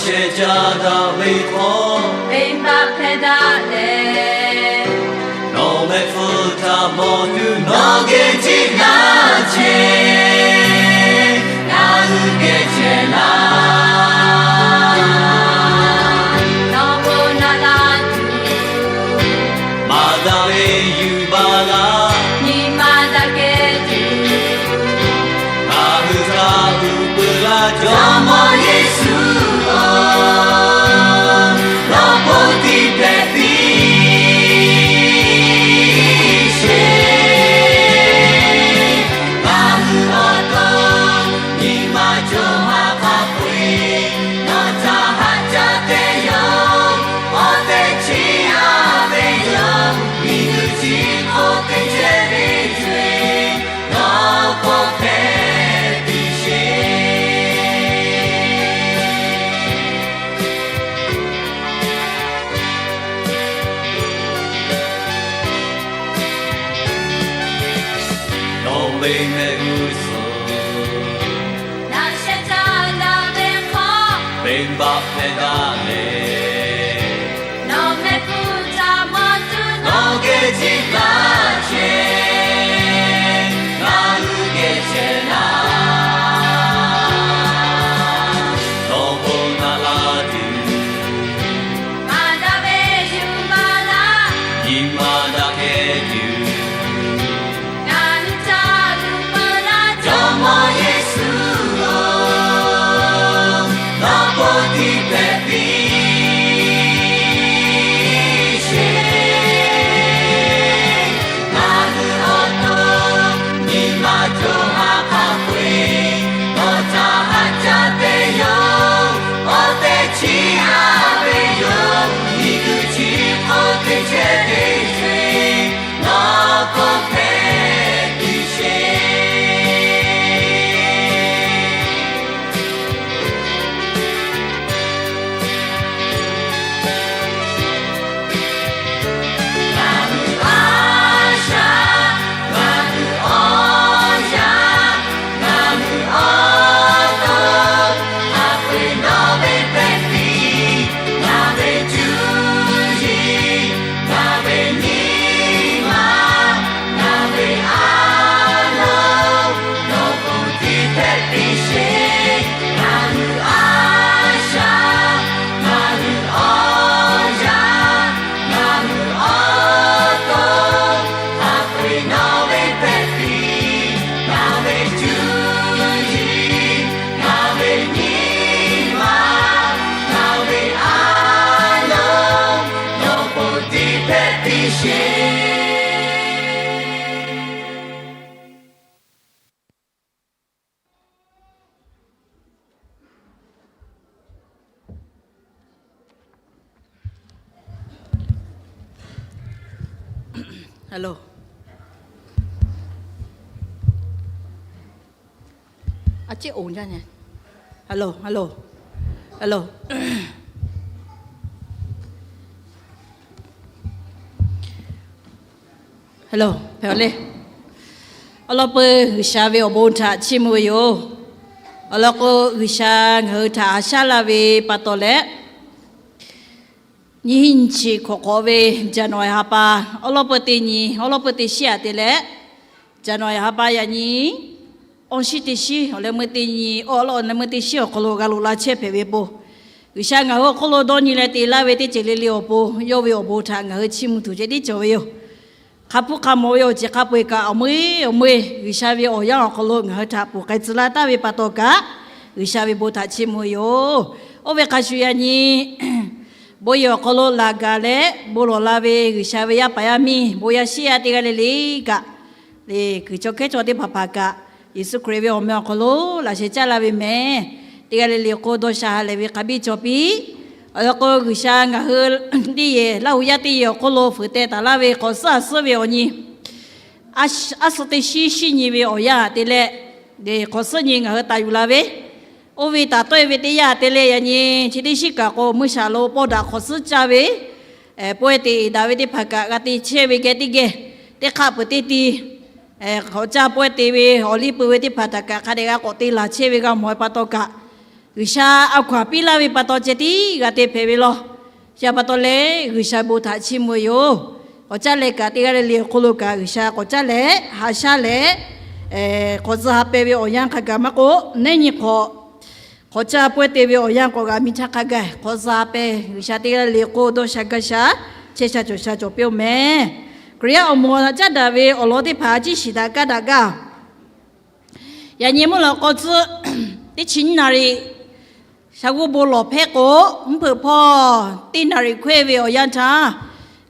sheh jaˇ daꞈ ve hk'aw, venˇbaˆ hpehˇ daꞈ leh, nawˬ mehˆ hpfuhˇ htaꞈ mawˬ tuˬ nawˬ geh jiˆ laˇ chehˇ, ngaˬ hui geh chehˇ laˇ. Nawˬ bon naꞈ la tuˬ, maˍ daꞈ ve yuˬ baˬ laˇ, nyi ma daꞈ kehˬ tuˬ, ngaˬ hui htaꞈ uˉ peunˍ laˇ, Jawˇmawˇ Yeˍsuˆ-oˬ, nawˬ bon tiˇ hpehꞈ piˇ sheˍ. Ngaˬ hui awˬ to nyi ma co ha hk'a peu-eˬ, nawˬ htaꞈ haꞈ jaˇ teˇ yanˇ, awˬ tehˬ chi a ve yoˬ. Miˬguiˬ chi hk'oˆ teˇ ceuˬ ve co-eˬ, nawˬ k'awꞈ hpehꞈ piˇ sheˍ. Nawˬ ve mehˆ g'uˇ suhˍ, naꞈ sheh caˇ daꞈ ve hk'aw, venˇbaˆ hpehˇ daꞈ leh, nawˬ mehˆ hpfuhˇ htaꞈ mawˬ tuˬ nawˬ geh jiˆ laˇ chehˇ, ngaˬ hui geh chehˇ laˇ. Nawˬ bon naꞈ la tuˬ, maˍ daꞈ ve yuˬ baˬ laˇ, nyi ma daꞈ kehˬ tuˬ, ngaˬ hui htaꞈ uˉ peunˍ laˇ, Jawˇmawˇ Yeˍsuˆ-oˬ, nawˬ bon tiˇ hpehꞈ piˇ sheˍ. Ngaˬ hui awˬ to nyi ma co ha hk'a peu-eˬ, nawˬ htaꞈ haꞈ jaˇ teˇ yanˇ, awˬ tehˬ chi a ve yoˬ. Miˬguiˬ chi hk'oˆ teˇ ceuˬ ve co-eˬ, nawˬ k'awꞈ hpehꞈ piˇ sheˍ. Ngaˬ hui a shaꞈ, ngaˬ hui awˬ yaˇ, ngaˬ hui awˬ to, hk'a peu-eˬ nawˬ ve hpehꞈ piˇ. Ngaˬ ve cuˇ yiˍ, ngaˬ ve nyi ma, ngaˬ ve a loˍ, nawˬ bon tiˇ hpehꞈ piˇ sheˍ. Ngaˬ hui a shaꞈ, ngaˬ hui awˬ yaˇ, ngaˬ hui awˬ to, hk'a peu-eˬ nawˬ ve hpehꞈ piˇ. Ngaˬ ve cuˇ yiˍ, ngaˬ ve nyi ma, ngaˬ ve a loˍ, nawˬ bon tiˇ hpehꞈ piˇ sheˍ. Hello. A ciˉ oˍ jaˇ nyi. Hello, hello, hello. Hello, hpehꞈ-oˬ le. Awˬ lawn peuˬ G'uiˬsha ve awˬ bon htaꞈ chiˇ mvuh ve yoˬ. Awˬ lawn k'o, G'uiˬsha ngaˬ hui htaꞈ haꞈ shaˉ laˇ ve pa taw leh, nyiˇ hinˉ nyiˇ chi hk'awꞈ hk'awꞈ ve January ha pa, awˬ lawn peuˬ teˇ nyi, awˬ lawn peuˬ teˇ shiˉ aꞈ te leh, January ha pa yaꞈ nyi awˬ shiˉ teˇ shiˉ awˬ leh meuˇ teˇ nyi, awˬ lawn leh meuˇ teˇ shiˉ awˬ hk'aw lo g'a loꞈ la chehˇ hpehꞈ ve po, G'uiˬsha ngaˬ hui awˬ hk'oˆ lo dawˇ nyi leh te laˇ ve teˇ ceuˬ le le awˬ pon yawˇ ve awˬ bon htaꞈ ngaˬ hui chiˇ mvuh tuˬ ceh tiˉ cawˬ ve yoˬ. Hk'a hpuˇ hk'a mawˬ ve awˬ ceuˬ hk'a peu-eˬ kaꞈ awˬ meuˇ awˬ meuˇ G'uiˬsha ve awˬ yanˇ awˬ hk'aw lo ngaˬ hui htaꞈ ponˬ k'ai tcuh laˇ taˍ ve pa taw kaꞈ, G'uiˬsha ve bon htaꞈ chiˇ mvuh ve yoˬ. Oˇ ve hk'a shuˍ yaꞈ nyi bon yehˬ awˬ hk'aw lo laꞈ gaˬ leh bon lawˬ la ve G'uiˬsha ve yaˇ paˍ yaˇ miˇ bon yaˇ shiˉ yaˇ teˇ g'aˇ le le kaꞈ, le kuiˬ chaw hkehˉ chaw teˇ hpaˍ hpaˍ kaꞈ, Yeˍsuˆ Hkriꞈ ve awˬ meh awˬ hk'aw lo laꞈ sheh caˇ la ve mehˍ. Teˇ g'aˇ le le k'o dawˇ sha ha lehˬ ve hk'a biˇ cawˬ piˇ. Awˬ lawn k'o, G'uiˬsha ngaˬ hui teˇ yehˬ Laˇ hu yaˇ teˇ yehˬ awˬ hk'oˆ lo fuiˍ teh taˍ laˇ ve hk'awꞈ suhˉ a suhˉ ve awˬ nyi, a suhˉ teˇ shiˉ shiˉ nyi ve awˬ yanˇ te leh, hk'awꞈ suhˉ nyi ngaˬ hui taˍ yuˬ la ve, oˇ ve taˍ tawˆ e ve teˇ yanˇ te leh yaꞈ nyi chi teˇ shiˉ kaꞈ k'o, mvuhˇ shaˍ lo pawˇ daꞈ hk'awꞈ suhˉ caˇ ve, pawehˇ te daꞈ ve teˇ hpaˍ kaꞈ g'a te chehˇ ve geh teˇ geh, teˇ hk'aˆ peuˬ teˇ ti hk'awꞈ caˇ pawehˇ te ve awˬ liˇ peuˬ ve teˇ hpaˍ htaꞈ kaꞈ hk'a dehꞈ g'a k'awꞈ te laˬ chehˇ ve g'a mawˬ ve pa taw kaꞈ, G'uiˬsha a hkaw anˬ piˇ laˇ ve pa taw ceh tiˉ g'a te hpehꞈ ve law. Chi pa taw leh G'uiˬsha bon htaꞈ chiˇ mvuh ve yoˬ. K'awꞈ caˉ leh kaꞈ teˇ g'aˇ le le awˬ hk'aw lo kaꞈ G'uiˬsha k'awꞈ caˉ leh haꞈ shaˉ leh, k'awꞈ zuh ha peh ve awˬ yanˇ hk'a gaˬ maˇ k'oˆ, neˉ nyi hk'awꞈ k'awꞈ caˇ pawehˇ te ve awˬ yanˇ k'awꞈ g'a miˇ htaˇ hk'a gaˬ k'awꞈ zuh ha peh G'uiˬsha teˇ g'aˇ le le k'oˆ dawˇ sha gaˇ sha, chehˇ sha cawˬ sha cawˬ piˇ-oˆ mehˍ. Hkriꞈ yaˇ awˬ moˍ htaꞈ caˉ daꞈ ve awˬ lawn teˇ hpaˍ ciˇ shiˍ daꞈ kaˇ daꞈ gaˇ. Yaꞈ nyi mvuhˇ lawꞈ k'aw tcuhˆ teˇ chi nyiˇ naˍ riˍ, shaˍ g'uˇ bon lawˬ hpehˇ k'o, mvuhˇ hpeuꞈ hpawˇ teˇ naˍ riˍ hkawehˇ ve awˬ yanˇ htaˇ,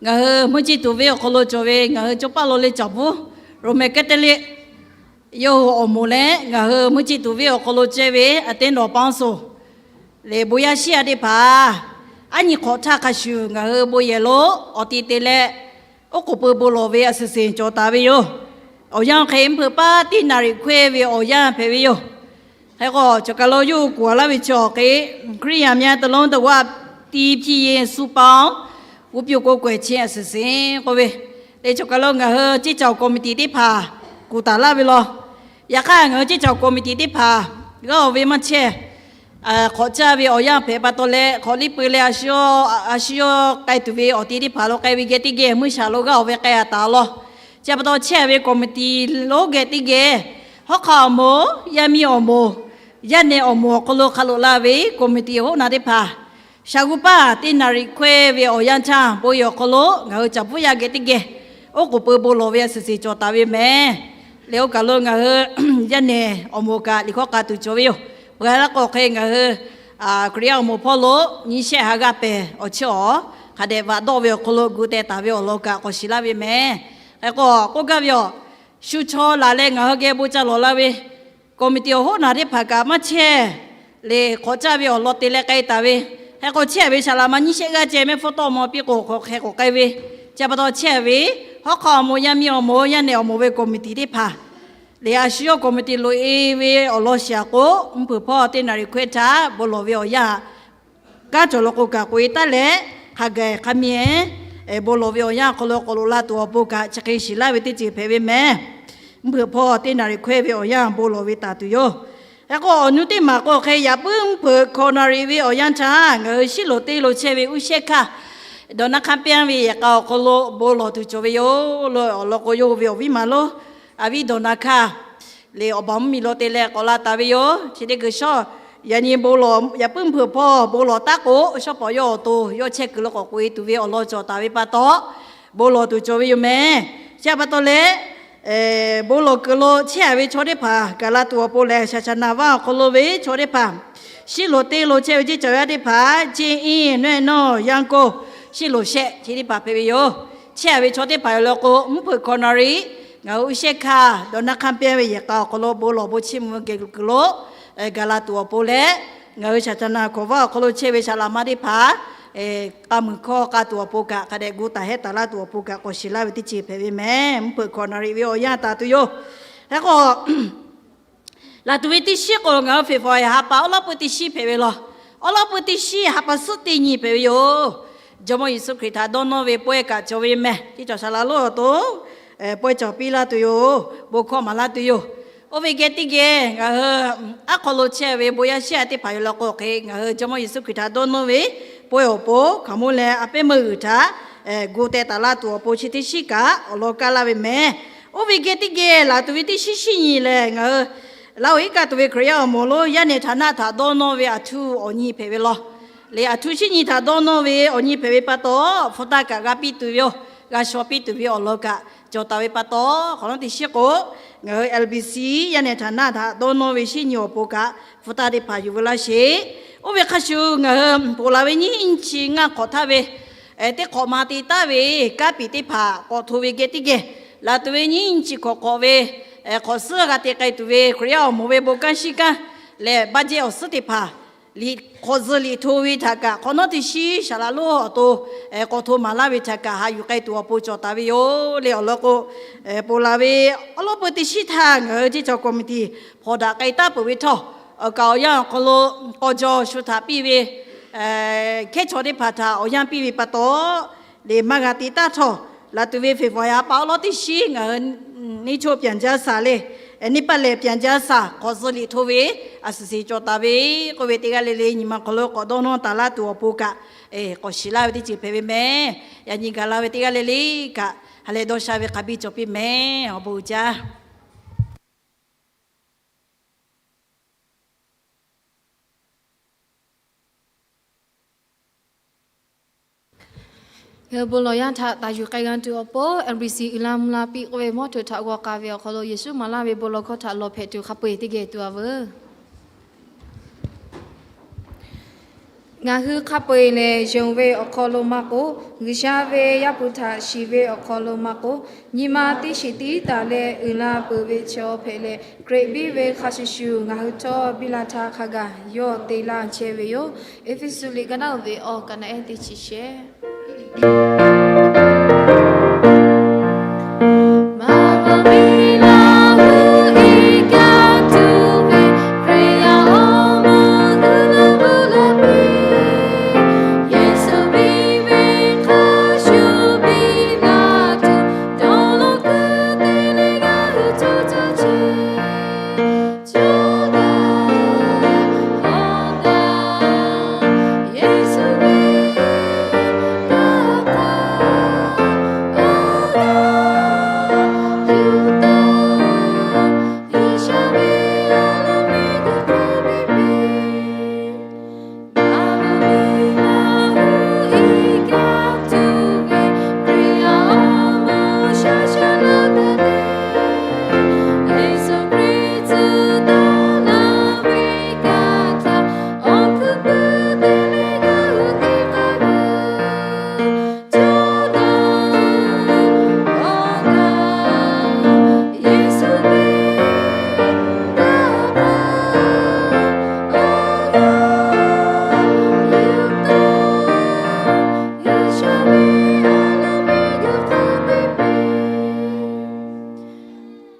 ngaˬ hui mvuhˇ ceˇ tuˬ venˇ awˬ hk'aw lo cawˬ ve ngaˬ hui cawˇ paˇ lo le caˍ puˉ Roman Catholic yawˇ hui awˬ moˍ leh ngaˬ hui mvuhˇ ceˇ tuˬ venˇ awˬ hk'aw lo ceh ve aꞈ teˇ nawˬ paoˇ soˍ lehˬ bon yaˇ shiˉ yaˇ teˇ hpaˍ, aˉ nyi hk'awꞈ htaˇ hk'a shuˍ ngaˬ hui bon yehˬ lo awˬ ti te leh, oˉ k'oˍ pui bon lawˬ ve aˬ suhˍ seˍ cawˬ taˍ ve yoˬ. Awˬ yanˇ hk'e mvuhˇ hpeuꞈ paˇ teˇ naˍ riˍ hkawehˇ ve awˬ yanˇ hpehꞈ ve yoˬ. Hk'e k'o, chaw kaˬ lo yawˇ hui kuˬ a laˇ ve chi awˬ hk'e, Hkriꞈ yaˇ myaˇ ตะลุง ตะวัด teˇ hpiˇ yeˇ suh paoˇ g'uˇ piˇ k'o k'awehꞈ chi aˬ suhˍ seˍ k'oˆ ve, te chaw kaˬ lo ngaˬ hui ceˇ caˬ awˬ คอมมิวนิตี้ teˇ hpaˍ kuˬ taˍ laˇ ve law. Yaꞈ hk'aˇ ngaˬ hui ceˇ caˬ awˬ คอมมิวนิตี้ teˇ hpaˍ g'aˇ oˬ ve maˇ chehˇ. Hk'awꞈ caˇ ve awˬ yanˇ hpehꞈ pa taw leh, hk'awꞈ liˇ pui leh a shu yawˇ k'ai tuˬ ve awˬ ti teˇ hpaˍ lo k'ai ve geh teˇ geh mvuhˇ shaˍ lo g'aˇ oˬ ve k'ai a taˍ law. Chi pa taw chehˇ ve คอมมิวนิตี้ lo geh teˇ geh, hawˉ hk'aˆ awˬ moˍ, yaˇ miˇ awˬ moˍ, yaˇ nehˬ awˬ moˍ awˬ hk'aw lo hk'a loꞈ la ve คอมมิวนิตี้ hoˉ naˍ teˇ hpaˍ, shaˍ g'uˇ paˇ teˇ naˍ riˍ hkawehˇ ve awˬ yanˇ htaˇ bon yehˬ awˬ hk'aw lo ngaˬ hui caˍ puˉ yaˇ geh teˇ geh oˉ k'oˍ pui bon lawˬ ve aˬ suhˍ seˍ cawˬ taˍ ve mehˍ. Lehˬ oˇ kaˬ lo ngaˬ hui yaˇ nehˬ awˬ moˍ kaꞈ liꞈ hkawˇ k'a tuˬ cawˬ ve yoˬ. Peuˬ laˇ k'o hk'e ngaˬ hui Hkriꞈ yaˇ awˬ moˍ hpawˇ lo nyiˇ shehˆ ha g'aˇ pehˍ awˬ chiˇ awˬ hk'a dehꞈ vaꞈ dawˆ ve awˬ hk'aw lo gu teh taˍ ve awˬ lawn kaꞈ k'awꞈ shiˍ laˇ ve mehˍ. Hk'e k'o, k'oˆ gaˇ ve yoˬ. Shu chaw laˬ leh ngaˬ hui geh bon ca lawˬ la ve คอมมิวนิตี้ hoˉ naˍ teˇ hpaˍ kaꞈ maˇ chehˇ. Lehˬ hk'awꞈ caˇ ve awˬ lawn te leh k'ai taˍ ve. Hk'e k'o chehˇ ve saˍ laꞈ ma nyiˇ shehˆ g'aˇ ceh mehˆ hpfuhˇ tawˆ maw piˇ k'o hk'e k'awꞈ k'ai ve. Chi pa taw chehˇ ve hawˉ hk'aˆ awˬ moˍ, yaˇ miˇ awˬ moˍ, yaˇ nehˬ awˬ moˍ ve คอมมิวนิตี้ teˇ hpaˍ, lehˬ a shu yawˇ คอมมิวนิตี้ loꞈ-e ve awˬ lawn shiˍ a k'o, mvuhˇ hpeuꞈ hpawˇ teˇ naˍ riˍ hkawehˇ htaˇ bon lawˬ ve awˬ yanˇ kanˉ cawˬ law k'o kaꞈ k'oꞈ-e taˉ leh, hk'a gaˬ hk'a mehˍ bon lawˬ ve awˬ yanˇ hk'aw lo k'awꞈ loꞈ la tuˬ awˬ pon kaꞈ chi hk'e shiˍ laˇ ve teˇ ceuˬ hpehꞈ ve mehˍ. Mvuhˇ hpeuꞈ hpawˇ teˇ naˍ riˍ hkawehˇ ve awˬ yanˇ bon lawˬ ve taˍ tuˬ yoˬ. Hk'e k'o, awˬ nu teˇ maˬ k'o hk'e yaꞈ puiˉ mvuhˇ hpeuꞈ hkawꞈ naˍ riˍ ve awˬ yanˇ htaˇ ngaˬ hui Shiˉloꞈ teˇ lo chehˇ ve uˉ shehˇ hkaˇ, dawˬ na hk'a pehˇ ve yehˬ k'a awˬ hk'aw lo bon lawˬ tuˬ cawˬ ve yoˬ. Lo awˬ lawn k'o, yawˇ hui ve awˬ viˉ maˍ lonˉ a viˉ dawˬ na hkaˇ lehˬ, awˬ baˬ mvuhˇmiˬ lo te leh k'awꞈ la taˍ ve yoˬ. Chi teˇ kuiˬ shawˉ yaꞈ nyi bon lawˬ, yaꞈ puiˉ mvuhˇ hpeuꞈ hpawˇ bon lawˬ taˉ k'o, shawˉ pawˍ yawˇ awˬ to yawˇ chehˇ kuiˬ lo k'awꞈ k'oꞈ-e tuˬ ve awˬ lawn cawˬ taˍ ve pa taw, bon lawˬ tuˬ cawˬ ve yoˬ mehˍ. Chi pa taw leh, bon lawˬ kuiˬ lo chehˇ a ve chaw teˇ hpaˍ gaˬ la tuˬ awˬ pon lehˬ, shaˍ shaˍ naˍ vaˇ awˬ hk'aw lo ve chaw teˇ hpaˍ Shiˉloꞈ teˇ lo chehˇ ve ceˇ cawˬ yaˇ teˇ hpaˍ, Ceˇ iˉ, Nawehˇ nawˇ, Yanˇ k'oˆ, Shiˉloꞈ shehˆ chi teˇ hpaˍ hpehꞈ ve yoˬ. Chehˇ a ve chaw teˇ hpaˍ yoˬ law k'o, mvuhˇ hpeuꞈ hkawꞈ naˍ riˍ ngaˬ hui uˉ shehˇ hkaˇ dawˬ na hk'a pehˇ ve yehˬ k'a awˬ hk'aw lo bon lawˬ bon chiˇ mvuh geh kuiˬ lo gaˬ la tuˬ awˬ pon leh, ngaˬ hui shaˍ shaˍ naˍ hkawˍ vaˇ awˬ hk'aw lo chehˇ ve saˍ laꞈ ma teˇ hpaˍ k'a muiˬ hkawˇ k'a tuˬ awˬ pon kaꞈ hk'a dehꞈ gu taˍ hehˉ taˍ laˇ tuˬ awˬ pon kaꞈ k'awꞈ shiˍ laˇ ve teˇ ceuˬ hpehꞈ ve mehˍ. Mvuhˇ hpeuꞈ hkawꞈ naˍ riˍ ve awˬ yanˇ taˍ tuˬ yoˬ. Hk'e k'o, laˬ tuˬ ve teˇ shiˉ k'o, ngaˬ hui February ha pa awˉ lawˉ pui teˇ shiˉ hpehꞈ ve law. Awˉ lawˉ pui teˇ shiˉ ha pa suhˉ teˇ nyi hpehꞈ ve yoˬ. Jawˇmawˇ Yeˍsuˆ Hkriꞈ htaꞈ dawˇ nawˇ ve pawehˇ kaꞈ cawˬ ve mehˍ. Teˇ cawˬ saˍ laꞈ lonˉ awˬ to pawehˇ cawˬ piˇ laˇ tuˬ yoˬ. Bon hkawˇ maˍ laˇ tuˬ yoˬ. Oˇ ve geh teˇ geh ngaˬ hui aˉ hk'aw lo chehˇ ve bon yaˇ shiˉ yaˇ teˇ hpaˍ yoˬ law k'o hk'e, ngaˬ hui Jawˇmawˇ Yeˍsuˆ Hkriꞈ htaꞈ dawˇ nawˇ ve pawehˇ awˬ pon hkaoˍmonˇ leh a pehˉ meuˇ g'uiˬ htaꞈ gu teh taˍ laˇ tuˬ awˬ pon chi teˇ shiˉ kaꞈ awˬ lawn kaˇ laˇ ve mehˍ. Oˇ ve geh teˇ geh laˬ tuˬ ve teˇ shiˉ shiˉ nyi lehˬ, ngaˬ hui Laˇ huˍ iˉ kaˆ tuˬ ve Hkriꞈ yaˇ awˬ moˍ lonˉ yaˇ nehˬ htaꞈ naˆ htaꞈ dawˇ nawˇ ve aˬ htuˇ awˬ nyi hpehꞈ ve law. Lehˬ, aˬ htuˇ shiˉ nyi htaꞈ dawˇ nawˇ ve awˬ nyi hpehꞈ ve pa taw, hpu taˇ kaꞈ g'a piˇ tuˬ ve yoˬ. G'a shaw piˇ tuˬ ve awˬ lawn kaꞈ cawˬ taˍ ve pa taw, hk'awꞈ nawˉ teˇ shiˉ k'o, ngaˬ hui L B C yaˇ nehˬ htaꞈ naˆ htaꞈ dawˇ nawˇ ve shiˉ nyi awˬ pon kaꞈ hpu taˇ teˇ hpaˍ yuˬ ve laˇ sheˍ. Oˇ ve hk'a shuˍ, ngaˬ hui ponˬ la ve nyiˇ chi ngaˇ hk'awꞈ htaˇ ve teˇ hk'awꞈ ma te taˍ ve kanˉ piˍ teˇ hpaˍ k'awꞈ hto ve geh teˇ geh, laˬ tuˬ ve nyiˇ chi hk'awꞈ k'awꞈ ve hk'awꞈ suhˉ g'a te k'ai tuˬ ve Hkriꞈ yaˇ awˬ moˍ ve bon kanˉ shiˉ kanˉ lehˬ, baˆ jehˇ awˬ suhˉ teˇ hpaˍ liꞈ hk'awꞈ zuhˬ liꞈ hto ve htaꞈ kaꞈ hk'awꞈ nawˉ teˇ shiˉ saˍ laꞈ lonˉ awˬ to k'awꞈ hto maˍ laˇ ve htaꞈ kaꞈ haꞈ yuˬ k'ai tuˬ awˬ pon cawˬ taˍ ve yoˬ. Lehˬ, awˬ lawn k'o, ponˬ la ve awˉ lawˉ peu teˇ shiˉ htaˇ ngaˬ hui ceˇ cawˬ คอมมิวนิตี้ hpawnˬ daꞈ k'ai taˉ peuˬ ve htawˇ, awˬ kaˍ awˬ yanˇ awˬ hk'aw lo k'aw jaw shu htaꞈ piˇ ve hkehˉ chaw teˇ hpaˍ htaꞈ awˬ yanˇ piˇ ve pa taw, lehˬ maˇ g'a te taˉ htawˇ, laˬ tuˬ ve February ha pa awˉ lawˉ teˇ shiˉ ngaˬ hui neˇ choˆ ပြန်ကြားစာ lehˬ, Nyiˇ paˆ lehˬ, ပြန်ကြားစာ k'awꞈ tcuh liꞈ hto ve, a suhˍ suhˍ cawˬ taˍ ve k'oˆ ve teˇ g'aˇ le le, nyi ma hk'aw lo k'awꞈ dawˇ nawˇ taˍ laˇ tuˬ awˬ pon kaꞈ, k'awꞈ shiˍ laˇ ve teˇ ceuˬ hpehꞈ ve mehˍ. Yaꞈ nyi gaˬ la ve teˇ g'aˇ le le kaꞈ, ha lehˬ dawˇ sha ve hk'a biˇ cawˬ piˇ mehˍ. Awˬ bon uiˍ jaˇ. Ngaˬ hui bon lawˬ yanˇ htaꞈ taˍ yuˬ k'ai g'a tuˬ awˬ pon, M B C uiˍ la mvuh la piˇ k'oˆ ve mawˇ htoꞈ htaꞈ g'aw k'ai ve awˬ hk'aw lo Yeˍsuˆ maˍ laˇ ve bon lawˬ hkawˇ htaꞈ lawˬ hpehꞈ tuˬ hk'a peu-eˬ teˇ geh tuˬ a veuˬ. Ngaˬ hui hk'a peu-eˬ lehˬ, yonˍ ve awˬ hk'aw lo maˇ k'oˆ, G'uiˬsha ve Yaˇ hpu htaꞈ shiˍ ve awˬ hk'aw lo maˇ k'oˆ, nyi ma teˇ shiˍ tiˉ taˍ leh uiˍ la peuˬ ve chaw hpehꞈ leh, Hkriꞈ biˇ ve hk'a shuˍ shuˍ ngaˬ hui htawˇ biˇ la htaˇ hk'a gaˬ yawˇ te laˇ chehˇ ve yoˬ. Eˇfeˇsuꞈ liꞈ ka naˉ uiˍ ve awˬ ka naˉ ehˉ teˇ chi shehˆ.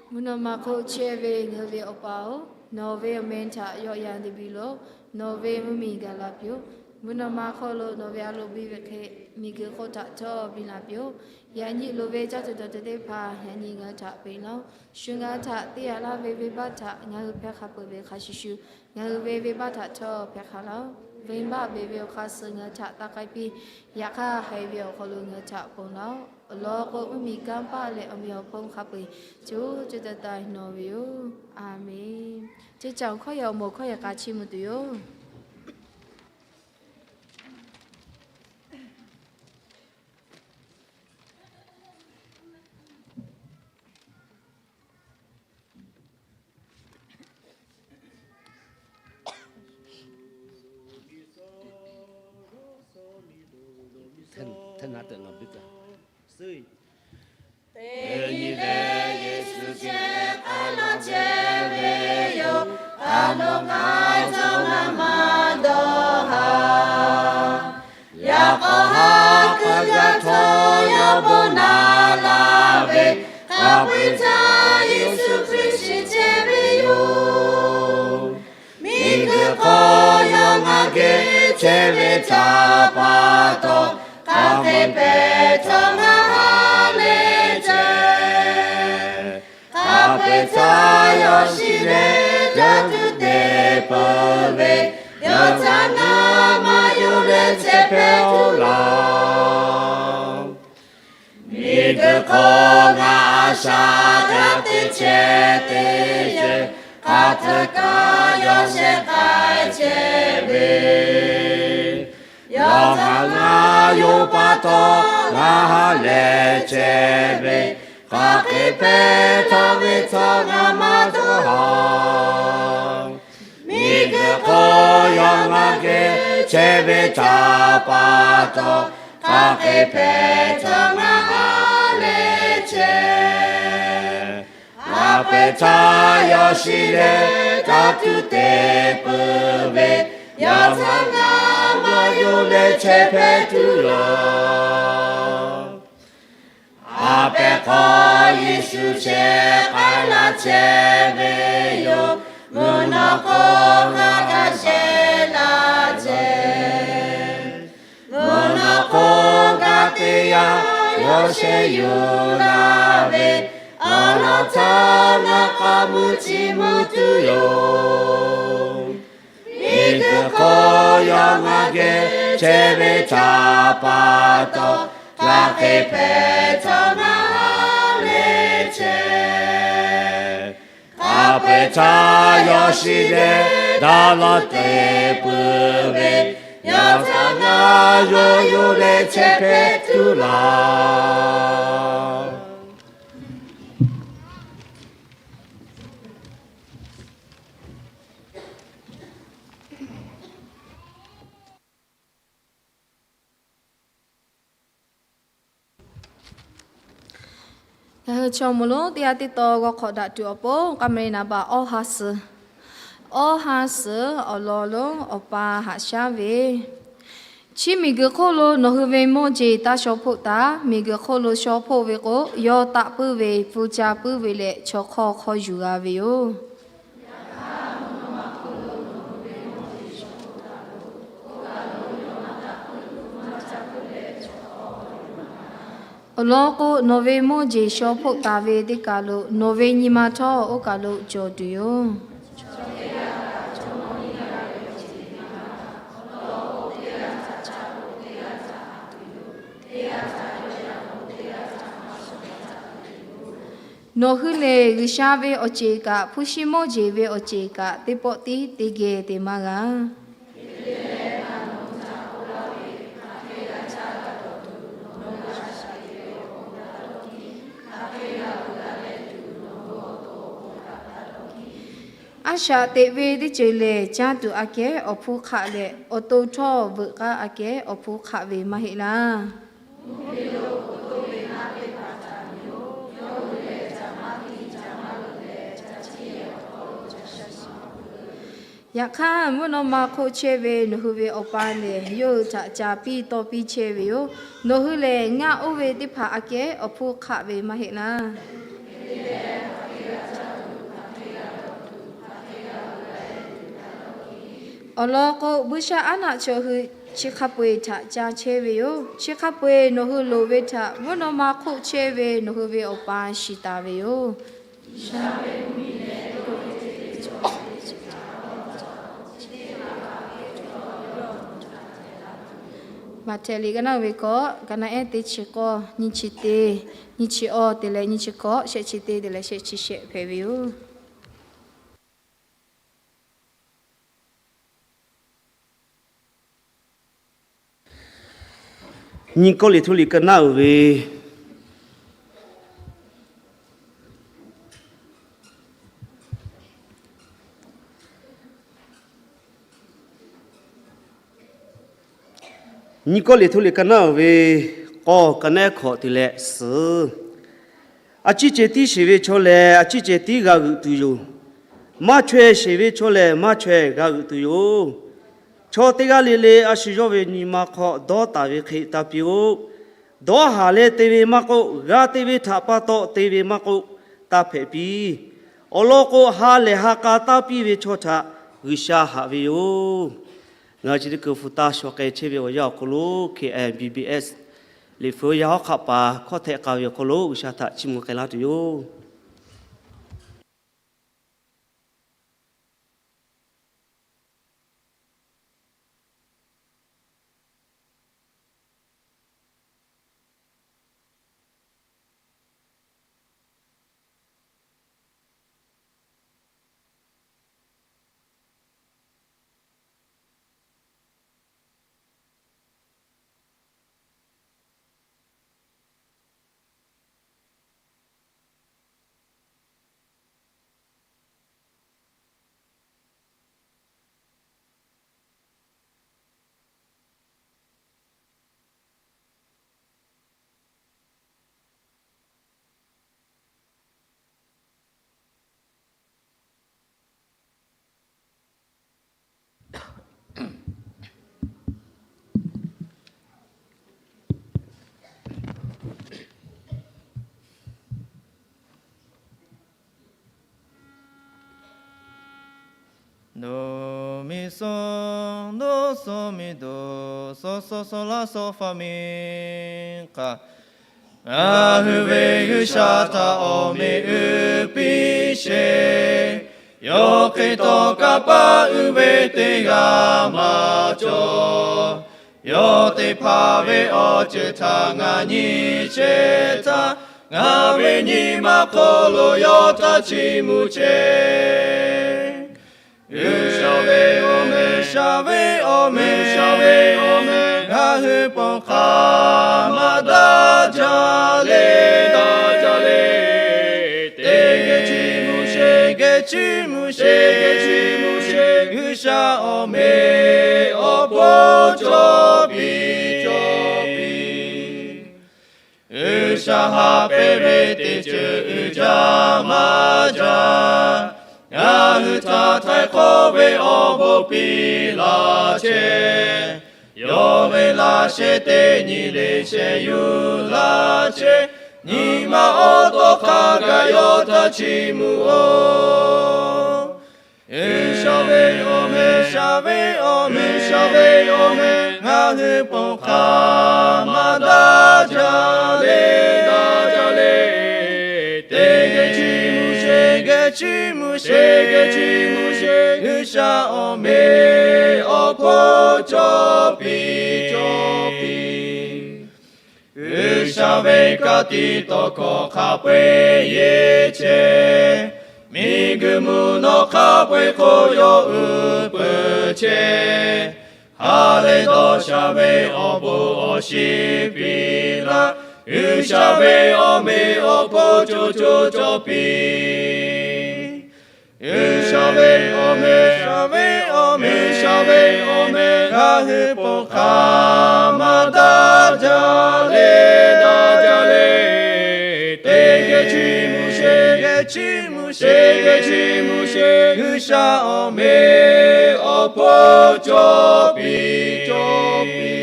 Mvuhˇ naw ma hk'oˆ chehˇ ve ngaˬ hui ve Awˬ pa-oˬ, nawˬ ve awˬ meh htaꞈ yawˆ yan te piˇ loˬ. Nawˬ ve mvuhˇ miˬ gaˬ la piˇ-oˆ. Mvuhˇ naw ma hk'oˆ lo nawˬ ve a loˍ biˇ ve hk'e, miˬguiˬ hk'oˆ htaꞈ htawˇ biˇ la piˇ-oˆ. Yaꞈ nyi loˍ ve caˇ tuˬ dawˬ tuˬ teˇ hpaˍ yaꞈ nyi ngaˬ hui htaꞈ peꞈ laˇ-oˆ. Shu ngaˬ hui htaꞈ te yaꞈ laˇ ve venˇbaˆ htaꞈ ngaˬ hui hpehˇ hk'a peuˬ ve hk'a shuˍ shuˍ, ngaˬ hui ve venˇbaˆ htaꞈ htawˇ hpehˇ hk'a laˇ-oˆ. Venˇbaˆ beˬ ve awˬ hk'aˇ suh ngaˬ hui htaꞈ taˇ k'ai piˇ. Yaꞈ hk'aˇ, haiˬ ve awˬ hk'aw lo ngaˬ hui htaꞈ ponˬ laˇ-oˆ. Awˬ lawn k'o, mvuhˇ miˬ kanˇ paˆ leh awˬ meꞈ awˬ hponˇ hk'a peu-eˬ co co taiˍ taiˍ nawˬ ve yoˬ. A menˍ. Ceˇ caˬ awˬ hkawˇ yehˬ awˬ moˍ hkawˇ yehˬ k'a chiˇ mvuh tuˬ yoˬ. Teˇ nyi leh Yeˍsuˆ chehˇ k'ai laˇ chehˇ ve yoˬ. A nawˬ ngaˬ cawˬ ngaˬ maˇ dawˇ haˍ. Yaꞈ k'aw ha hk'aˇ g'a htawˇ yaˇ bon naˍ la ve, hk'a peu-eˬ htaˇ Yeˍsuˆ Hkriꞈ shiˍ chehˇ ve yoˬ. Miˬguiˬ hk'aw yawˇ ngaˬ geh chehˇ ve htaꞈ pa taw, hk'aˬ hk'e hpehꞈ htawˇ ngaˬ ha lehˬ chehˇ. Hk'a peu-eˬ htaˇ yawˇ shiˍ leh caˇ tuˬ te peuˬ ve, yawˇ htaꞈ ngaˬ maˇ yonˍ leh chehˇ hpehꞈ-oˬ laˇ. Miˬguiˬ hk'aw ngaˬ a shaꞈ teꞈ chehˇ te chehˇ, hk'aˬ htaˇ kaꞈ yawˇ shehˍ k'ai chehˇ ve, yawˇ htaꞈ ngaˬ yonˍ pa taw ngaˬ ha lehˬ chehˇ ve, hk'aˬ hk'e hpehꞈ htawˇ ve htawˇ ngaˬ maˇ dawˇ haˍ. Miˬguiˬ hk'aw yawˇ ngaˬ geh chehˇ ve htaꞈ pa taw, hk'aˬ hk'e hpehꞈ htawˇ ngaˬ ha lehˬ chehˇ. Hk'a peu-eˬ htaˇ yawˇ shiˍ leh caˇ tuˬ te peuˬ ve, yawˇ htaꞈ ngaˬ maˇ yonˍ leh chehˇ hpehꞈ tuˬ yoˬ. A pehˍ hk'aw Yeˍsuˆ chehˇ k'ai laˇ chehˇ ve yoˬ. Mvuhˇ naw hk'oˆ g'a kaˇ shehˍ laˇ chehˇ. Mvuhˇ naw hk'oˆ g'a teˇ yanˇ yawˇ shehˍ yuˬ laˇ ve, Aˬ laˬ htaˇ ngaˬ k'a mui chi mui tuˬ yoˬ. Miˬguiˬ hk'oˆ yawˇ ngaˬ geh chehˇ ve htaꞈ pa taw, hk'aˬ hk'e hpehꞈ htawˇ ngaˬ ha lehˬ chehˇ. Hk'a peu-eˬ htaˇ yawˇ shiˍ leh daꞈ lawˬ te peuˬ ve, yawˇ htaꞈ ngaˬ yawˇ yawˇ leh chehˇ hpehꞈ tuˬ laˬ. Ngaˬ hui chaw mawˬ lonˉ teˇ g'aˇ teˇ taw g'aw hk'awꞈ daꞈ tuˬ awˬ pon, k'a meh naˍ baꞈ awˇ ha suhˍ, awˇ ha suhˍ awˬ lawn lonˉ awˬ pa haꞈ shaˉ ve, chi miˬguiˬ hk'oˆ lo nawˬ hui ve mawˇ jeˬ taˇ shaw hpoˆ taˍ. Miˬguiˬ hk'oˆ lo shaw hpoˆ ve k'o, yawˇ taˆ puiˉ ve, pfuhˇ ca puiˉ ve leh, chaw hk'awˇ hk'awˇ yuˬ g'a ve yoˬ. Awˬ lawn k'o, nawˬ ve mawˇ jeˬ shaw hpoˆ taˍ ve teˇ kaˬ lo nawˬ ve nyi ma htawˇ oˇ kaˬ lo cawˬ tuˬ yoˬ. Nawˬ hui lehˬ, G'uiˬsha ve awˬ ceˬ kaꞈ hpu shi mawˇ jeˬ ve awˬ ceˬ kaꞈ teˇ pawˆ tiˉ te geh te maˇ g'a. A shaꞈ teꞈ ve teˇ ceuˬ lehˬ, caˇ tuˬ aꞈ kehˉ awˬ hpfuhˇ hk'aˆ leh, awˬ to htawˇ veuꞈ k'aˉ aꞈ kehˉ awˬ hpfuhˇ hk'aˆ ve maˇ heˆ laˇ. Yaꞈ hk'aˇ, mvuhˇ naw ma hk'oˆ chehˇ ve nawˬ hui ve Awˬ pa lehˬ, yawˇ hui htaꞈ ca piˇ tawˇ piˇ chehˇ ve yoˬ. Nawˬ hui lehˬ, ngaˆ oˇ ve teˇ hpaˍ aꞈ kehˉ awˬ hpfuhˇ hk'aˆ ve maˇ heˆ laˇ. Awˬ lawn k'o, buiˇshaˆaˉnaˆ chaw hui chi hk'a peu-eˬ htaꞈ ca chehˇ ve yoˬ. Chi hk'a peu-eˬ nawˬ hui loˍ ve htaꞈ mvuhˇ naw ma hk'oˆ chehˇ ve nawˬ hui ve Awˬ pa shiˍ taˍ ve yoˬ. Maꞈhtehˍ liꞈ ka naˆ uiˍ ve kawˆ, ka naˆ ehˉ teˇ chi k'awˇ, nyiˇ chi teˇ, nyiˇ chi awˇ te leh nyiˇ chi hkawꞈ, shehˆ chi teˇ te leh shehˆ chi shehˆ hpehꞈ ve yoˬ. Nyiˇ Kawˇrenˍhtuˆ liꞈ ka naˆ uiˍ ve Nyiˇ Kawˇrenˍhtuˆ liꞈ ka naˆ uiˍ ve k'awˇ, ka naˆ ehˉ hkawꞈ te leh suhˍ. A ciˉ ceh tiˉ sheˍ ve chaw lehˬ, a ciˉ ceh tiˉ g'a g'euꞈ tuˬ yoˬ. Maˇ chaweh sheˍ ve chaw lehˬ, maˇ chaweh g'a g'euꞈ tuˬ yoˬ. Chaw teˇ g'aˇ le le a shu yawˇ ve nyi ma hk'aw dawˇ taˍ ve hk'e taˇ piˇ-oˆ. Dawˇ haˍ leh te ve maˇ k'oˆ, g'a te ve htaꞈ pa taw te ve maˇ k'oˆ, taˇ hpehꞈ piˇ. Awˬ lawn k'o, ha lehˬ ha k'a taˇ piˇ ve chaw htaꞈ G'uiˬsha haꞈ ve yoˬ. Ngaˬ hui chi teˇ kuiˬ hpu taˇ shaw k'ai chehˇ ve awˬ yanˇ awˬ hk'aw lo, K I B B S liꞈ hpu yaˇ hawˉ hk'aˆ paˍ hkawˇ htehꞈ k'ai ve awˬ hk'aw lo G'uiˬsha htaꞈ chiˇ mvuh k'ai laˇ tuˬ yoˬ. Do mi so, do so mi do, so so so la so fa mi, k'a. Ngaˬ hui ve G'uiˬsha htaꞈ awˬ meꞈ uiˍ piˇ sheˍ. Yawˇ hk'e tawˇ kaˇ paˆ uiˍ ve teˇ g'aˇ maˇ cawˬ. Yawˇ te hpaˍ ve awˬ ceuˬ htaꞈ ngaˬ nyi chehˇ htaˇ, ngaˬ ve nyi ma hk'aw lo yawˇ htaꞈ chiˇ mvuh chehˇ. G'uiˬsha ve awˬ meh, G'uiˬsha ve awˬ meh, G'uiˬsha ve awˬ meh, ngaˬ hui ponˬ hk'aˬ ma daꞈ jaˇ le, daꞈ jaˇ le. Teˇ geh chiˇ mvuh sheˍ, geh chiˇ mvuh sheˍ, geh chiˇ mvuh sheˍ. G'uiˬsha awˬ meh awˬ hpawˇ cawˬ piˇ, cawˬ piˇ. G'uiˬsha haꞈ pehnˇ ve teˇ ceuˬ uiˍ jaˇ maˇ jaˇ. Ngaˬ hui htaꞈ htaiˍ hk'awˇ ve awˬ bon piˇ laˇ chehˇ. Yawˇ ve laꞈ sheh teˇ nyi le sheh yuˬ laˇ chehˇ. Nyi ma awˬ tawˇ hk'a gaˬ yawˇ htaꞈ chiˇ mvuh-oˬ. G'uiˬsha ve awˬ meh, G'uiˬsha ve awˬ meh, G'uiˬsha ve awˬ meh, ngaˬ hui ponˬ hk'aˬ ma daꞈ jaˇ le, daꞈ jaˇ le. Teˇ geh chiˇ mvuh sheˍ, geh chiˇ mvuh sheˍ, geh chiˇ mvuh sheˍ. G'uiˬsha awˬ meh awˬ hpawˇ cawˬ piˇ, cawˬ piˇ. G'uiˬsha ve ka tiꞈ tawˇ hkawˇ hk'a peu-eˬ yeˬ chehˇ. Miˬguiˬ mvuhˇ naw hk'a peu-eˬ hk'oˆ yawˇ uiˍ peuˬ chehˇ. Ha lehˬ dawˇ sha ve awˬ bon awˬ shiˍ piˇ laˇ. G'uiˬsha ve awˬ meh awˬ hpawˇ co co cawˬ piˇ. G'uiˬsha ve awˬ meh, G'uiˬsha ve awˬ meh, G'uiˬsha ve awˬ meh, ngaˬ hui ponˬ hk'aˬ ma daꞈ jaˇ le, daꞈ jaˇ le. Teˇ geh chiˇ mvuh sheˍ, geh chiˇ mvuh sheˍ, geh chiˇ mvuh sheˍ. G'uiˬsha awˬ meh awˬ hpawˇ cawˬ piˇ, cawˬ piˇ.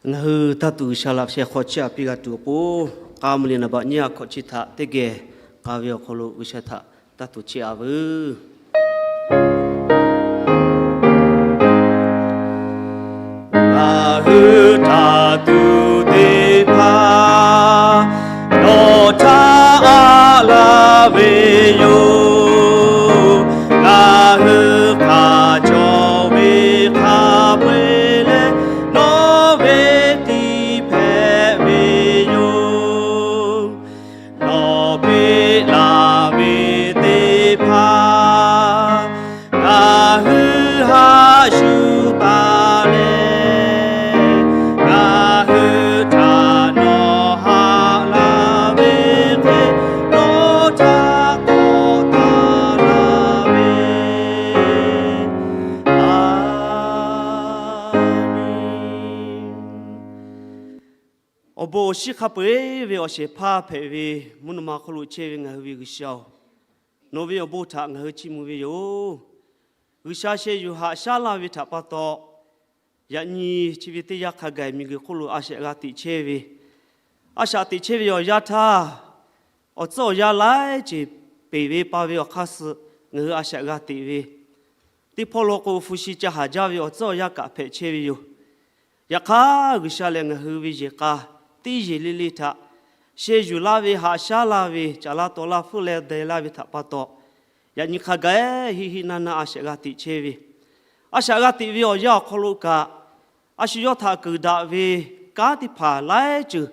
Ngaˬ hui taˇ tuˬ G'uiˬsha laꞈ sheh hk'aw chiˇ aꞈ piˇ g'a tuˬ awˬ pon, k'a mvuh liꞈ naˍ baꞈ nyiˇ aꞈ hkawꞈ chi htaꞈ teˇ geh k'a ve awˬ hk'aw lo G'uiˬsha htaꞈ taˇ tuˬ chiˇ aꞈ veuˬ. Ngaˬ hui htaꞈ tuˬ teˇ hpaˍ nawˬ htaꞈ aꞈ laˇ ve yoˬ. Ngaˬ hui hk'aˬ cawˬ ve hk'a peu-eˬ leh, nawˬ ve tiˇ hpehꞈ ve yoˬ. Nawˬ peꞈ laˬ ve teˇ hpaˍ ngaˬ hui haꞈ shuˍ taˍ leh, ngaˬ hui htaꞈ nawˬ haꞈ laˇ ve hk'e, nawˬ htaꞈ k'awꞈ taˍ laˇ ve, a Awˬ bon awˬ shiˍ hk'a peu-eˬ ve awˬ shehˍ hpaˇ hpehꞈ ve, mvuhˇ naw ma hk'oˆ lo chehˇ ve ngaˬ hui ve G'uiˬsha-oˬ, nawˬ ve awˬ bon htaꞈ ngaˬ hui chiˇ mvuh ve yoˬ. G'uiˬsha sheh yuˬ haꞈ shaˉ laˇ ve htaꞈ pa taw, yaꞈ nyi chi ve teˇ yanˇ hk'a gaˬ miˬguiˬ hk'oˆ lo a shaꞈ g'a teꞈ chehˇ ve, a shaꞈ teꞈ chehˇ ve awˬ yanˇ htaˇ, awˬ tcuhˉ awˬ yanˇ laiˉ ceuˬ peˬ ve pa ve awˬ hk'aˇ suh ngaˬ hui a shaꞈ g'a teꞈ ve, teˇ hpawˇ law k'o hpu shi ca haˍ jaˇ ve awˬ tcuhˉ awˬ yanˇ kaꞈ hpehꞈ chehˇ ve yoˬ. Yaꞈ hk'aˇ, G'uiˬsha lehˬ ngaˬ hui ve yehˬ k'a teˇ yehˬ le le htaꞈ sheh yuˬ laˇ ve, haꞈ shaˉ laˇ ve, caˍ laˇ taw laˇ hpfuhˇ leh deh laˇ ve htaꞈ pa taw, yaꞈ nyi hk'a gaˬ hiˆ hiˆ naˇ naˇ a shaꞈ g'a teꞈ chehˇ ve, a shaꞈ g'a teꞈ ve awˬ yanˇ awˬ hk'aw lo kaꞈ, a shu yawˇ htaꞈ keunˍ daꞈ ve kanˉ teˇ hpaˍ laiˉ ceuˬ,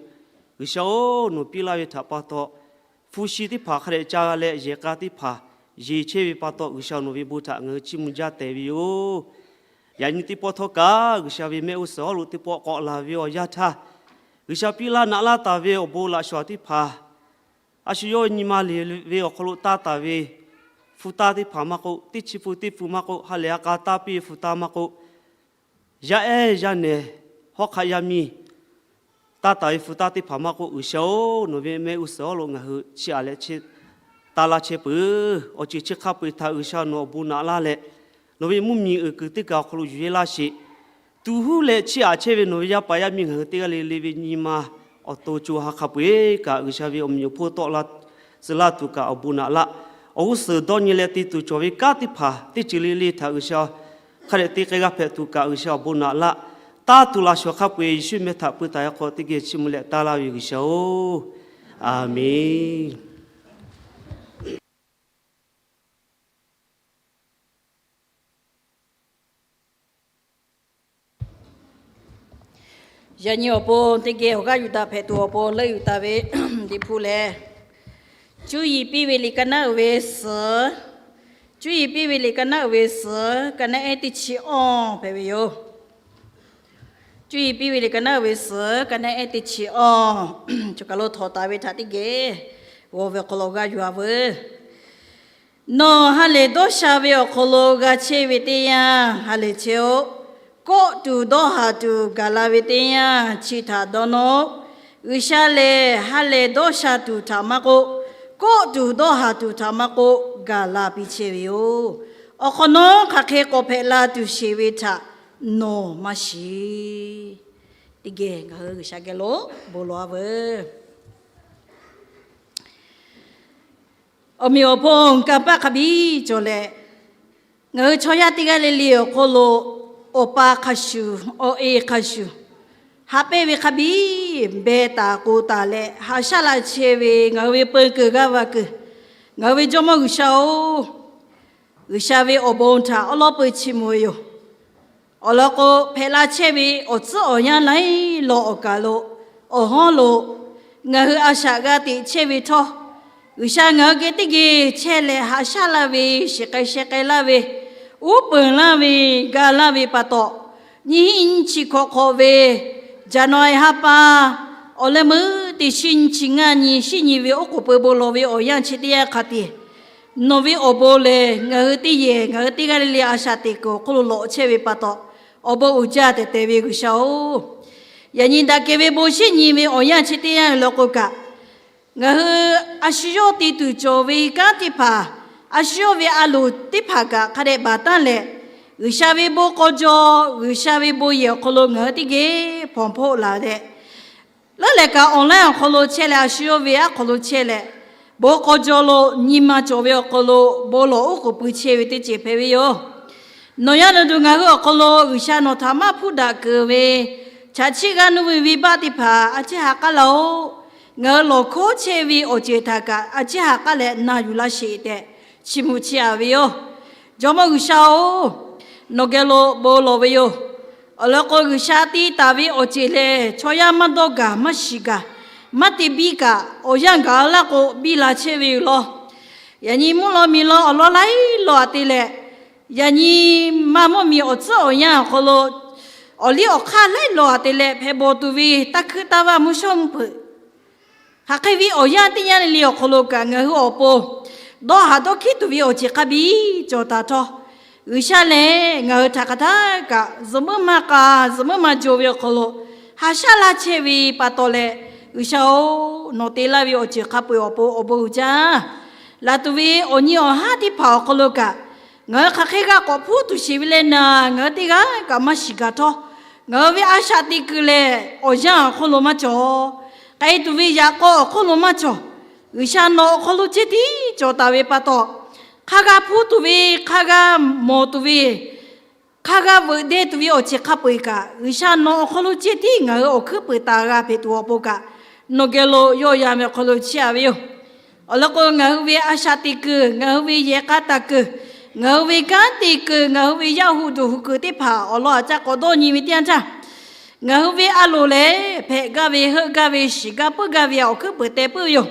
G'uiˬsha-oˬ, nawˬ piˇ laˇ ve htaꞈ pa taw, hpu shi teˇ hpaˍ hk'a dehꞈ ca g'a leh yehˬ k'a teˇ hpaˍ yeˬ chehˇ ve pa taw, G'uiˬsha nawˬ ve bon htaꞈ ngaˬ hui chiˇ mvuh jaˇ tehꞈ ve yoˬ. Yaꞈ nyi teˇ pawˆ htawˇ kaꞈ, G'uiˬsha ve mehˆ g'uˇ suhˍ awˬ lo teˇ pawˆ k'awꞈ laˬ ve awˬ yanˇ htaˇ, G'uiˬsha piˇ laˇ naꞈ laˇ taˍ ve awˬ bon laꞈ shawˍ teˇ hpaˍ, a shu yawˇ nyi ma le ve awˬ hk'aw lo taˇ taˍ ve hpu taˇ teˇ hpaˍ maˇ k'oˆ, teˇ chi pun teˇ pun maˇ k'oˆ, ha lehˬ a k'a taˇ piˇ ve hpu taˇ maˇ k'oˆ, yaˇ ehˉ yaˇ nehˬ, hawˉ hk'aˆ yaˇ miˇ, taˇ taˍ ve hpu taˇ teˇ hpaˍ maˇ k'oˆ, G'uiˬsha-oˬ, nawˬ ve mehˆ g'uˇ suhˍ awˬ lo ngaˬ hui chiˇ aꞈ leh taˇ laˇ chehˇ peuˬ. Awˬ ceuˬ chi hk'a peu-eˬ htaꞈ G'uiˬsha nawˬ awˬ bon naꞈ laˇ leh, nawˬ ve mvuhˇmiˬ uiˍ kuiˬ teˇ kaˬ awˬ hk'aw lo yuˬ yehˇ laˇ sheˍ. Tu huˉ leh chiˇ aꞈ chehˇ ve nawˬ ve yaˇ paˍ yaˇ miˇ ngaˬ hui teˇ g'aˇ le le ve nyi ma awˬ to co ha hk'a peu-eˬ kaꞈ, G'uiˬsha ve awˬ meꞈ awˬ hponˇ tawˆ la suh laˇ tuˬ kaꞈ awˬ bon naꞈ laˇ. Awˬ g'uˇ suhˍ dawˇ nyi leh te tuˬ cawˬ ve kanˉ teˇ hpaˍ teˇ ceuˬ le le htaꞈ G'uiˬsha hk'a dehꞈ te k'ai g'a hpehꞈ tuˬ kaꞈ G'uiˬsha awˬ bon naꞈ laˇ. Taˇ tuˬ laꞈ shawˍ hk'a peu-eˬ Yeˍsuˆ meh htaꞈ peu taˍ ve hk'aw teˇ geh chiˇ mvuh leh taˇ laˇ ve G'uiˬsha-oˬ, Aˍmenˍ. Yaꞈ nyi awˬ pon teˇ geh awˬ g'aˇ yuˬ daꞈ hpehꞈ tuˬ awˬ pon leuˆ yuˬ taˍ ve Liꞈ hpu lehˬ, Cuˇ yiˍ piˇ ve liꞈ ka naˉ uiˍ ve suhˍ, Cuˇ yiˍ piˇ ve liꞈ ka naˉ uiˍ ve suhˍ, ka naˉ ehˉ teˇ chi awˇ hpehꞈ ve yoˬ. Cuˇ yiˍ piˇ ve liꞈ ka naˉ uiˍ ve suhˍ, ka naˉ ehˉ teˇ chi awˇ, choˬ kaˬ lo htawnˍ taˍ ve htaꞈ teˇ geh g'aw ve awˬ hk'aw lo g'a yuˬ-a veuˬ. Nawˬ ha lehˬ dawˇ sha ve awˬ hk'aw lo g'a chehˇ ve teˇ yanˇ ha lehˬ chehˇ-oˆ. Kawˆ tuˬ dawˇ haˍ tuˬ gaˬ la ve teˇ yanˇ chi htaꞈ dawˇ nawˇ-oˆ. G'uiˬsha lehˬ ha lehˬ dawˇ sha tuˬ htaꞈ maˇ k'oˆ, kawˆ tuˬ dawˇ haˍ tuˬ htaꞈ maˇ k'oˆ, gaˬ la piˇ chehˇ ve yoˬ. Awˬ hk'awꞈ nawˉ hk'aˬ hk'e k'awꞈ hpehꞈ la tuˬ sheˍ ve htaꞈ nawˬ maˇ shiˍ. Teˇ geh ngaˬ hui G'uiˬsha geh lo bon lawˬ-a veuˬ. Awˬ meꞈ awˬ hponˇ kanˇ paˆ hk'a biˇ cawˬ leh, ngaˬ hui chaw yaˇ teˇ g'aˇ le le awˬ hk'aw lo awˬ pa hk'a shuˍ, awˬ e hk'a shuˍ, haꞈ pehnˇ ve hk'a biˇ beh taˍ k'oˍ taˍ leh haꞈ shaˉ la chehˇ ve ngaˬ hui ve peu kuiˬ g'aˇ va kuiˬ, ngaˬ hui ve Jawˇmawˇ G'uiˬsha-oˬ, G'uiˬsha ve awˬ bon htaꞈ awˉ lawˉ peu chiˇ mvuh ve yoˬ. Awˬ lawn k'o, hpehꞈ la chehˇ ve awˬ tcuhˉ awˬ yanˇ laiˉ law awˬ kaˬ lo, awˬ hawˉ lo ngaˬ hui a shaꞈ g'a teꞈ chehˇ ve htawˇ, G'uiˬsha ngaˬ hui geh teˇ geh chehˇ leh haꞈ shaˉ laˇ ve, shiˍ k'ai sheh k'ai laˇ ve, uˉ peunˍ laˇ ve, ga laˇ ve pa taw, nyiˇ hinˉ nyiˇ chi hkawꞈ hk'awꞈ ve January ha pa, awˬ leh meuˉ teˇ shinˉ nyiˇ chi ngaˇ nyi shinˉ nyi ve oˉ k'oˍ pui bon lawˬ ve awˬ yanˇ chi teˇ yanˇ hk'a te, nawˬ ve awˬ bon lehˬ ngaˬ hui teˇ yehˬ ngaˬ hui teˇ g'aˇ le le a shaꞈ teꞈ kuiˬ awˬ hk'oˆ lo lawꞈ chehˇ ve pa taw, awˬ bon uiˍ jaˇ tehꞈ tehꞈ ve G'uiˬsha-oˬ, yaꞈ nyi daꞈ kehˬ ve bon shinˉ nyi ve awˬ yanˇ chi teˇ yanˇ law k'o kaꞈ, ngaˬ hui a shu yawˇ te tuˬ cawˬ ve kanˉ teˇ hpaˍ, a shu yawˇ ve a loˍ teˇ hpaˍ kaꞈ hk'a dehꞈ baˬ taˉ leh, G'uiˬsha ve bon k'aw jaw, G'uiˬsha ve bon yehˬ awˬ hk'aw lo ngaˬ hui teˇ geh hpawnˬ hpoˆ laˬ leh, leuˉ lehˬ kaꞈ online awˬ hk'aw lo chehˇ leh a shu yawˇ ve aˉ hk'aw lo chehˇ leh, bon k'aw jaw lo nyi ma cawˬ ve awˬ hk'aw lo bon lawˬ oˉ k'oˍ pui chehˇ ve teˇ ceuˬ hpehꞈ ve yoˬ. Nawˬ yaˇ na duˬ ngaˬ hui awˬ hk'aw lo G'uiˬsha nawˬ htaꞈ maˇ hpuˇ daꞈ keunˍ ve, chaꞈ chiˆ g'aˇ nuˇ ve venˇbaˆ teˇ hpaˍ a ciˉ ha k'aˉ laˇ-oˆ. Ngaˬ hui lawˬ hkoˉ chehˇ ve awˬ ceuˬ htaꞈ kaꞈ a ciˉ ha k'aˉ leh na yuˬ laˇ sheˍ tehꞈ chiˇ mvuh chehˇ-a ve yoˬ. Jawˇmawˇ G'uiˬsha-oˬ, nawˬ geh lo bon lawˬ ve yoˬ. Awˬ lawn k'o, G'uiˬsha te taˍ ve awˬ ceuˬ lehˬ chaw yaˇ maˇ dawˇ gaˬ maˇ shiˍ gaˬ, maˇ te biˇ kaꞈ awˬ yanˇ gaˬ laˇ k'o biˇ la chehˇ ve yoˬ law. Yaꞈ nyi mvuhˇ law miˬ law awˬ lawn laiˉ law-a te leh, yaꞈ nyi maˇ mvuhˇ miˬ awˬ tcuhˉ awˬ yanˇ awˬ hk'aw lo awˬ liˇ awˬ hk'aˇ laiˉ law-a te leh hpehꞈ bawˬ tuˬ ve taˇ hkuiˉ taˇ vaˇ mvuhˇ shawˉ mvuhˇ hpeuꞈ, hk'aˬ hk'e ve awˬ yanˇ teˇ yanˇ le le awˬ hk'aw lo kaꞈ ngaˬ hui awˬ pon dawˇ haˍ dawˇ hkiˉ tuˬ ve awˬ ceuˬ hk'a biˇ cawˬ taˍ htawˇ, G'uiˬsha lehˬ ngaˬ hui htaꞈ hk'aˬ htaˇ kaꞈ zuhꞈ muiˉ maˇ k'a zuhꞈ muiˉ maˇ jaw ve awˬ hk'aw lo haꞈ shaˉ laˇ chehˇ ve pa taw leh, G'uiˬsha-oˬ, nawˬ te laˇ ve awˬ ceuˬ hk'a peu-eˬ awˬ pon awˬ bon uiˍ jaˇ. Laˬ tuˬ ve awˬ nyi awˬ haˉ teˇ hpaˍ awˬ hk'aw lo kaꞈ, ngaˬ hui hk'aˬ hk'e g'a k'awꞈ hpuˇ tuˬ sheˍ ve leh naˍ, ngaˬ hui teˇ g'aˇ kaꞈ maˇ shiˍ gaˬ htawˇ, ngaˬ hui ve a shaꞈ teꞈ kuiˬ lehˬ awˬ yanˇ awˬ hk'oˆ lo maˇ cawˬ. K'ai tuˬ ve yaꞈ k'aw awˬ hk'oˆ lo maˇ cawˬ. G'uiˬsha nawˬ awˬ hk'aw lo ceh tiˉ cawˬ taˍ ve pa taw, hk'a g'a hpuˇ tuˬ ve, hk'a g'a mawˬ tuˬ ve, hk'a g'a veuꞈ deh tuˬ ve awˬ ceuˬ hk'a peu-eˬ kaꞈ, G'uiˬsha nawˬ awˬ hk'aw lo ceh tiˉ ngaˬ hui awˬ hkuiˉ peuˬ taˍ g'a hpehꞈ tuˬ awˬ pon kaꞈ, nawˬ geh lo yawˇ yan ve awˬ hk'aw lo chehˇ-a ve yoˬ. Awˬ lawn k'o, ngaˬ hui ve a shaꞈ teꞈ kuiˬ, ngaˬ hui ve yehˬ k'a taˍ kuiˬ, ngaˬ hui ve kanˉ te kuiˬ, ngaˬ hui ve yaˇ hu duˬ hu kuiˬ teˇ hpaˍ awˬ lawn aꞈ ca k'awꞈ dawˇ nyi ve teˇ yanˇ htaˇ, ngaˬ hui ve a loˍ lehˬ hpehꞈ gaˇ ve, heuˆ gaˇ ve, shiˍ gaˇ puiˉ gaˇ ve awˬ hkuiˉ peuˬ teh puiˉ ve yoˬ.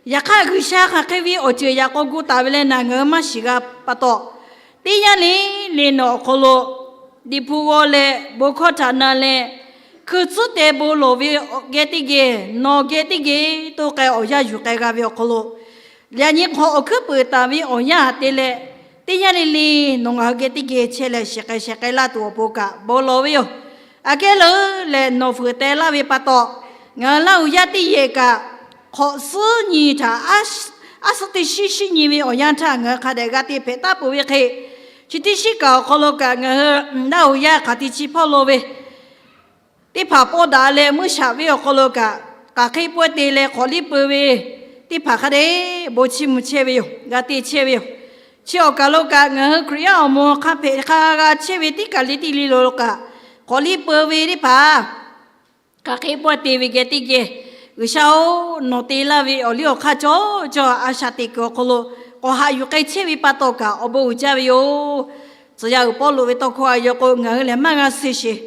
Yaꞈ hk'aˇ, G'uiˬsha hk'aˬ hk'e ve awˬ ceuˬ yaꞈ k'aw gu taˍ ve leh naˍ ngaˬ hui maˇ shiˍ g'a pa taw, teˇ yanˇ le le nawˬ awˬ hk'aw lo Liꞈ hpu g'aw leh bon hkawˇ htaꞈ na leh, hkui tcuhˉ teh bon lawˬ ve geh teˇ geh, nawˬ geh teˇ geh to k'ai awˬ yanˇ yuˬ k'ai g'a ve awˬ hk'aw lo, yaꞈ nyi hk'awꞈ awˬ hkuiˉ peuˬ taˍ ve awˬ yanˇ te leh, teˇ yanˇ le le nawˬ ngaˬ hui geh teˇ geh chehˇ leh shiˍ k'ai sheh k'ai laˇ tuˬ awˬ pon kaꞈ bon lawˬ ve yoˬ. Aꞈ kehˉ leuˉ leh nawˬ fuiˍ teh laˇ ve pa taw, ngaˬ hui Laˇ huˍ yaˇ teˇ yehˬ kaꞈ hk'awꞈ suhˉ nyi htaꞈ aˉ suhˉ teˇ shinˉ shinˉ nyi ve awˬ yanˇ htaˇ ngaˬ hui hk'a dehꞈ g'a te hpehꞈ taˉ peuˬ ve hk'e, chi teˇ shinˉ kaꞈ awˬ hk'aw lo kaꞈ ngaˬ hui Laˇ huˍ yaˇ hk'aˬ te chi hpawˇ lo ve teˇ hpaˍ pawˇ daꞈ leh muˇ shaꞈ ve awˬ hk'aw lo kaꞈ, hk'aˬ hk'e pawehˇ te leh hk'awꞈ liˇ peu ve, teˇ hpaˍ hk'a dehꞈ bon chiˇ mvuh chehˇ ve yoˬ. G'a te chehˇ ve yoˬ. Chi awˬ kaˬ lo kaꞈ ngaˬ hui Hkriꞈ yaˇ awˬ moˍ hk'a hpehꞈ hk'a g'a chehˇ ve teˇ kaˬ le teˇ le lo kaꞈ, k'awꞈ liˇ peu ve teˇ hpaˍ hk'aˬ hk'e pawˇ te ve geh teˇ geh, G'uiˬsha-oˬ, nawˬ te laˇ ve awˬ liˇ awˬ hk'aˇ cawˬ cawˬ a shaꞈ teꞈ kuiˬ awˬ hk'aw lo k'awꞈ haꞈ yuˬ k'ai chehˇ ve pa taw kaꞈ awˬ bon uiˍ jaˇ ve yoˬ. Tcuh yaˇ uiˍ Pawˇluꞈ ve tawˇ hkawˇ a yaw k'o, ngaˬ hui lehˬ maˇ g'a suh sheˍ.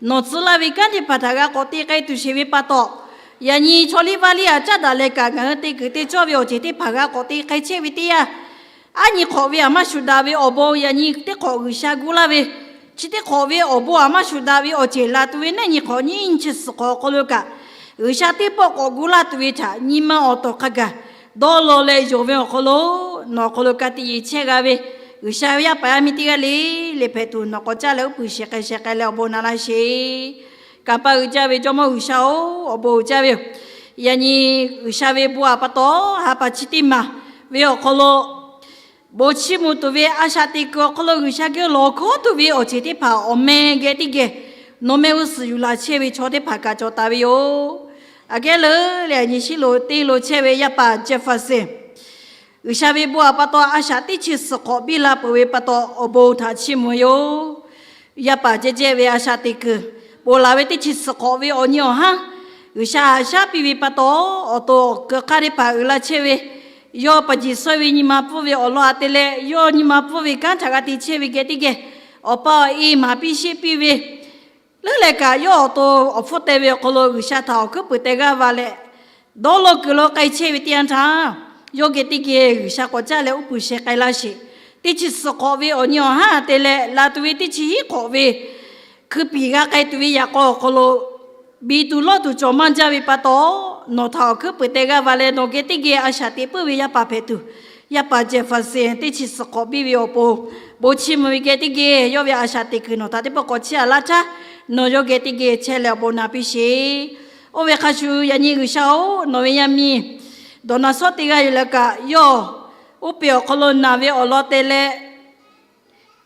Nawˬ tcuh laˇ ve kanˉ teˇ hpaˍ htaꞈ g'a k'awꞈ te k'ai tuˬ sheˍ ve pa taw, yaꞈ nyi chaw liˇ vaˇ liˇ a caˉ daꞈ leh kaꞈ ngaˬ hui te kuiˬ te cawˇ ve awˬ ceuˬ teˇ hpaˍ g'a k'awꞈ te k'ai chehˇ ve teˇ yanˇ, aˉ nyi hk'awꞈ ve aˬ maˇ shuˍ daꞈ ve awˬ bon yaꞈ nyi teˇ hk'awꞈ G'uiˬsha gu laˇ ve, chi teˇ hk'awꞈ ve awˬ bon aˬ maˇ shuˍ daꞈ ve awˬ ceuˬ laˬ tuˬ ve naˉ nyi hk'awꞈ nyiˇ nyi chi suhˍ hk'awꞈ awˬ hk'aw lo kaꞈ, G'uiˬsha teˇ pawˆ k'awꞈ gu laˇ tuˬ ve htaꞈ nyi ma awˬ tawˍ hk'a gaˬ dawˇ law leh yonˍ ve awˬ hk'aw lo, nawˬ awˬ hk'aw lo ka tiꞈ yeˬ chehˇ g'a ve G'uiˬsha ve yaˇ paˍ yaˇ miˇ teˇ g'aˇ le le hpehꞈ tuˬ nawˬ k'awꞈ caˇ leh uˉ peunˍ shehˍ k'ai shehˍ k'ai leh awˬ bon naꞈ laˇ sheˍ. Kanˇ paˆ uiˍ jaˇ ve Jawˇmawˇ G'uiˬsha-oˬ, awˬ bon uiˍ jaˇ ve yoˬ. Yaꞈ nyi G'uiˬsha ve bon aˬ pa taw ha pa chi teˇ maˬ ve awˬ hk'aw lo bon chiˇ mvuh tuˬ ve a shaꞈ teꞈ kuiˬ awˬ hk'aw lo G'uiˬsha geh lawˬ hkawˉ tuˬ ve awˬ ceuˬ teˇ hpaˍ awˬ meh geh teˇ geh nawˬ meh g'uˇ suhˍ yuˬ laˬ chehˇ ve chaw teˇ hpaˍ kaꞈ cawˬ taˍ ve yoˬ. Aꞈ kehˉ leuˉ leh yaꞈ nyi Shiˉloꞈ teˇ lo chehˇ ve yaˇ paˍ Jefferson, G'uiˬsha ve bon aˬ pa taw a shaꞈ teˇ chi suhˍ hk'awꞈ biˇ la peuˬ ve pa taw awˬ bon htaꞈ chiˇ mvuh yoˬ. Yaˇ paˍ jehˇ jehˇ ve a shaꞈ teꞈ kuiˬ ponˬ laˬ ve teˇ chi suhˍ hk'awꞈ ve awˬ nyi awˬ haˉ G'uiˬsha haꞈ shaˉ piˇ ve pa taw, awˬ to awˬ kuiˬ hk'aˇ teˇ hpaˍ uiˍ la chehˇ ve, yawˇ paˍ jeˬ suhˉ ve nyi ma pfuhˇ ve awˬ lawn aꞈ te leh, yawˇ nyi ma pfuhˇ ve kanˉ htaꞈ g'a te chehˇ ve geh teˇ geh, awˬ pa awˬ e maˍ piˇ sheˆ piˇ ve leuˉ leh kaꞈ, yawˇ awˬ to awˬ hpfuhˇ teh ve awˬ hk'aw lo G'uiˬsha htaꞈ awˬ hkuiˉ puiˍ teh g'aˇ va leh, dawˇ law kuiˬ law k'ai chehˇ ve teˇ yanˇ htaˇ, yawˇ geh teˇ geh G'uiˬsha k'awꞈ caˇ leh uˉ peunˍ shehˍ k'ai laˇ sheˍ. Teˇ chi suhˍ hk'awꞈ ve awˬ nyi awˬ haˉ te leh laˬ tuˬ ve teˇ chi hiˉ hk'awꞈ ve hkui piˍ g'a k'ai tuˬ ve yaꞈ k'aw awˬ hk'aw lo, biˇ tuˬ lawˇ tuˬ cawˬ maˇ jaˇ ve pa taw, nawˬ htaꞈ awˬ hkuiˉ puiˍ teh g'aˇ va leh nawˬ geh teˇ geh a shaꞈ teꞈ puiˉ ve yaˇ paˍ hpehꞈ tuˬ, yaˇ paˍ Jefferson teˇ chi suhˍ hk'awꞈ biˇ ve awˬ pon, bon chiˇ mvuh ve geh teˇ geh yawˇ ve a shaꞈ teꞈ kuiˬ nawˬ htaꞈ teˇ pawˆ k'awꞈ chiˇ aꞈ laˇ htaˇ, nawˬ yawˇ geh teˇ geh chehˇ leh awˬ bon naꞈ piˇ sheˍ. Oˇ ve hk'a shuˍ yaꞈ nyi G'uiˬsha-oˬ, nawˬ ve yaˇ miˇ dawˬ naˍ sawˉ teˇ g'aˇ yoˬ leh kaꞈ, yawˇ uˉ peꞈ awˬ hk'aw lo naˬ ve awˬ lawn te leh,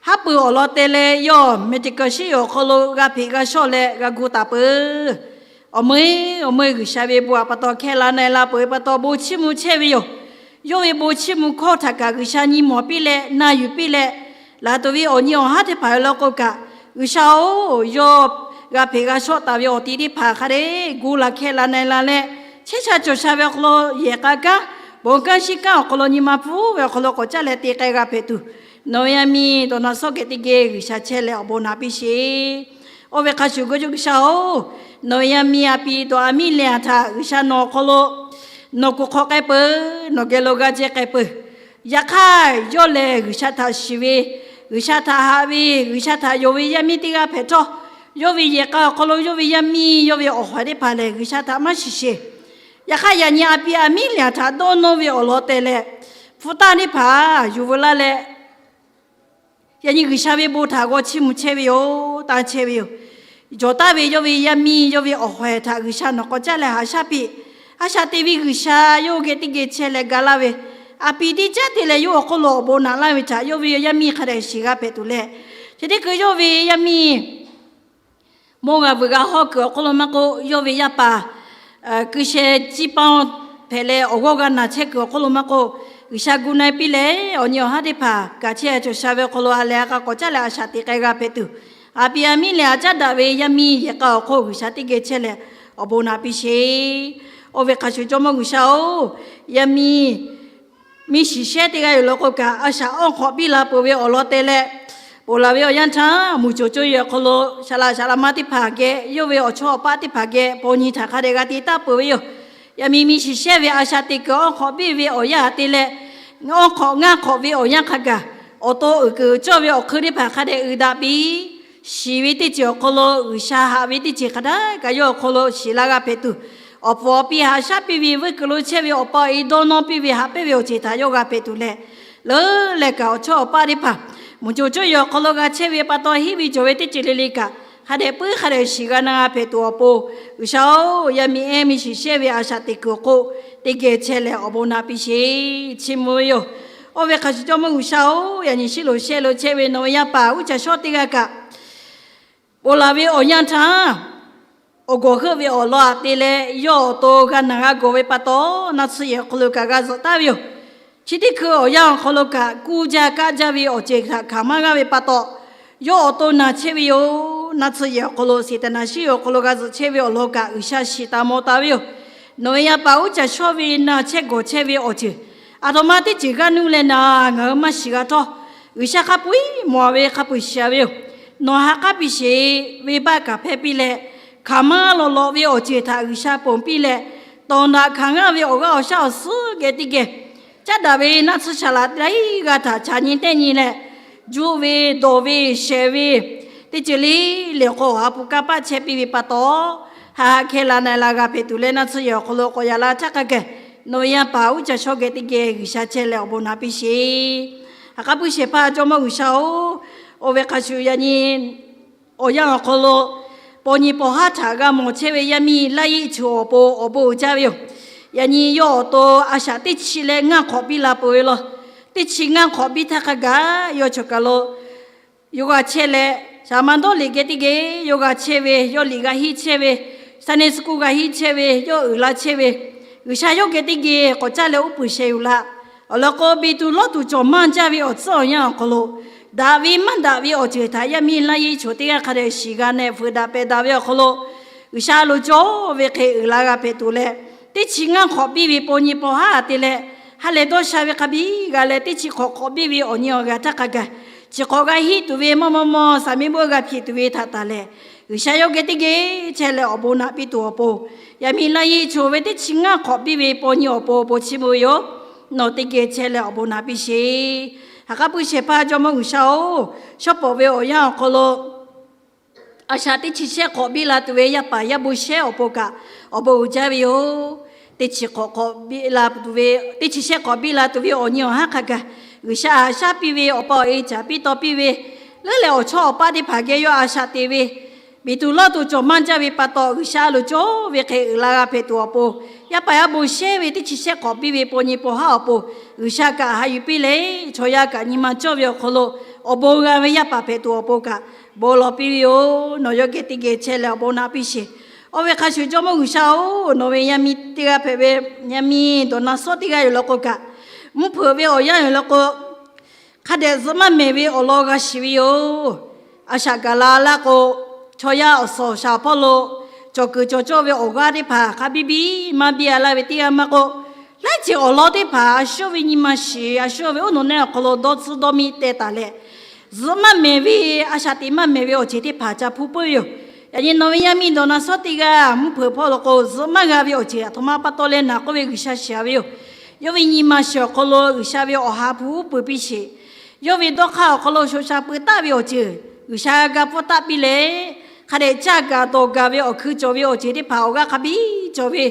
haˉ pui awˬ lawn te leh yawˇ medical shiˉ yoˬ awˬ hk'aw lo g'a hpeꞈ g'a shawˆ leh g'a gu taˍ peuˬ. Awˬ meuˇ awˬ meuˇ G'uiˬsha ve bon aˬ pa taw hkehˇ la na e la peuˬ ve pa taw bon chiˇ mvuh chehˇ ve yoˬ. Yawˇ ve bon chiˇ mvuh hkawˇ htaꞈ kaꞈ G'uiˬsha nyi mawˬ piˇ leh na yuˬ piˇ leh, laˬ tuˬ ve awˬ nyi awˬ haˉ teˇ hpaˍ ve law k'o kaꞈ, G'uiˬsha-oˬ, yawˇ g'a hpeꞈ g'a shawˆ taˍ ve awˬ ti teˇ hpaˍ hk'a dehꞈ gu la hkehˇ la na e la leh, chehˇ sha cawˬ sha ve awˬ hk'aw lo yehˬ k'a kanˉ, bon kanˉ shiˉ kanˉ awˬ hk'aw lo nyi ma pfuhˇ ve awˬ hk'aw lo k'awꞈ caˇ leh te k'ai g'a hpehꞈ tuˬ, nawˬ ve yaˇ miˇ dawˬ naˍ sawˉ geh teˇ geh G'uiˬsha chehˇ leh awˬ bon naꞈ piˇ sheˍ. Oˇ ve hk'a shuˍ g'uˇ juˇ G'uiˬsha-oˬ, nawˬ ve yaˇ miˇ a piˍ dawˬ a miˇ leh aˬ htaꞈ G'uiˬsha nawˬ awˬ hk'aw lo nawˬ kuˬ hk'awꞈ k'ai peuˬ, nawˬ geh lo g'aˇ jehˇ k'ai peuˬ. Yaꞈ hk'aˇ, yawˇ lehˬ G'uiˬsha htaꞈ shiˍ ve, G'uiˬsha htaꞈ haꞈ ve, G'uiˬsha htaꞈ yonˍ ve yaˇ miˇ teˇ g'aˇ hpehꞈ htawˇ, yawˇ ve yehˬ k'a awˬ hk'aw lo yawˇ ve yaˇ miˇ, yawˇ ve awˬ hawˍ teˇ hpaˍ lehˬ G'uiˬsha htaꞈ maˇ shiˍ sheˍ. Yaꞈ hk'aˇ, yaꞈ nyi a piˍ a miˇ lehˬ aˬ htaꞈ dawˇ nawˇ ve awˬ lawn te leh, hpu taˇ teˇ hpaˍ yuˬ veu laˇ leh, yaꞈ nyi G'uiˬsha ve bon htaꞈ g'aw chiˇ mvuh chehˇ ve yoˬ, tanˇ chehˇ ve yoˬ. Jawˬ taˍ ve yawˇ ve yaˇ miˇ, yawˇ ve awˬ hawˍ htaꞈ G'uiˬsha nawˬ k'awꞈ caˇ leh haꞈ shaˉ piˇ. A shaꞈ teꞈ ve G'uiˬsha yawˇ geh teˇ geh chehˇ leh ga laˇ ve, a piˍ teˇ caˉ te leh yawˇ awˬ hk'oˆ lo awˬ bon naꞈ laˇ ve htaꞈ yawˇ ve yaˇ miˇ hk'a dehꞈ shiˍ g'a hpehꞈ tuˬ leh, chi teˇ hkui yawˇ ve yaˇ miˇ mawˇ g'a vuiˬ g'a hawˇ kuiˬ awˬ hk'oˆ lo maˇ k'oˆ, yawˇ ve yaˇ paˍ ku sheh ciˇ paˇ hpehꞈ leh awˬ g'awˇ g'a naˬ chehˇ kuiˬ awˬ hk'oˆ lo maˇ k'oˆ, G'uiˬsha gu na e piˇ leh awˬ nyi awˬ haˉ teˇ hpaˍ kaꞈ chehˇ cawˬ sha ve awˬ hk'aw lo a lehˬ a k'a k'awꞈ caˇ leh a shaꞈ teꞈ k'ai g'a hpehꞈ tuˬ, a piˍ a miˇ lehˬ aˬ caˉ daꞈ ve yaˇ miˇ yehˬ k'a awˬ hk'oˆ G'uiˬsha teˇ geh chehˇ leh awˬ bon naꞈ piˇ sheˍ. Oˇ ve hk'a shuˍ Jawˇmawˇ G'uiˬsha-oˬ, yaˇ miˇ miˇ shiˍ shehˉ teˇ g'aˇ yoˬ law k'o kaꞈ, a shaꞈ awˇ hk'awꞈ biˇ la peuˬ ve awˬ lawn te leh, ponˬ laˬ ve awˬ yanˇ htaˇ muiˬ coˬ coˇ yehˬ awˬ hk'aw lo shaˍ laꞈ shaˍ laꞈ ma teˇ hpaˍ geh, yawˇ ve awˬ chawˇ awˬ paˆ teˇ hpaˍ geh paw nyi htaꞈ hk'a dehꞈ g'a te taˍ peuˬ ve yoˬ. Yaˇ miˇ miˇ shiˍ shehˉ ve a shaꞈ teꞈ kuiˬ awˇ hk'awꞈ biˇ ve awˬ yanˇ te leh, awˇ hk'awꞈ ngaˇ hk'awꞈ ve awˬ yanˇ hk'a gaˬ, awˬ to uiˍ kuiˬ cawˇ ve awˬ hk'eun teˇ hpaˍ hk'a dehꞈ uiˍ daꞈ piˇ. Shiˍ ve teˇ ceuˬ awˬ hk'aw lo G'uiˬsha haꞈ ve teˇ ceuˬ hk'a htaˇ kaꞈ yawˇ awˬ hk'aw lo shiˍ la g'a hpehꞈ tuˬ, awˬ puˍ awˬ pi haꞈ shaˉ piˇ ve veuˇ kuiˬ lo chehˇ ve awˬ pa awˬ e dawˇ nawˇ piˇ ve haꞈ pehnˇ ve awˬ ceuˬ htaꞈ yawˇ g'a hpehꞈ tuˬ leh, leuˉ leh kaꞈ awˬ chawˇ awˬ paˆ teˇ hpaˍ muiˬ coˬ coˇ yehˬ awˬ hk'aw lo g'a chehˇ ve pa taw, henˇ ve cawˬ ve teˇ ceuˬ le le kaꞈ hk'a dehꞈ puiˉ hk'a dehꞈ shiˍ g'a na g'a hpehꞈ tuˬ awˬ pon, G'uiˬsha-oˬ, yaˇ miˇ ehˉ miˇ shiˍ shehˉ ve a shaꞈ teꞈ kuiˬ awˬ hk'oˆ teˇ geh chehˇ leh awˬ bon naꞈ piˇ sheˍ. Chiˇ mvuh ve yoˬ. Oˇ ve hk'a shuˍ Jawˇmawˇ G'uiˬsha-oˬ, yaꞈ nyi Shiˉloꞈ shehˆ lo chehˇ ve nawˬ ve yaˇ paˍ uˉ caˬ shawˉ teˇ g'aˇ kaꞈ, ponˬ laˬ ve awˬ yanˇ htaˇ awˬ gawˬ heuˆ ve awˬ lawn aꞈ te leh, yawˇ awˬ to g'a naˬ g'a gawˬ ve pa taw, naˆ tsuhˇ yehˬ awˬ hk'aw lo kaꞈ g'a zuhꞈ taˍ ve yoˬ. Chi teˇ hkui awˬ yanˇ awˬ hk'aw lo kaꞈ, kuˇ jaˇ kaˆ jaˇ ve awˬ ceuˬ htaꞈ hkanˍ maˇ g'aˇ ve pa taw, yawˇ awˬ to naˬ chehˇ ve yoˬ. Naˆ tsuhˇ yehˬ awˬ hk'aw lo, Seˍtanˍ shiˉ ve awˬ hk'aw lo g'a zuhꞈ chehˇ ve awˬ lawn kaꞈ G'uiˬsha shiˍ taˍ mawˬ taˍ ve yoˬ. Nawˬ ve yaˇ paˍ uˉ caˬ shawˇ ve naˬ chehˇ gawˬ chehˇ ve awˬ ceuˬ, aˬ htoꞈ ma teˇ ceuˬ g'aˇ nuˇ leh naˍ, ngaˬ hui maˇ shiˍ g'a htawˇ, G'uiˬsha hk'a peu-eˬ mawˬ ve hk'a peu-eˬ shiˍ ve yoˬ. Nawˬ ha k'aˉ piˇ sheˍ, venˇbaˆ kaꞈ hpehˇ piˇ leh, hkanˍ maˇ lawꞈ lawꞈ ve awˬ ceuˬ htaꞈ G'uiˬsha ponˬ piˇ leh, tawˍ naꞈ hkanˍ g'aˇ ve awˬ g'aˇ awˬ shaˉ awˬ suhˉ geh teˇ geh caˉ daꞈ ve naˆ tsuhˇ shaˍ laꞈ teˇ g'aˇ htaꞈ chaꞈ nyi tehˆ nyi leh, juˆ ve, dawˬ ve, shehˍ ve, teˇ ceuˬ le le awˬ hk'aw awˬ ha hpu kanˇ paˆ chehˇ piˇ ve pa taw, haꞈ haꞈ hkeh la na la g'a hpehꞈ tuˬ leh, naˆ tsuhˇ yehˬ awˬ hk'aw lo k'awꞈ yaꞈ la htaˇ hk'a gaˬ, nawˬ ve yaˇ paˍ uˉ caˬ shawˇ geh teˇ geh G'uiˬsha chehˇ leh awˬ bon naꞈ piˇ sheˍ. Ha k'aˉ puiˉ shehˍ hpaˇ Jawˇmawˇ G'uiˬsha-oˬ, oˇ ve hk'a shuˍ yaꞈ nyi awˬ yanˇ awˬ hk'aw lo paw nyi paw haˉ htaꞈ g'a mawˬ chehˇ ve yaˇ miˇ Laˇ Yeˆ Chu awˬ pon awˬ bon uiˍ jaˇ ve yoˬ. Yaꞈ nyi yawˇ awˬ to a shaꞈ teˇ chi leh ngaˇ hk'awꞈ biˇ la peuˬ ve law. Teˇ chi ngaˇ hk'awꞈ biˇ htaˇ hk'a gaˬ yawˇ choˬ kaˬ lo yawˇ g'a chehˇ leh, shaˍ ma dawˇ liꞈ geh teˇ geh yawˇ g'a chehˇ ve, yawˇ liꞈ g'a hiˆ chehˇ ve, Sunday school g'a hiˆ chehˇ ve, yawˇ uiˍ la chehˇ ve, G'uiˬsha yawˇ geh teˇ geh k'awꞈ caˇ leh uˉ peunˍ sheh yuˬ laˇ. Awˬ lawn k'o, beˬ tuˬ lawˇ tuˬ cawˬ maˇ jaˇ ve awˬ tcuhˉ awˬ yanˇ awˬ hk'aw lo, daꞈ ve maˇ daꞈ ve awˬ ceuˬ htaꞈ yaˇ miˇ Laˇ Yeˆ Chu teˇ g'aˇ hk'a dehꞈ shiˍ g'a neh veuꞈ daꞈ pehˬ daꞈ ve awˬ hk'aw lo, G'uiˬsha loˍ cawˇ ve hk'e uiˍ la g'a hpehꞈ tuˬ leh, teˇ chi ngaˇ hk'awꞈ biˇ ve paw nyi paw haˉ te leh, ha lehˬ dawˇ sha ve hk'a biˇ g'a leh, teˇ chi hk'awꞈ hk'awꞈ biˇ ve awˬ nyi awˬ g'aˬ htaˇ hk'a gaˬ, chi hk'awꞈ g'a hiˆ tuˬ ve maˇ maw maw saˍ miˇ beuˆ g'a hpiˇ tuˬ ve htaꞈ taˍ leh, G'uiˬsha yawˇ geh teˇ geh chehˇ leh awˬ bon naꞈ piˇ tuˬ awˬ pon, yaꞈ miˇ Laˇ Yeˆ Chu ve teˇ chi ngaˇ hk'awꞈ biˇ ve paw nyi awˬ pon awˬ pon chiˇ mvuh ve yoˬ. Nawˬ teˇ geh chehˇ leh awˬ bon naꞈ piˇ sheˍ. Ha k'aˉ puiˉ shehˍ hpaˇ Jawˇmawˇ G'uiˬsha-oˬ, shawˉ pawˍ ve awˬ yanˇ awˬ hk'aw lo a shaꞈ teˇ chi shehˆ hk'awꞈ biˇ la tuˬ ve yaˇ paˍ yaˇ bon shehˉ awˬ pon kaꞈ awˬ bon uiˍ jaˇ ve yoˬ. Teˇ chi hk'awꞈ hk'awꞈ biˇ la tuˬ ve, teˇ chi shehˆ hk'awꞈ biˇ la tuˬ ve awˬ nyi awˬ haˉ hk'a gaˬ, G'uiˬsha haꞈ shaˉ piˇ ve awˬ pa awˬ e caˍ piˇ taw piˇ ve, leuˉ leh awˬ chawˇ awˬ paˇ teˇ hpaˍ geh yawˇ a shaꞈ te ve, beˬ tuˬ lawˇ tuˬ cawˬ maˇ jaˇ ve pa taw, G'uiˬsha loˍ cawˇ ve hk'e uiˍ la g'a hpehꞈ tuˬ awˬ pon, yaˇ paˍ yaˇ bon shehˉ ve teˇ chi shehˆ hk'awꞈ biˇ ve paw nyi paw haˉ awˬ pon, G'uiˬsha kaꞈ haꞈ yuˬ piˇ leh, chaw yaˇ kaꞈ nyi ma cawˇ ve awˬ hk'aw lo awˬ bon g'a ve yaˇ paˍ hpehꞈ tuˬ awˬ pon kaꞈ bon lawˬ piˇ ve yoˬ. Nawˬ yawˇ geh teˇ geh chehˇ leh awˬ bon naꞈ piˇ sheˍ. Oˇ ve hk'a shuˍ Jawˇmawˇ G'uiˬsha-oˬ, nawˬ ve yaˇ miˇ teˇ g'aˇ hpehꞈ ve, yaˇ miˇ dawˬ na suhˉ teˇ g'aˇ yoˬ law k'o kaꞈ, mvuhˇ hpeuꞈ ve awˬ yanˇ yoˬ law k'o, hk'a dehꞈ zuhꞈ maˇ mehˍ ve awˬ lawn g'a shiˍ ve yoˬ. A shaꞈ gaˬ la laˇ k'o, chaw yaˇ awˬ suhˍ awˬ shaˍ awˬ hpawˇ lo cawˬ kuiˬ cawˬ cawˇ ve awˬ g'aˇ teˇ hpaˍ hk'a biˇ biˇ maˇ biˇ a laˇ ve teˇ g'aˇ maˇ k'oˆ, laiˉ ceuˬ awˬ lawn teˇ hpaˍ a shu ve nyi ma shiˍ, a shu ve oˉ nawˬ neˆ awˬ hk'aw lo dawˇ tcuhˉ dawˇ miˇ teh taˍ leh, zuhꞈ maˇ mehˍ ve, a shaꞈ teꞈ maˇ mehˍ ve awˬ ceuˬ teˇ hpaˍ ca hpuˇ puiˉ ve yoˬ. Yaꞈ nyi nawˬ ve yaˇ miˇ dawˬ na suhˉ teˇ g'aˇ mvuhˇ hpeuꞈ hpawˇ law k'o, zuhꞈ maˇ g'a ve awˬ ceuˬ aˬ htoꞈ ma pa taw leh naˬ k'oˆ ve G'uiˬsha shiˍ ve yoˬ. Yawˇ ve nyi ma shiˍ awˬ hk'aw lo G'uiˬsha ve awˬ ha hpu uˉ peunˍ piˇ sheˍ. Yawˇ ve dawˇ hk'aˇ awˬ hk'aw lo shoꞈ sha pui taˆ ve awˬ ceuˬ G'uiˬsha g'a pfuhˇ taˆ piˇ leh, hk'a dehꞈ caˇ gaˬ dawˬ gaˬ ve awˬ hkui cawˬ ve awˬ ceuˬ teˇ hpaˍ awˬ g'aˇ hk'a biˇ cawˬ ve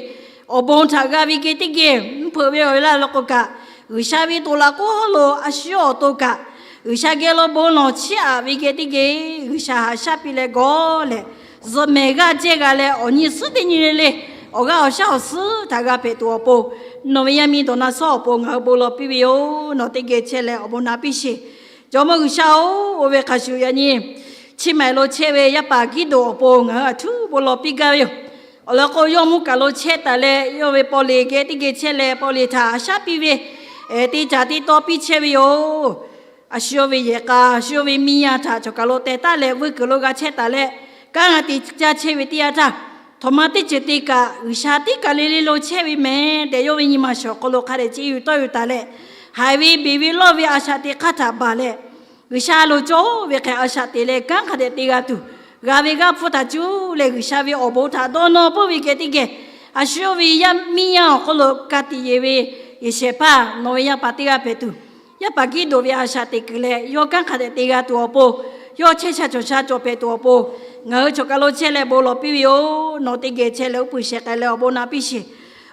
awˬ bon htaꞈ g'a ve geh teˇ geh mvuhˇ hpeuꞈ ve awˬ e laˇ law k'o kaꞈ, G'uiˬsha ve toꞈ laꞈ k'oˆ lo a shu awˬ to kaꞈ, G'uiˬsha geh lo bon lawˬ chiˇ aꞈ ve geh teˇ geh G'uiˬsha haꞈ shaˉ piˇ leh gawˇ leh, zuhꞈ mehˍ g'aˇ jehˇ g'a leh awˬ nyi suhˉ teˇ nyi le le, awˬ g'aˇ awˬ shaˉ awˬ suhˉ htaꞈ g'a hpehꞈ tuˬ awˬ pon, nawˬ ve yaˇ miˇ dawˬ na suhˉ awˬ pon ngaˬ hui bon lawˬ piˇ ve yoˬ. Nawˬ teˇ geh chehˇ leh awˬ bon naꞈ piˇ sheˍ. Jawˇmawˇ G'uiˬsha-oˬ, oˇ ve hk'a shuˍ yaꞈ nyi chi maˍ lo chehˇ ve yaˇ paˍ Giˉdonˍ awˬ pon ngaˬ hui aˬ htuˉ bon lawˬ piˇ gaˇ ve yoˬ. Awˬ lawn k'o, yawˇ mvuhˇ kaˬ lo chehˇ taˍ leh, yawˇ ve paw leˬ geh teˇ geh chehˇ leh, paw leˬ htaꞈ haꞈ shaˉ piˇ ve, te caˍ te taw piˇ chehˇ ve yoˬ. A shu ve yehˬ k'a, a shu ve miˇ yaˇ htaꞈ cawˬ kaˬ lo teh taˉ leh, vuiˇ kuiˬ lo g'a chehˇ taˍ leh, kanˉ g'a te caˇ chehˇ ve teˇ yanˇ htaˇ, htoꞈ ma teˇ ceuˬ te kaꞈ G'uiˬsha teˇ kaˬ le le lo chehˇ ve mehˍ tehꞈ, yawˇ ve nyi ma shiˍ awˬ hk'aw lo hk'a dehꞈ ce yuˬ tawˆ yuˬ taˍ leh, haiˬ ve beˬ ve lawˇ ve a shaꞈ teꞈ hk'aˇ htaꞈ baˬ leh, G'uiˬsha loˍ cawˇ ve hk'e a shaꞈ teꞈ leh kanˉ hk'a dehꞈ te g'a tuˬ, g'a ve g'aˇ hpfuhˇ htaꞈ cuˇ leh G'uiˬsha ve awˬ bon htaꞈ dawˇ nawˇ peuˬ ve geh teˇ geh, a shu ve yaˇ miˇ yaˇ awˬ hk'aw lo ka tiꞈ yeˬ ve yehˬ shehˍ hpaˇ nawˬ ve yaˇ paˍ teˇ g'aˇ hpehꞈ tuˬ, yaˇ paˍ Giˉdonˍ ve a shaꞈ teꞈ kuiˬ leh yawˇ kanˉ hk'a dehꞈ te g'a tuˬ awˬ pon, yawˇ chehˇ sha cawˬ sha cawˬ hpehꞈ tuˬ awˬ pon, ngaˬ hui cawˬ kaˬ lo chehˇ leh bon lawˬ piˇ ve yoˬ. Nawˬ teˇ geh chehˇ leh uˉ peunˍ shehˍ k'ai leh awˬ bon naꞈ piˇ sheˍ.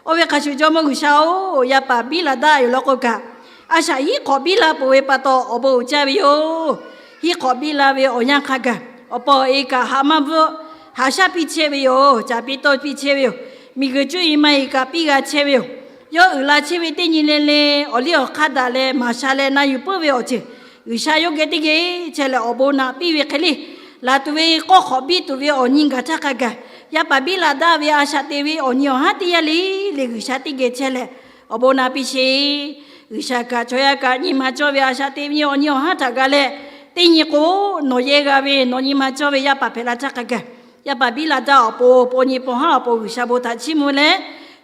Oˇ ve hk'a shuˍ Jawˇmawˇ G'uiˬsha-oˬ, yaˇ paˍ biˇ la daꞈ yoˬ law k'o kaꞈ, a shaꞈ hiˉ hk'awꞈ biˇ la peuˬ ve pa taw awˬ bon uiˍ jaˇ ve yoˬ. Hiˉ hk'awꞈ biˇ la ve awˬ yanˇ hk'a gaˬ, awˬ pa awˬ e kaꞈ haꞈ maˇ bvuhˆ, haꞈ shaˉ piˇ chehˇ ve yoˬ. Caˍ piˇ tawˇ piˇ chehˇ ve yoˬ. Miˬguiˬ cuˇ yiˍ ma yiˍ kaꞈ piˇ g'a chehˇ ve yoˬ. Yawˇ uiˍ la chehˇ ve teˇ nyi le le, awˬ liˇ awˬ hk'aˇ daꞈ leh maˍ sha leh na yuˬ puiˉ ve awˬ ceuˬ, G'uiˬsha yawˇ geh teˇ geh chehˇ leh awˬ bon naꞈ piˇ ve hk'e le, laˬ tuˬ ve k'awˇ hk'awꞈ biˇ tuˬ ve awˬ nyi gaˬ htaˇ hk'a gaˬ, Yaˇ paˍ biˇ la daˇ ve a shaꞈ teꞈ ve awˬ nyi awˬ haˉ teˇ yanˇ le le G'uiˬsha teˇ geh chehˇ leh awˬ bon na piˇ sheˍ. G'uiˬsha kaꞈ chaw yaˇ kaꞈ nyi ma cawˇ ve a shaꞈ teꞈ ve awˬ nyi awˬ haˉ htaꞈ ga leh, teˇ nyi k'o, nawˬ yehˇ g'a ve nawˬ nyi ma cawˇ ve yaˇ paˍ hpehꞈ la htaˇ hk'a gaˬ, yaˇ paˍ biˇ la daˇ awˬ pon, paw nyi paw haˉ awˬ pon G'uiˬsha bon htaꞈ chiˇ mvuh leh,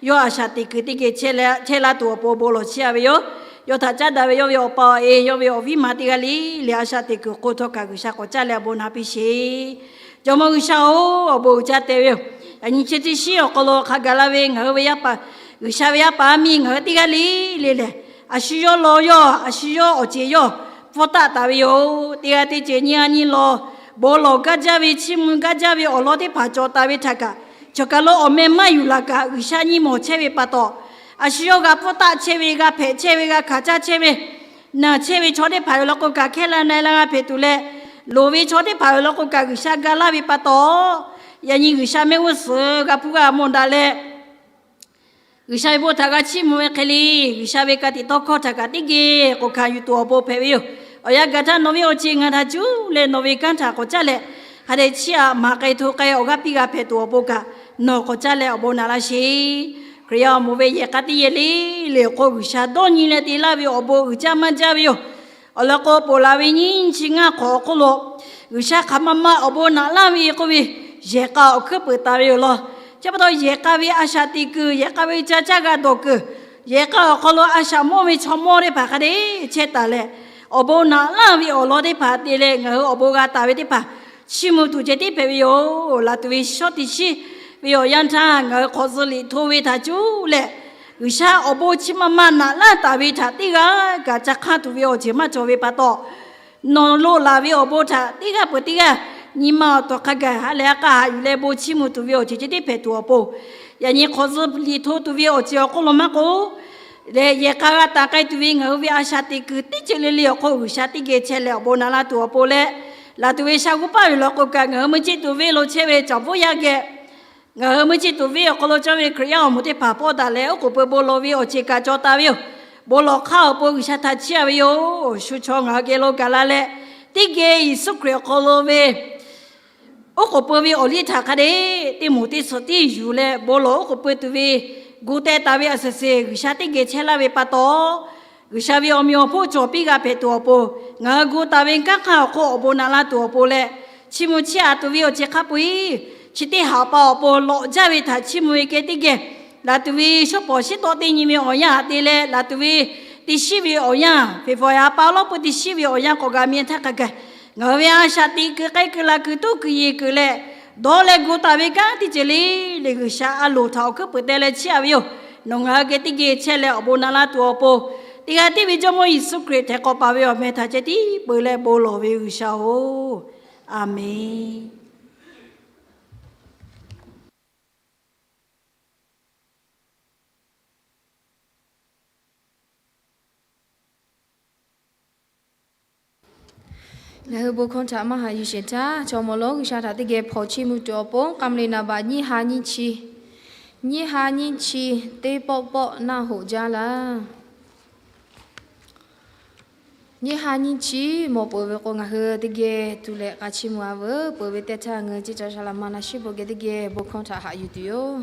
yawˇ a shaꞈ teꞈ kuiˬ teˇ geh chehˇ leh, chehˇ laˇ tuˬ awˬ pon bon lawˬ chehˇ a ve yoˬ. Yawˇ htaꞈ caˉ daꞈ ve yawˇ ve awˬ pa awˬ e, yawˇ ve awˬ viˉ ma teˇ g'aˇ le le a shaꞈ teꞈ kuiˬ hk'oˆ htawˇ kaꞈ G'uiˬsha k'awꞈ caˇ leh awˬ bon na piˇ sheˍ. Jawˇmawˇ G'uiˬsha-oˬ, awˬ bon uiˍ jaˇ te ve yoˬ. Yaꞈ nyi chi teˇ shinˉ awˬ hk'aw lo hk'a gaˬ la ve ngaˬ hui ve yaˇ paˍ, G'uiˬsha ve yaˇ paˍ yaˇ miˇ ngaˬ hui teˇ g'aˇ le le lehˬ, a shu yawˇ law yawˇ, a shu yawˇ awˬ ceˬ yawˇ pfuhˇ taˆ taˍ ve yoˬ. Teˇ g'aˇ teˇ ceuˬ nyiˇ g'aˇ nyiˇ law bon lawˬ gaˇ jaˇ ve, chiˇ mvuh gaˇ jaˇ ve awˬ lawn teˇ hpaˍ cawˬ taˍ ve htaꞈ kaꞈ, chaw kaˬ lo awˬ meh maˇ yuˬ laˬ kaꞈ G'uiˬsha nyi mawˬ chehˇ ve pa taw, a shu yawˇ g'a pfuhˇ taˆ chehˇ ve, g'a hpehꞈ chehˇ ve, g'a hkanˍ caˇ chehˇ ve, naˬ chehˇ ve chaw teˇ hpaˍ yoˬ law k'o kaꞈ, hkehˇ la na la g'a hpehꞈ tuˬ leh, loˍ ve chaw teˇ hpaˍ yoˬ law k'o kaꞈ G'uiˬsha ga laˇ ve pa taw, yaꞈ nyi G'uiˬsha mehˆ g'uˇ suhˍ g'a hpuˇ g'a mawˬ daꞈ leh, G'uiˬsha ve bon htaꞈ g'a chiˇ mvuh ve hk'e le, G'uiˬsha ve ka tiꞈ tawˇ hkawˇ htaꞈ kaꞈ teˇ geh k'oꞈ hkanˍ yuˬ tuˬ awˬ pon hpehꞈ ve yoˬ. Awˬ yanˇ gaˬ htaˇ nawˬ ve awˬ ceˬ ngaˬ htaꞈ cuˇ leh nawˬ ve kanˉ htaꞈ k'awꞈ caˇ leh, hk'a dehꞈ chiˇ aꞈ maˍ k'ai hto k'ai awˬ g'aˇ piˇ g'a hpehꞈ tuˬ awˬ pon kaꞈ nawˬ k'awꞈ caˇ leh awˬ bon naꞈ laˇ sheˍ. Hkriꞈ yaˇ awˬ moˍ ve yehˬ k'a teˇ yehˬ le le awˬ hk'oˆ G'uiˬsha dawˇ nyi leh te laˇ ve awˬ bon uiˍ jaˇ maˇ jaˇ ve yoˬ. Awˬ lawn k'o, ponˬ laˬ ve nyiˇ chi ngaˇ hk'awꞈ awˬ hk'oˆ lo G'uiˬsha hk'aˬ ma ma awˬ bon naꞈ laˇ ve k'oˆ ve yehˬ k'a awˬ hkuiˉ peuˍ taˍ ve yoˬ law. Chi pa taw yehˬ k'a ve a shaꞈ teꞈ kuiˬ, yehˬ k'a ve ca caˇ g'a dawˬ kuiˬ, yehˬ k'a awˬ hk'aw lo a shaꞈ mawˇ ve chaw mawˇ teˇ hpaˍ hk'a dehꞈ chehˇ taˍ leh, awˬ bon naꞈ laˇ ve awˬ lawn teˇ hpaˍ te leh ngaˬ hui awˬ bon g'a taˍ ve teˇ hpaˍ chiˇ mvuh tuˬ ceh tiˉ hpehꞈ ve yoˬ. Laˬ tuˬ ve shawˉ teˇ shiˉ ve awˬ yanˇ htaˇ ngaˬ hui hk'awꞈ zuh liꞈ hto ve htaꞈ cuˇ leh, G'uiˬsha awˬ bon chi ma ma naꞈ laˇ taˍ ve htaꞈ teˇ g'aˇ kaꞈ ca hk'anˇ tuˬ ve awˬ ceuˬ maˇ cawˬ ve pa taw, nawˬ lo laˬ ve awˬ bon htaꞈ teˇ g'aˇ peuˬ teˇ g'aˇ nyi ma awˬ tawˍ hk'a gaˬ ha lehˬ ha k'a haꞈ yuˬ leh bon chiˇ mvuh tuˬ ve awˬ ceuˬ ceh tiˉ hpehꞈ tuˬ awˬ pon, yaꞈ nyi hk'awꞈ zuh liꞈ hto tuˬ ve awˬ ceuˬ awˬ hk'oˆ lo maˇ k'oˆ leh, yehˬ k'a g'a taˍ k'ai tuˬ ve ngaˬ hui ve a shaꞈ teꞈ kuiˬ teˇ ceuˬ le le awˬ hk'oˆ G'uiˬsha teˇ geh chehˇ leh awˬ bon naꞈ la tuˬ awˬ pon leh, laˬ tuˬ ve sha g'uˇ paˆ ve law k'o kaꞈ ngaˬ hui mui ceˇ tuˬ venˇ lo chehˇ ve caꞈ bvuhˇ yaˇ geh, ngaˬ hui mui ceˇ tuˬ venˇ awˬ hk'aw lo cawˇ ve Hkriꞈ yaˇ awˬ moˍ teˇ hpaˍ pawˆ daꞈ leh oˉ k'oˍ pui bon lawˬ ve awˬ ceuˬ kaꞈ cawˬ taˍ ve yoˬ. Bon lawˬ hk'aˇ awˬ pon G'uiˬsha htaꞈ chiˇ a ve yoˬ. Shu chaw ngaˬ hui geh lo gaˬ la leh, teˇ geh Yeˍsuˆ Hkriꞈ awˬ hk'aw lo ve oˉ k'oˍ pui ve awˬ liˇ htaꞈ hk'a dehꞈ teˇ moˍ teˇ suhˍ tiˉ yuˬ leh bon lawˬ oˉ k'oˍ pui tuˬ ve gu teh taˍ ve a suhˍ suhˍ G'uiˬsha teˇ geh chehˇ laˇ ve pa taw, G'uiˬsha ve awˬ meꞈ awˬ hponˇ cawˬ piˇ g'a hpehꞈ tuˬ awˬ pon, ngaˬ hui gu taˍ ve kanˉ hk'aˇ awˬ hk'oˆ awˬ bon naꞈ la tuˬ awˬ pon leh, chiˇ mvuh chiˇ aꞈ tuˬ ve awˬ ceuˬ hk'a peu-eˬ chi teˇ haꞈ pa awˬ pon lawꞈ jaˇ ve htaꞈ chiˇ mvuh ve geh teˇ geh, laˬ tuˬ ve shawˉ pawˍ shiˉ tawˆ teˇ nyi ve awˬ yanˇ htaꞈ te leh, laˬ tuˬ ve teˇ shiˉ ve awˬ yanˇ, February ha pa lawˉ pui teˇ shiˉ ve awˬ yanˇ k'awꞈ g'a mi htaˇ hk'a gaˬ, ngaˬ hui ve a shaꞈ teꞈ kuiˬ k'ai kuiˬ laˬ kuiˬ tuˉ kuiˬ yeˬ kuiˬ leh, dawˇ leh gu taˍ ve kanˉ teˇ ceuˬ le le G'uiˬsha a loˍ htaꞈ awˬ hkuiˉ peuˍ teh leh chiˇ aꞈ ve yoˬ. Nawˬ ngaˬ hui geh teˇ geh chehˇ leh awˬ bon naꞈ la tuˬ awˬ pon, teˇ g'aˇ tiˉ ve Jawˇmawˇ Yeˍsuˆ Hkriꞈ htaiˍ hk'awꞈ paˍ ve awˬ meh htaꞈ ceh tiˉ peu leh bon lawˬ ve G'uiˬsha-oˬ, Aˍmenˍ. Ngaˬ hui bon hkawˇ htaꞈ maˇ haꞈ yuˬ sheˍ htaˇ, chaw mawˬ lonˉ G'uiˬsha htaꞈ teˇ geh hpawnˬ chiˇ mvuh tuˬ awˬ pon, k'a mvuh le naˍ baꞈ nyiˇ ha nyiˇ chi, nyiˇ ha nyiˇ chi, teˇ pawˆ pawˆ naˆ hoꞈ jaˇ laˇ. Nyiˇ ha nyiˇ chi mawˬ peuˬ ve k'o, ngaˬ hui teˇ geh tu leh k'a chiˇ mvuh a veuˬ. Peuˬ ve teˇ htaˇ ngaˬ hui ceˇ ca sha laꞈ ma na shiˉ bon geh teˇ geh bon hkawˇ htaꞈ haꞈ yuˬ tuˬ yoˬ.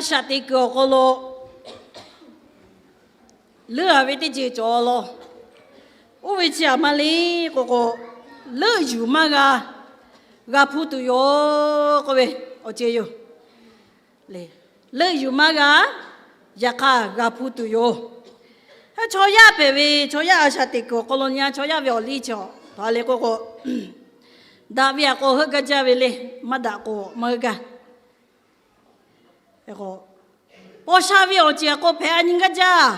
shaꞈ teꞈ kuiˬ awˬ hk'aw lo leuˉ-a ve teˇ ceuˬ cawˬ law. Oˇ ve chi aˬ ma le k'o k'o, leuˆ yuˬ maˇ g'a, g'a hpuˇ tuˬ yoˬ k'oˆ ve awˬ ceuˬ yoˬ. Leuˆ yuˬ maˇ g'a, yaꞈ hk'aˇ g'a hpuˇ tuˬ yoˬ. Chaw yaˇ hpehꞈ ve, chaw yaˇ a shaꞈ teꞈ kuiˬ awˬ hk'aw lo nyi-a, chaw yaˇ ve awˬ liˇ chi a, hk'aˬ le k'o k'o, daꞈ ve aꞈ k'o heuˆ gaˇ jaˇ ve le, maˇ daꞈ k'o maˇ heuˆ gaˇ. Paw sha ve awˬ ceuˬ aꞈ k'o hpehꞈ-a nyi gaˇ jaˇ.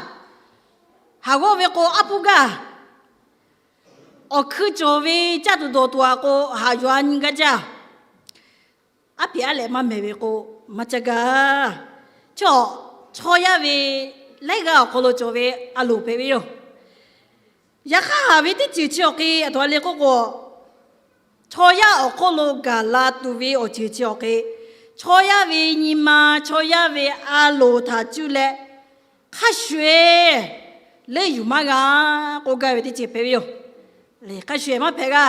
Haˍ g'awˇ ve k'o aˉ puˇ gaˇ. Awˬ hkui cawˬ ve caˇ tuˬ dawˬ tuˬ aꞈ k'o haꞈ yuˬ-a nyi gaˇ jaˇ. Aˉ hpeꞈ aˉ lehꞈ maˇ mehˍ ve k'o, maˇ caˇ gaˇ. Chaw, chaw yaˇ ve laiˉ g'aˇ awˬ hk'aw lo cawˬ ve a loˍ hpehꞈ ve yoˬ. Yaꞈ hk'aˇ haˍ ve teˇ ceuˬ chi awˬ hk'e aˬ htoꞈ ma le k'oˆ k'o, chaw yaˇ awˬ hk'oˆ lo gaˬ la tuˬ ve awˬ ceuˬ chi awˬ hk'e, chaw yaˇ ve nyi ma, chaw yaˇ ve a loˍ htaꞈ cuˇ leh hk'a shuˍ-eˬ leuˆ yuˬ maˇ g'a k'oˆ gaˇ ve teˇ ceuˬ hpehꞈ ve yoˬ. Hk'a shuˍ-eˬ maˇ hpehꞈ g'a.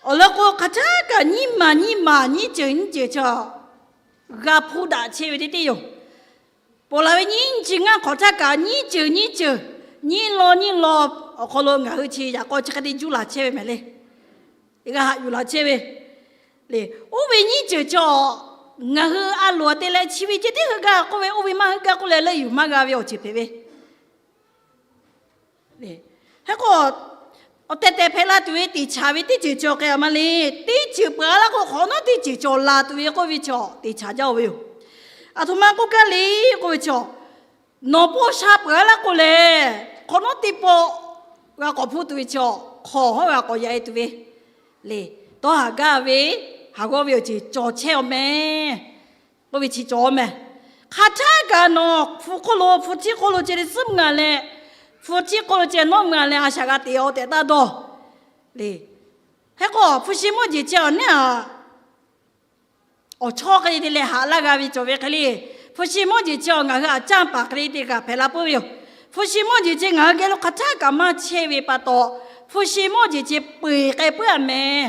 Awˬ lawn k'o, hk'aˬ htaˇ kaꞈ nyiˇ maˬ nyiˇ maˬ nyiˇ ceuˬ nyiˇ ceuˬ chaw g'a hpuˇ daꞈ chehˇ ve teˇ teˇ yoˬ. Ponˬ laˬ ve nyiˇ nyiˇ chi ngaˇ hk'awꞈ htaˇ kaꞈ nyiˇ ceuˬ nyiˇ ceuˬ, nyiˇ law nyiˇ law awˬ hk'aw lo ngaˬ hui chi yaꞈ k'aw chi hk'e te juˇ laˬ chehˇ ve mehˍ le. G'a haꞈ yuˬ laˬ chehˇ ve le. Oˇ ve nyiˇ ceuˬ chaw ngaˬ hui a loˍ-a te leh chi ve ceh tiˉ heuˆ gaˇ k'oˆ ve, oˇ ve maˇ heuˆ gaˇ k'oˆ leh leuˆ yuˬ maˇ g'a ve awˬ ceuˬ hpehꞈ ve Hk'e k'o, awˬ tehˬ tehˬ hpehꞈ la tuˬ ve teꞈ chaˍ ve teˇ ceuˬ cawˬ hk'e aˬ ma le. Teˇ ceuˬ peuˬ-a laˇ k'o, hk'awꞈ nawˉ teˇ ceuˬ cawˬ la tuˬ ve k'oˆ ve chaw teꞈ chaˍ jaˇ-o ve yoˬ. Aˬ htoꞈ ma k'oˆ gaˇ le k'oˆ ve chaw, nawˬ paw sha peuˬ-a laˇ k'o lehˬ, hk'awꞈ nawˉ teˇ pawˆ g'a k'awꞈ hpuˇ tuˬ ve chaw, hk'awꞈ hawˉ g'a k'awꞈ yaꞈ-e tuˬ ve le. Dawˇ haˍ gaˇ ve, haˍ g'awˇ ve awˬ ceuˬ cawˬ chehˇ-aw meh. K'oˆ ve chi cawˬ meh. Hk'aˬ htaˇ kaꞈ nawˬ hpu hk'oˆ lo, hpu htiˇ hk'oˆ lo ceh le suhˉ mvuh-a leh, hpu htiˇ hk'oˆ lo ceh nawˉ mvuh-a leh a shaꞈ g'a teꞈ-aw tehꞈ taˇ dawˇ le. Hk'e k'o, hpu shi mawˇ jeˬ chi awˬ neˉ-a, awˬ chawˇ hk'e le te leh haꞈ laˇ g'a ve cawˬ ve hk'e le. Hpu shi mawˇ jeˬ chi awˬ ngaˬ hui aꞈ caˇ paˍ hk'e le te kaꞈ hpehꞈ la puiˉ ve yoˬ. Hpu shi mawˇ jeˬ chi ngaˬ hui geh lo hk'aˬ htaˇ kaꞈ maˇ chehˇ ve pa taw, hpu shi mawˇ jeˬ chi peu-eˬ k'ai puiˉ-a meh.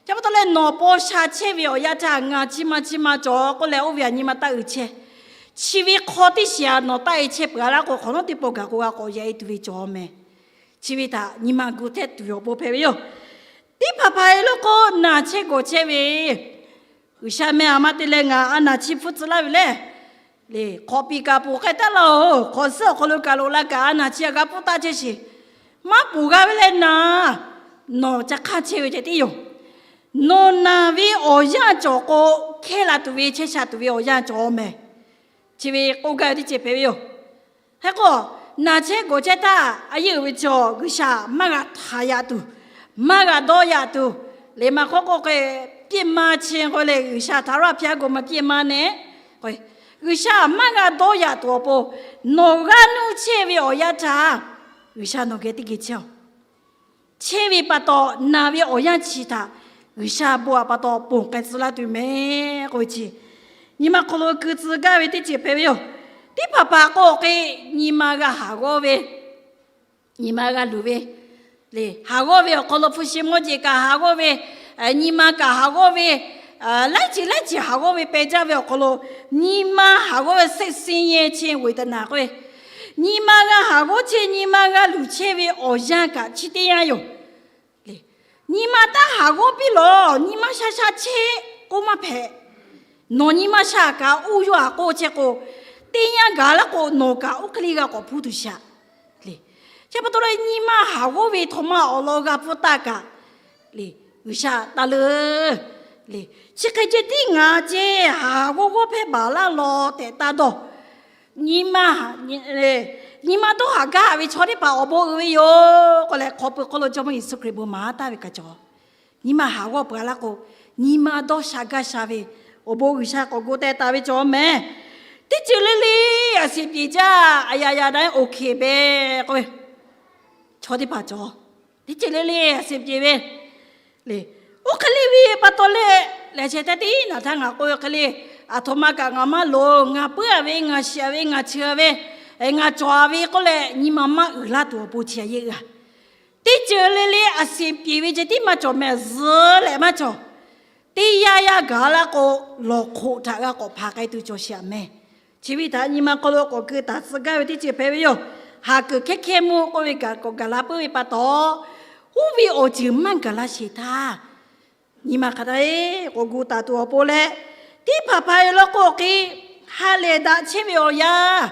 Chi pa taw leh nawˬ paw sha chehˇ ve awˬ yanˇ htaˇ ngaˬ chi ma chi ma cawˬ k'oˆ leh oˇ ve aꞈ nyi ma taˇ uiˍ chehˇ. Chi ve hk'aw teˇ shiˍ-a nawˬ taˇ e chehˇ peuˬ-a laˇ k'o, hk'awꞈ nawˉ teˇ pawˆ gaˬ k'o g'a k'awꞈ yaꞈ-e tuˬ ve cawˬ meh. Chi ve htaꞈ nyi ma gu htehˇ tuˬ ve awˬ bon hpehꞈ ve yoˬ. Teˇ hpaˍ hpaˍ e lo k'o naˬ chehˇ gawˬ chehˇ ve, G'uiˬsha meh aˬ ma te leh ngaˬ a naˬ chi hpfuhˇ tcuh laˇ ve lehˬ, le hk'awꞈ piˍ kaꞈ poˬ k'ai taˉ laˇ-oˬ. Hk'awꞈ suhˉ awˬ hk'aw lo kaˬ loꞈ la kaꞈ a naˬ chi a g'a pfuhˇ taˆ chehˇ sheˍ. Maˇ poˬ g'a ve leh naˬ, nawˬ ca hk'aˇ chehˇ ve ceh tiˉ yoˬ. Nawˬ naˬ ve awˬ yanˇ cawˬ k'o, hkehˇ la tuˬ ve chehˇ sha tuˬ ve awˬ yanˇ cawˬ meh. Chi ve k'oˆ gaˇ ve teˇ ceuˬ hpehꞈ ve yoˬ. Hk'e k'o, naˬ chehˇ gawˬ chehˇ htaˇ a yeˇ uiˍ ve chaw G'uiˬsha maˇ g'a htaꞈ yaꞈ tuˬ, maˇ g'a dawˇ yaꞈ tuˬ, le maˇ hk'awꞈ k'oˆ hk'e, piˇ ma chi k'oˆ leh G'uiˬsha htaꞈ rawˇ hpyaˇ gawˬ maˇ piˇ ma neh. G'uiˬsha maˇ g'a dawˇ yaꞈ tuˬ awˬ pon, nawˬ g'aˇ nuˇ chehˇ ve awˬ yanˇ htaˇ G'uiˬsha nawˬ geh teˇ geh chehˇ-oˬ. Chehˇ ve pa taw naˬ ve awˬ yanˇ chi htaꞈ G'uiˬsha bon-a pa taw ponˬ k'ai tcuh laˇ tuˬ meh k'oˆ ve chi, nyi ma hk'aw lo keu tcuh gaˇ ve teˇ ceuˬ hpehꞈ ve yoˬ. Teˇ hpaˍ hpaˍ k'o hk'e, nyi ma g'a haˍ g'awˇ ve, nyi ma g'a luˬ ve, le haˍ g'awˇ ve awˬ hk'aw lo hpu shi mawˇ jeˬ kaꞈ haˍ g'awˇ ve, nyi ma kaꞈ haˍ g'awˇ ve, laiˉ ceuˬ laiˉ ceuˬ haˍ g'awˇ ve peh jaˇ ve awˬ hk'aw lo, nyi ma haˍ g'awˇ ve စိတ်ဆင်းရဲခြင်းဝေဒနာ k'oˆ ve, nyi ma g'a haˍ g'awˇ chehˇ, nyi ma g'a luˬ chehˇ ve awˬ yanˇ kaꞈ chi teˇ yanˇ yoˬ. Nyi ma taˇ haˍ g'awˇ piˇ lawˬ, nyi ma sha sha chehˇ k'oˆ maˇ hpehꞈ. Nawˬ nyi ma sha kaꞈ oˇ yawˇ htaꞈ k'oˆ chehˇ k'o, teˇ yanˇ gaˬ laˇ k'o nawˬ kaꞈ oˇ hk'e le g'a k'awꞈ hpuˇ tuˬ shaˍ. Chi pa taw leh nyi ma haˍ g'awˇ ve htawˇ ma awˬ lawn g'a pfuhˇ taˇ kaꞈ, le G'uiˬsha taˇ leuˉ. Le chi hk'e ceh tiˉ ngaˬ ceh haˍ g'awˇ g'awˇ hpehˇ baˬ laˇ lawˬ tehꞈ taˇ dawˇ. Nyi ma, nyi ma dawˇ haˍ gaˇ ve chaw teˇ hpaˍ awˬ bon uiˍ ve yoˬ k'oˆ leh, hk'aw pui hk'oˆ lo Jawˇmawˇ Yeˍsuˆ Hkriꞈ bon maˍ taˍ ve kaꞈ cawˬ. Nyi ma haˍ g'awˇ peuˬ-a laˇ k'o, nyi ma dawˇ sha gaˇ sha ve awˬ bon G'uiˬsha k'awꞈ gu teh taˍ ve cawˬ meh. Teˇ ceuˬ le le a siˍ piˍ jaˇ, a yaꞈ yaꞈ daꞈ-e โอเค beh k'oˆ ve chaw teˇ hpaˍ cawˬ. Teˇ ceuˬ le le a siˍ piˍ ve le. Oˇ hk'e le ve pa taw leh, lehˬ chehˇ tehꞈ tiˉ naˬ htaˇ ngaˬ k'oˆ ve hk'e le, aˬ htoꞈ ma kaꞈ ngaˬ maˇ loˍ, ngaˬ puiˉ-a ve, ngaˬ shiˍ-a ve, ngaˬ cheu-a ve, ngaˬ cawˬ-a ve k'oˆ leh nyi ma maˇ uiˍ laˇ tuˬ awˬ pon chi a yeˇ g'a. Teˇ ceuˬ le le a siˍ piˍ ve ceh tiˉ maˇ cawˬ meh, zuhꞈ leh maˇ cawˬ. Teˇ yanˇ yanˇ gaˬ laˇ k'o, lawˬ hk'oꞈ htaꞈ g'a k'awꞈ hpanˍ k'ai tuˬ cawˬ sheˍ-a meh. Chi ve htaꞈ nyi ma hk'aw lo k'awꞈ keu taˍ tcuh gaˇ ve teˇ ceuˬ hpehꞈ ve yoˬ. Haˍ kuiˬ hkehˇ hkehˇ mvuhˇ k'oˆ ve kaꞈ k'awꞈ gaˬ la puiˉ ve pa taw, oˇ ve awˬ ceuˬ maˇ gaˬ la sheˍ htaˇ, nyi ma hk'a taˇ-e k'awꞈ gu taˍ tuˬ awˬ pon leh, teˇ hpaˍ hpaˍ-e law k'o hk'e, ha lehˬ daꞈ chehˇ ve awˬ yanˇ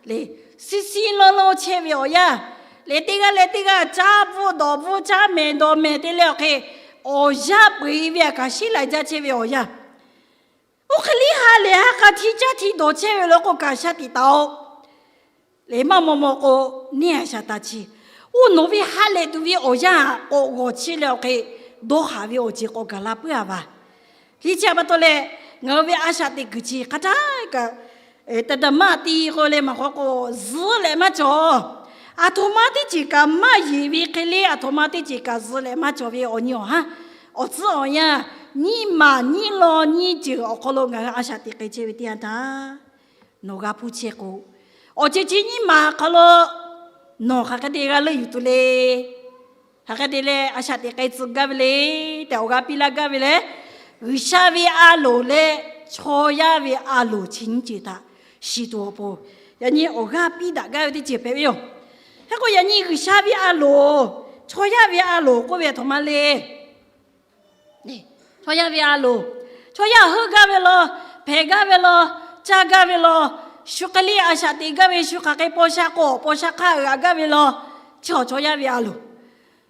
le, siˉ siˉ lawˇ lawˇ chehˇ ve awˬ yanˇ le, teˇ g'aˇ leh teˇ g'aˇ caˇ bvuhˇ dawˬ bvuhˇ, caˇ mehˍ dawˬ mehˍ te leh awˬ hk'e, awˬ yanˇ peu-eˬ ve htaꞈ kaꞈ sheˉ lai jaˇ chehˇ ve awˬ yanˇ, oˇ hk'e liˇ ha lehˬ ha k'a htiˇ caˇ htiˇ dawˬ chehˇ ve law k'o kaꞈ shaˉ tiꞈ taˍ-oꞈ. Leh maˇ maw maw k'o, neˇ a shaˍ taˍ chi, oˇ nawˬ ve ha lehˬ tuˬ ve awˬ yanˇ k'awꞈ g'awˬ chehˇ leh awˬ hk'e, dawˇ haˍ ve awˬ ceuˬ k'awꞈ gaˬ la puiˉ-a vaˬ. Liˇ chi a pa taw leh, ngaˬ hui ve a shaꞈ teꞈ kuiˬ chi hk'a htaˇ kaꞈ, taˍ daˍ maˇ ti k'o leh maˬ k'awꞈ k'o zuhˆ leh maˇ cawˬ. Aˬ htoꞈ ma teˇ ceuˬ kaꞈ maˇ yeˬ ve hk'e le, aˬ htoꞈ ma teˇ ceuˬ kaꞈ zuhˆ leh maˇ cawˬ ve awˬ nyi awˬ haˉ, awˬ tcuhˉ awˬ yanˇ, nyiˇ maˬ nyiˇ law nyiˇ ceuˬ awˬ hk'aw lo ngaˬ hui a shaꞈ teꞈ k'ai chehˇ ve teˇ yanˇ htaˇ, nawˬ g'a hpuˇ chehˇ k'o, awˬ ceuˬ chi nyiˇ maˬ hk'aw lo nawˬ hk'aˬ hk'e te g'a leuˆ yuˬ tuˬ le. Hk'aˬ hk'e te leh a shaꞈ teꞈ k'ai tcuh gaˇ ve le tehꞈ awˬ g'a piˇ laˇ gaˇ ve leh, G'uiˬsha ve a loˍ leh chaw yaˇ ve a loˍ chi nyiˇ ceuˬ htaꞈ shiˍ tuˬ awˬ pon, yaꞈ nyi awˬ g'aˇ piˇ daꞈ gaˇ ve teˇ ceuˬ hpehꞈ ve yoˬ. Hk'e k'o yaꞈ nyi G'uiˬsha ve a loˍ, chaw yaˇ ve a loˍ k'oˆ ve aˬ htoꞈ ma le. Chaw yaˇ ve a loˍ, chaw yaˇ heuˆ gaˇ ve law, hpehꞈ gaˇ ve law, caˇ gaˇ ve law, shu hk'e le a shaꞈ teꞈ gaˇ ve, shu hk'aˬ hk'e paw sha k'awꞈ paw sha hk'aˇ g'aꞈ gaˇ ve law, chi awˬ chaw yaˇ ve a loˍ.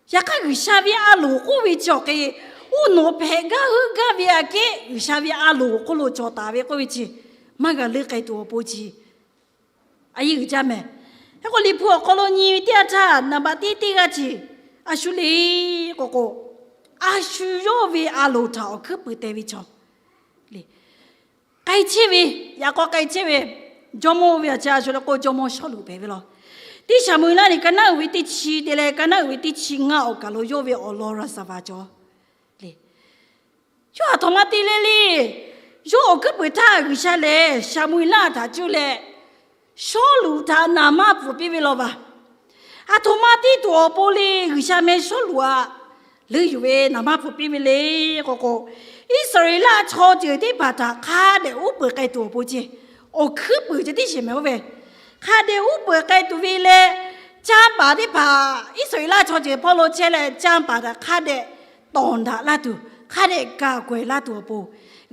Yaꞈ hk'aˇ G'uiˬsha ve a loˍ k'oˆ ve chi awˬ hk'e, oˇ nawˬ hpehꞈ gaˇ heuˆ gaˇ ve aꞈ kehˉ G'uiˬsha ve a loˍ awˬ hk'oˆ lo cawˬ taˍ ve k'oˆ ve chi, maˇ g'a leuˆ k'ai tuˬ awˬ pon chi a yehˬ uiˍ jaˇ mehˍ. Hk'e k'o Liꞈ hpu awˬ hk'aw lo nyi ve teˇ yanˇ htaˇ, naˍ baꞈ teˇ teˇ g'aˇ chi a shu le k'o k'o, a shu yawˇ ve a loˍ htaꞈ awˬ hkuiˉ puiˍ te ve chaw le. K'ai chehˇ ve, yaꞈ k'aw k'ai chehˇ ve jawˇmawˇ ve a chi a shu le k'o jawˇmawˇ Sawˉluꞈ hpehꞈ ve law. Teˇ Saˍmo-eˍlaˆ liꞈ ka naˉ uiˍ ve teˇ chi te leh ka naˉ uiˍ ve teˇ chi ngaˇ awˬ kaˬ lo yawˇ ve awˬ lawn ra saˍ vaˍ cawˬ le. Yawˇ aˬ htoꞈ ma te le le. Yawˇ awˬ hkuiˉ puiˍ htaˇ G'uiˬsha lehˬ Saˍmo-eˍlaˆ htaꞈ cuˇ leh Sawˉluꞈ htaꞈ naˍ manˇ pfuhˍ piˇ ve law vaˬ. Aˬ htoꞈ ma te tuˬ awˬ pon le G'uiˬsha meh Sawˉluꞈ aꞈ leuˆ yuˬ ve naˍ manˇ pfuhˍ piˇ ve le k'o k'o, Iˉsaˍreˍlaˆ chaw ceuˬ teˇ hpaˍ htaꞈ hk'a dehꞈ uˉ peunˍ k'ai tuˬ awˬ pon ceh, awˬ hkuiˉ puiˍ ceh tiˉ sheˍ mehˍ oˇ ve, hk'a dehꞈ uˉ peunˍ k'ai tuˬ ve leh, canˇ paˍ teˇ hpaˍ Iˉsaˍreˍlaˆ chaw ceuˬ hpawˇ lo chehˇ leh canˇ paˍ htaꞈ hk'a dehꞈ tawˍ daꞈ laˇ tuˬ, hk'a dehꞈ kaˍ kawehˬ laˇ tuˬ awˬ pon,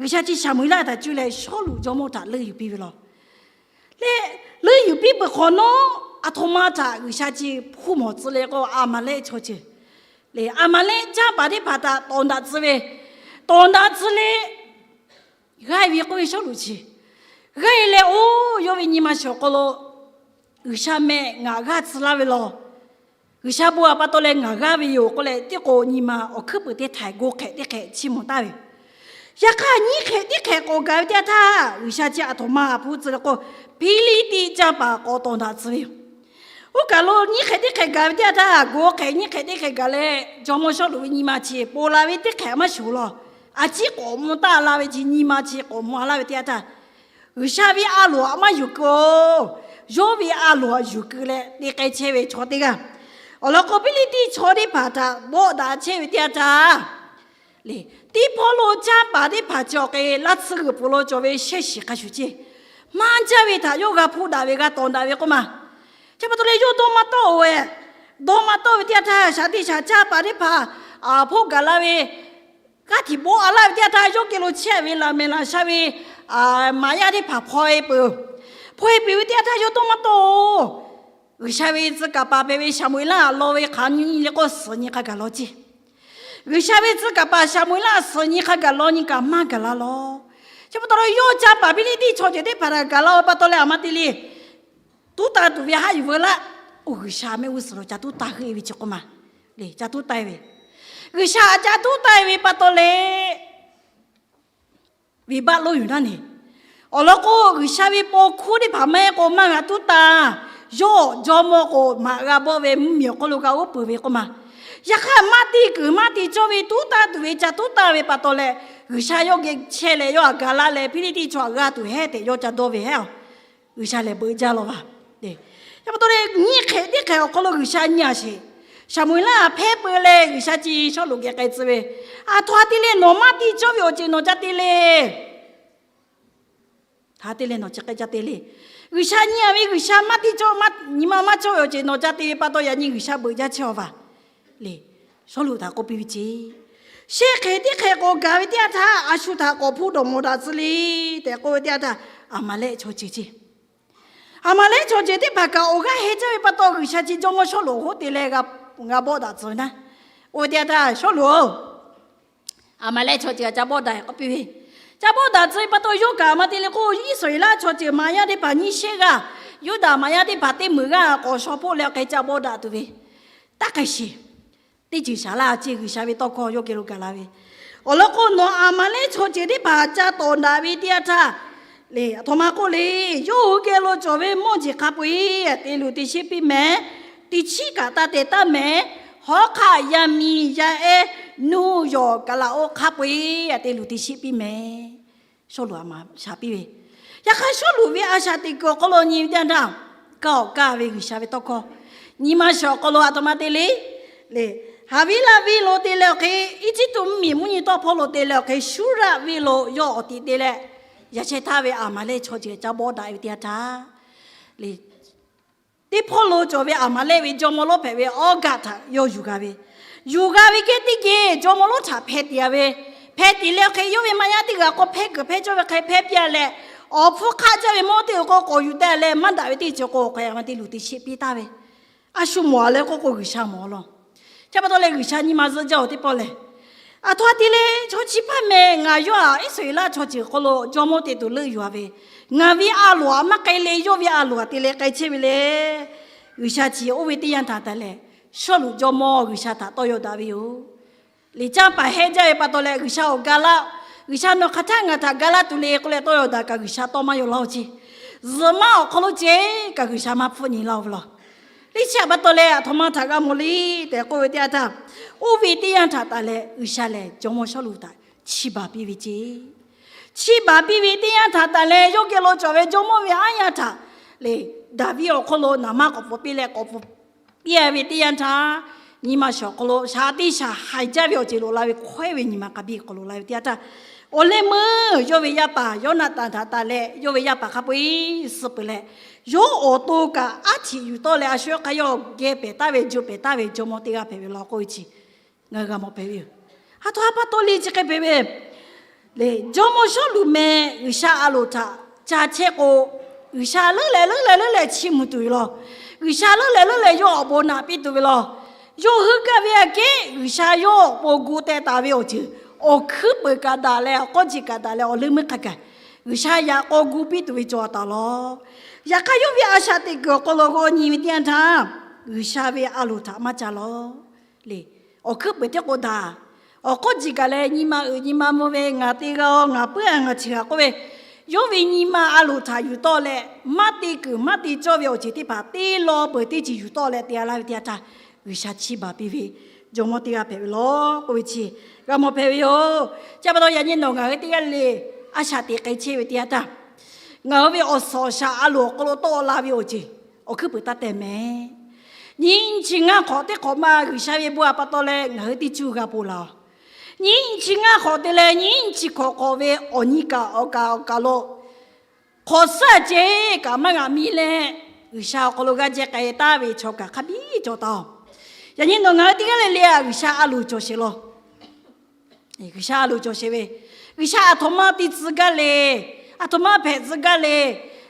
G'uiˬsha chi Saˍmo-eˍlaˆ htaꞈ cuˇ leh Sawˉluꞈ jawˇmawˇ htaꞈ leuˆ yuˬ piˇ ve law. Leh leuˆ yuˬ piˇ peuˬ hk'awꞈ nawˉ, aˬ htoꞈ ma htaꞈ G'uiˬsha chi hpu mawˬ tcuh leh k'o, Aˍmaˍlehˆ chaw ceuˬ le, Aˍmaˍlehˆ canˇ paˍ teˇ hpaˍ htaꞈ tawˍ daꞈ tcuh ve, tawˍ daꞈ tcuh leh g'aˇ ve k'oˆ ve Sawˉluꞈ chi g'aˇ leh, oˇ yawˇ ve nyi ma shiˍ awˬ hk'aw lo G'uiˬsha meh ngaˬ g'aˇ tcuh laˇ ve law. G'uiˬsha bon a pa taw leh ngaˬ g'aˇ ve yoˬ k'oˆ leh, teˇ k'o nyi ma awˬ hkuiˉ puiˍ teˇ htaiˍ go hk'ehꞈ teˇ hk'ehꞈ chiˇ mvuh taˍ ve. Yaꞈ hk'aˇ nyiˇ hk'ehꞈ teˇ hk'ehꞈ k'awꞈ gaˬ ve teˇ yanˇ htaˇ, G'uiˬsha chi aˬ htoꞈ ma hpu tcuh leh k'o, Hpiˇliˇtiˆ canˇ paˍ k'awꞈ tawˍ daꞈ tcuh ve yoˬ. Oˇ kaˬ lo nyiˇ hk'ehꞈ teˇ hk'ehꞈ gaˬ ve teˇ yanˇ htaˇ, go hk'ehꞈ nyiˇ hk'ehꞈ teˇ hk'ehꞈ gaˬ leh jawˇmawˇ Sawˉluꞈ ve nyi ma chi ponˬ la ve teˇ hk'ehꞈ maˇ shuˍ law. A ciˉ k'awꞈ mvuh taˍ la ve chi nyi ma chi k'awꞈ mvuh a laˇ ve teˇ yanˇ htaˇ, G'uiˬsha ve a loˍ htaꞈ maˇ yuˬ keu-oˬ. Yawˇ ve a loˍ htaꞈ yuˬ keu leh te k'ai chehˇ ve chaw teˇ g'aˇ, awˬ lawn k'o Hpiˇliˇtiˆ chaw teˇ hpaˍ htaꞈ bawˆ daꞈ chehˇ ve teˇ yanˇ htaˇ, le, teˇ hpawˇ lo canˇ paˍ teˇ hpaˍ cawˬ k'e, laˇ tsuhˇ g'uiˬ pfuhˍ lo cawˬ ve shehˇ shiˍ hk'a shuˍ ceˇ, maˇ jaˇ ve htaꞈ yawˇ g'a hpuˇ daꞈ ve g'a tawˍ daꞈ ve k'oˆ ma. Chi pa taw leh yawˇ dawˇ maˇ tawˆ-oˬ ve, dawˇ maˇ tawˆ ve teˇ yanˇ htaˇ, shaˍ tiꞈ shaˍ canˇ paˍ teˇ hpaˍ hpoˆ gaˬ la ve, g'aˇ htiꞈ bawˆ a laˇ ve teˇ yanˇ htaˇ, yawˇ geh lo chehˇ ve laˬ mehˍ laˬ sha ve maꞈ yaˇ teˇ hpaˍ hpaw-e peuˬ. Hpaw-e peuˬ ve teˇ yanˇ htaˇ yawˇ dawˇ maˇ tawˆ-oˬ. G'uiˬsha ve tcuh kaˍ paˍ hpehꞈ ve Saˍmo-eˍlaˆ law ve hk'aˬ nyi nyi le k'o suhˍ nyi hk'a gaˬ law ceˇ. G'uiˬsha ve tcuh kaˍ paˍ Saˍmo-eˍlaˆ suhˍ nyi hk'a gaˬ law nyi kaꞈ maˇ gaˬ la law. Chi pa taw leh yawˇ canˇ paˍ Hpiˇliˇtiˆ chaw ceuˬ teˇ hpaˍ htaꞈ gaˬ la-o pa taw leh aˬ ma te le, tuˉ tanˇ tuˬ ve haˆ yuˬ veu laˇ. Oˇ G'uiˬsha mehˆ g'uˇ suhˍ lo ca tuˉ tanˇ heuˆ-e ve chi k'oˆ ma le, ca tuˉ tanˇ-e ve, G'uiˬsha ca tuˉ tanˇ-e ve pa taw leh, venˇbaˆ lonˉ yuˬ naˇ neˬ. Awˬ lawn k'o G'uiˬsha ve paw hkuˇ teˇ hpaˍ maˇ heˆ k'o maˇ g'a tuˉ tanˇ. Yawˇ jawˇmawˇ k'o maꞈ g'a bawˆ ve mvuhˇmiˬ awˬ hk'oˆ lo g'a uˉ peunˍ ve k'oˆ ma. Yaꞈ hk'aˇ maˇ te kuiˬ maˇ te cawˇ ve tuˉ tanˇ tuˬ ve ca tuˉ tanˇ ve pa taw leh, G'uiˬsha yawˇ geh chehˇ leh yawˇ htaꞈ gaˬ la leh Hpiˇliˇtiˆ chaw htaꞈ g'a tuˬ hehˉ tehꞈ yawˇ ca dawˇ ve hehˉ-oˬ. G'uiˬsha lehˬ beuꞈ jaˇ law vaˬ. Chi pa taw leh nyiˇ hk'ehꞈ teˇ hk'ehꞈ awˬ hk'aw lo G'uiˬsha nyi a sheˍ. Saˍmo-eˍlaˆ hpehˇ peu leh G'uiˬsha chi Sawˉluꞈ geh k'ai tcuh ve, aˬ htoꞈ ha te leh nawˬ maˇ te cawˇ ve awˬ ceuˬ nawˬ ca te le. Hk'aˬ te leh nawˬ chi hk'e ca te le. G'uiˬsha nyi-a ve G'uiˬsha maˇ te cawˇ, nyi ma maˇ cawˇ ve awˬ ceuˬ nawˬ ca te ve pa taw yaꞈ nyi G'uiˬsha beuꞈ jaˇ chehˇ-a va le. Sawˉluꞈ htaꞈ k'oˆ piˇ ve ce, shehˆ hk'e teˇ hk'e k'awꞈ gaˬ ve teˇ yanˇ htaˇ, a shu htaꞈ k'awꞈ hpuˇ dawˬ mawˬ daꞈ tcuh le tehꞈ k'oˆ ve teˇ yanˇ htaˇ, Aˍmaˍlehˆ chaw ceuˬ ce Aˍmaˍlehˆ chaw ceuˬ teˇ hpaˍ kaꞈ awˬ g'aˇ heh jaˇ ve pa taw, G'uiˬsha chi jawˇmawˇ Sawˉluꞈ awˬ hoˉ te leh g'a bawˆ daꞈ tcuh ve naˉ. Oˇ ve teˇ yanˇ htaˇ, Sawˉluꞈ-oˬ, Aˍmaˍlehˆ chaw ceuˬ kaꞈ ca bawˆ daꞈ k'oˆ piˇ ve, ca bawˆ daꞈ tcuh ve pa taw, yawˇ kaꞈ maˇ te le k'o, Iˉsaˍreˍlaˆ chaw ceuˬ maꞈ yaˇ teˇ hpaˍ nyiˇ shehˆ g'aˇ, Yuˇdaꞈ maꞈ yaˇ teˇ hpaˍ teˇ meunˍ g'aˇ k'awꞈ shaw hpoˆ leh awˬ hk'e ca bawˆ daꞈ tuˬ ve, taˇ hk'ai sheˍ. Teˇ ceuˬ shaˍ laˇ ce, G'uiˬsha ve tawˇ hkawˇ yawˇ geh lo gaˬ la ve. Awˬ lawn k'o, nawˬ Aˍmaˍlehˆ chaw ceuˬ teˇ hpaˍ ca tawˍ daꞈ ve teˇ yanˇ htaˇ le, aˬ htoꞈ ma k'oˆ le, yawˇ hui geh lo cawˬ ve mawˇ jeˬ hk'a peu-eˬ te luˬ te sheˆ piˇ mehˍ. Teˇ chiˉ kaꞈ taˇ te taˇ mehˍ. Hawˉ hk'aˆ, yaˇ miˇ yaˇ ehˉ, nuˇ yawˬ kaˍ laꞈ oˇ hk'a peu-eˬ te luˬ te sheˆ piˇ mehˍ. Sawˉluꞈ aꞈ maˍ shaˍ piˇ ve, yaꞈ hk'aˇ Sawˉluꞈ ve a shaꞈ teꞈ kuiˬ awˬ hk'aw lo nyi ve teˇ yanˇ htaˇ, kaˇ awˬ kaˇ ve G'uiˬsha ve tawˇ hkawˇ nyi ma shawˍ awˬ hk'aw lo aˬ htoꞈ ma te le, le, Haˍviˉlaˆ venˇ lo te leh awˬ hk'e, Eˇjiˇtuꞈ mvuhˇmiˬ mvuhˇ nyi tawˇ hpawˇ lo te leh awˬ hk'e, Shuˉraˆ venˇ lo yawˇ awˬ tiꞈ te leh, yaꞈ sheh htaˇ ve Aˍmaˍlehˆ chaw ceuˬ ca bawˆ daꞈ ve teˇ yanˇ htaˇ le, teˇ hpawˇ lo cawˬ ve Aˍmaˍlehˆ ve jawˇmawˇ lonˉ hpehꞈ ve Awˉgaˆ htaꞈ yawˇ yuˬ g'a ve, yuˬ g'a ve kehˉ teˇ geh jawˇmawˇ lonˉ htaꞈ hpeh tiꞈ-a ve, hpeh tiꞈ leh awˬ hk'e, yawˇ ve maꞈ yaˇ teˇ g'aˇ k'o hpehˇ kuiˬ hpehˇ cawˇ ve hk'e hpehˇ piˇ-a leh, awˬ hpfuhˇ hk'aˆ jaˇ ve mawˇ teˇ g'aˇ k'o k'awꞈ yuˬ teh leh, maˇ daꞈ ve teˇ ceuˬ k'o awˬ hk'e a ma te luˬ te sheˆ piˇ taˍ ve, a shu mawˬ-a leh k'oˆ k'o G'uiˬsha mawˬ-a law. Chi pa taw leh G'uiˬsha nyi ma zuhˆ jaˇ-oˬ teˇ pawˆ lehˬ, aˬ htoꞈ ma te leh chaw chi hpaˇ meh ngaˬ yawˇ-aꞈ Iˉsaˍreˍlaˆ chaw ceuˬ hk'aw lo jawˇmawˇ te tuˬ leuˆ yuˬ-a ve, ngaˬ ve a loˍ-aꞈ maˇ k'ai leh yawˇ ve a loˍ-aꞈ te leh k'ai chehˇ ve le. G'uiˬsha chi oˇ ve teˇ yanˇ htaꞈ taˍ leh, Sawˉluꞈ jawˇmawˇ G'uiˬsha htaꞈ tawˇ yaw daꞈ ve yoˬ. Liꞈ caˇ paˍ heh jaˇ ve pa taw leh G'uiˬsha awˬ ga laˇ, G'uiˬsha nawˬ hk'aˬ htaˇ ngaˬ htaꞈ ga laˇ tuˬ le k'oˆ leh tawˇ yaw daꞈ kaꞈ G'uiˬsha tawˇ maˇ yaw laˇ-oˬ ce. Zuhꞈ maˇ awˬ hk'aw lo ce kaꞈ G'uiˬsha maˇ hpfuhˆ nyi laˇ-oˬ ve law. Liꞈ chi htaꞈ pa taw leh aˬ htoꞈ ma htaꞈ g'a mawˬ le tehꞈ k'oˆ ve teˇ yanˇ htaˇ, oˇ ve teˇ yanˇ htaꞈ taˍ leh G'uiˬsha lehˬ jawˇmawˇ Sawˉluꞈ htaꞈ chiˇ baˬ piˇ ve ce. Chiˇ baˬ piˇ ve teˇ yanˇ htaꞈ taˍ leh yawˇ geh lo cawˬ ve jawˇmawˇ ve aˉ yanˇ htaꞈ le, Daˍviˆ awˬ hk'oˆ lo naˍ manˇ k'awꞈ pfuhˍ piˇ leh k'awꞈ pfuhˍ piˇ-a ve teˇ yanˇ htaˇ, nyi ma shawˍ awˬ hk'aw lo shaˍ teˇ shaˍ haiˬ jaˇ ve awˬ ceuˬ loꞈ la ve hkawehˉ ve nyi ma hk'a biˇ k'awꞈ loꞈ la ve teˇ yanˇ htaˇ, awˬ leh meuˇ yawˇ ve yaˇ paˍ Yawˇnaˍtanˍ htaꞈ taˍ leh yawˇ ve yaˇ paˍ hk'a peu-eˬ suh peuˬ leh, yawˇ awˬ to kaꞈ aˉ htiꞈ yuˬ tawˆ leh a shu hk'a yawˇ geh pehˬ taˍ ve, jo pehˬ taˍ ve jawˇmawˇ teˇ g'aˇ hpehꞈ ve law k'oˆ ve chi ngaˬ hui g'a mawˬ hpehꞈ ve yoˬ. Aˬ htoꞈ ma pa taw le chi hk'e hpehꞈ ve le, jawˇmawˇ Sawˉluꞈ meh G'uiˬsha a loˍ htaꞈ ca chehˇ k'o, G'uiˬsha leuˉ leh leuˉ leh leuˉ leh chiˇ mvuh tuˬ ve law. G'uiˬsha leuˉ leh leuˉ leh yawˇ awˬ bon naꞈ piˇ tuˬ ve law. Yawˇ hui gaˇ ve aꞈ kehˉ G'uiˬsha yawˇ awˬ pon gu teh taˍ ve awˬ ceuˬ, awˬ hkuiˉ peunˍ kaꞈ daꞈ leh awˬ k'awˇ jeˬ kaꞈ daꞈ leh awˬ leuˉ meuˇ hk'a gaˬ G'uiˬsha yaꞈ k'aw gu piˇ tuˬ ve cawˬ taˍ law. Yaꞈ hk'aˇ yawˇ ve a shaꞈ teꞈ kuiˬ awˬ hk'aw lo k'o nyi ve teˇ yanˇ htaˇ, G'uiˬsha ve a loˍ htaꞈ maˇ ca law le. Awˬ hkuiˉ peunˍ teˇ k'o daꞈ, awˬ k'awˇ jeˬ kaꞈ leh nyi ma uiˍ nyi ma mvuh ve ngaˬ te g'a-o, ngaˬ puiˉ-a ngaˬ chi g'a k'oˆ ve, yawˇ ve nyi ma a loˍ htaꞈ yuˬ tawˆ leh, maˇ te kuiˬ maˇ te cawˇ ve awˬ ceuˬ teˇ hpaˍ te law peuˬ teˇ ceuˬ yuˬ tawˆ leh te-a laˇ ve teˇ yanˇ htaˇ, G'uiˬsha chiˇ baˬ piˇ ve jawˇmawˇ teˇ g'aˇ hpehꞈ ve law k'oˆ ve chi g'a mawˬ hpehꞈ ve yoˬ. Chi pa taw yaꞈ nyi nawˬ ngaˬ hui teˇ g'aˇ le le a shaꞈ teꞈ k'ai chehˇ ve teˇ yanˇ htaˇ, ngaˬ hui ve awˬ suhˍ awˬ shaˍ a loˍ awˬ hk'aw lo tawˆ la ve awˬ ceuˬ awˬ hkuiˉ peunˍ taˇ teh mehˍ. Nyiˇ chi ngaˇ hk'awꞈ teˇ hk'awꞈ ma G'uiˬsha ve bon a pa taw leh ngaˬ hui teˇ cuˇ g'a po laˬ-oˬ. Nyiˇ chi ngaˇ hk'awꞈ te leh nyiˇ chi hk'awꞈ hk'awꞈ ve awˬ nyi kaꞈ awˬ kaˍ awˬ kaˍ lo hk'awꞈ suhˉ ceˬ kaꞈ maˇ g'a miˇ leh, G'uiˬsha awˬ hk'aw lo g'a jehˇ k'ai taˍ ve chaw kaꞈ hk'a biˇ cawˬ taˍ-oˬ. Yaꞈ nyi nawˬ ngaˬ hui teˇ g'aˇ le le a G'uiˬsha a loˍ cawˬ sheˍ law. G'uiˬsha a loˍ cawˬ sheˍ ve, G'uiˬsha aˬ htoꞈ ma te tcuh gaˇ le, aˬ htoꞈ ma hpehꞈ tcuh gaˇ le,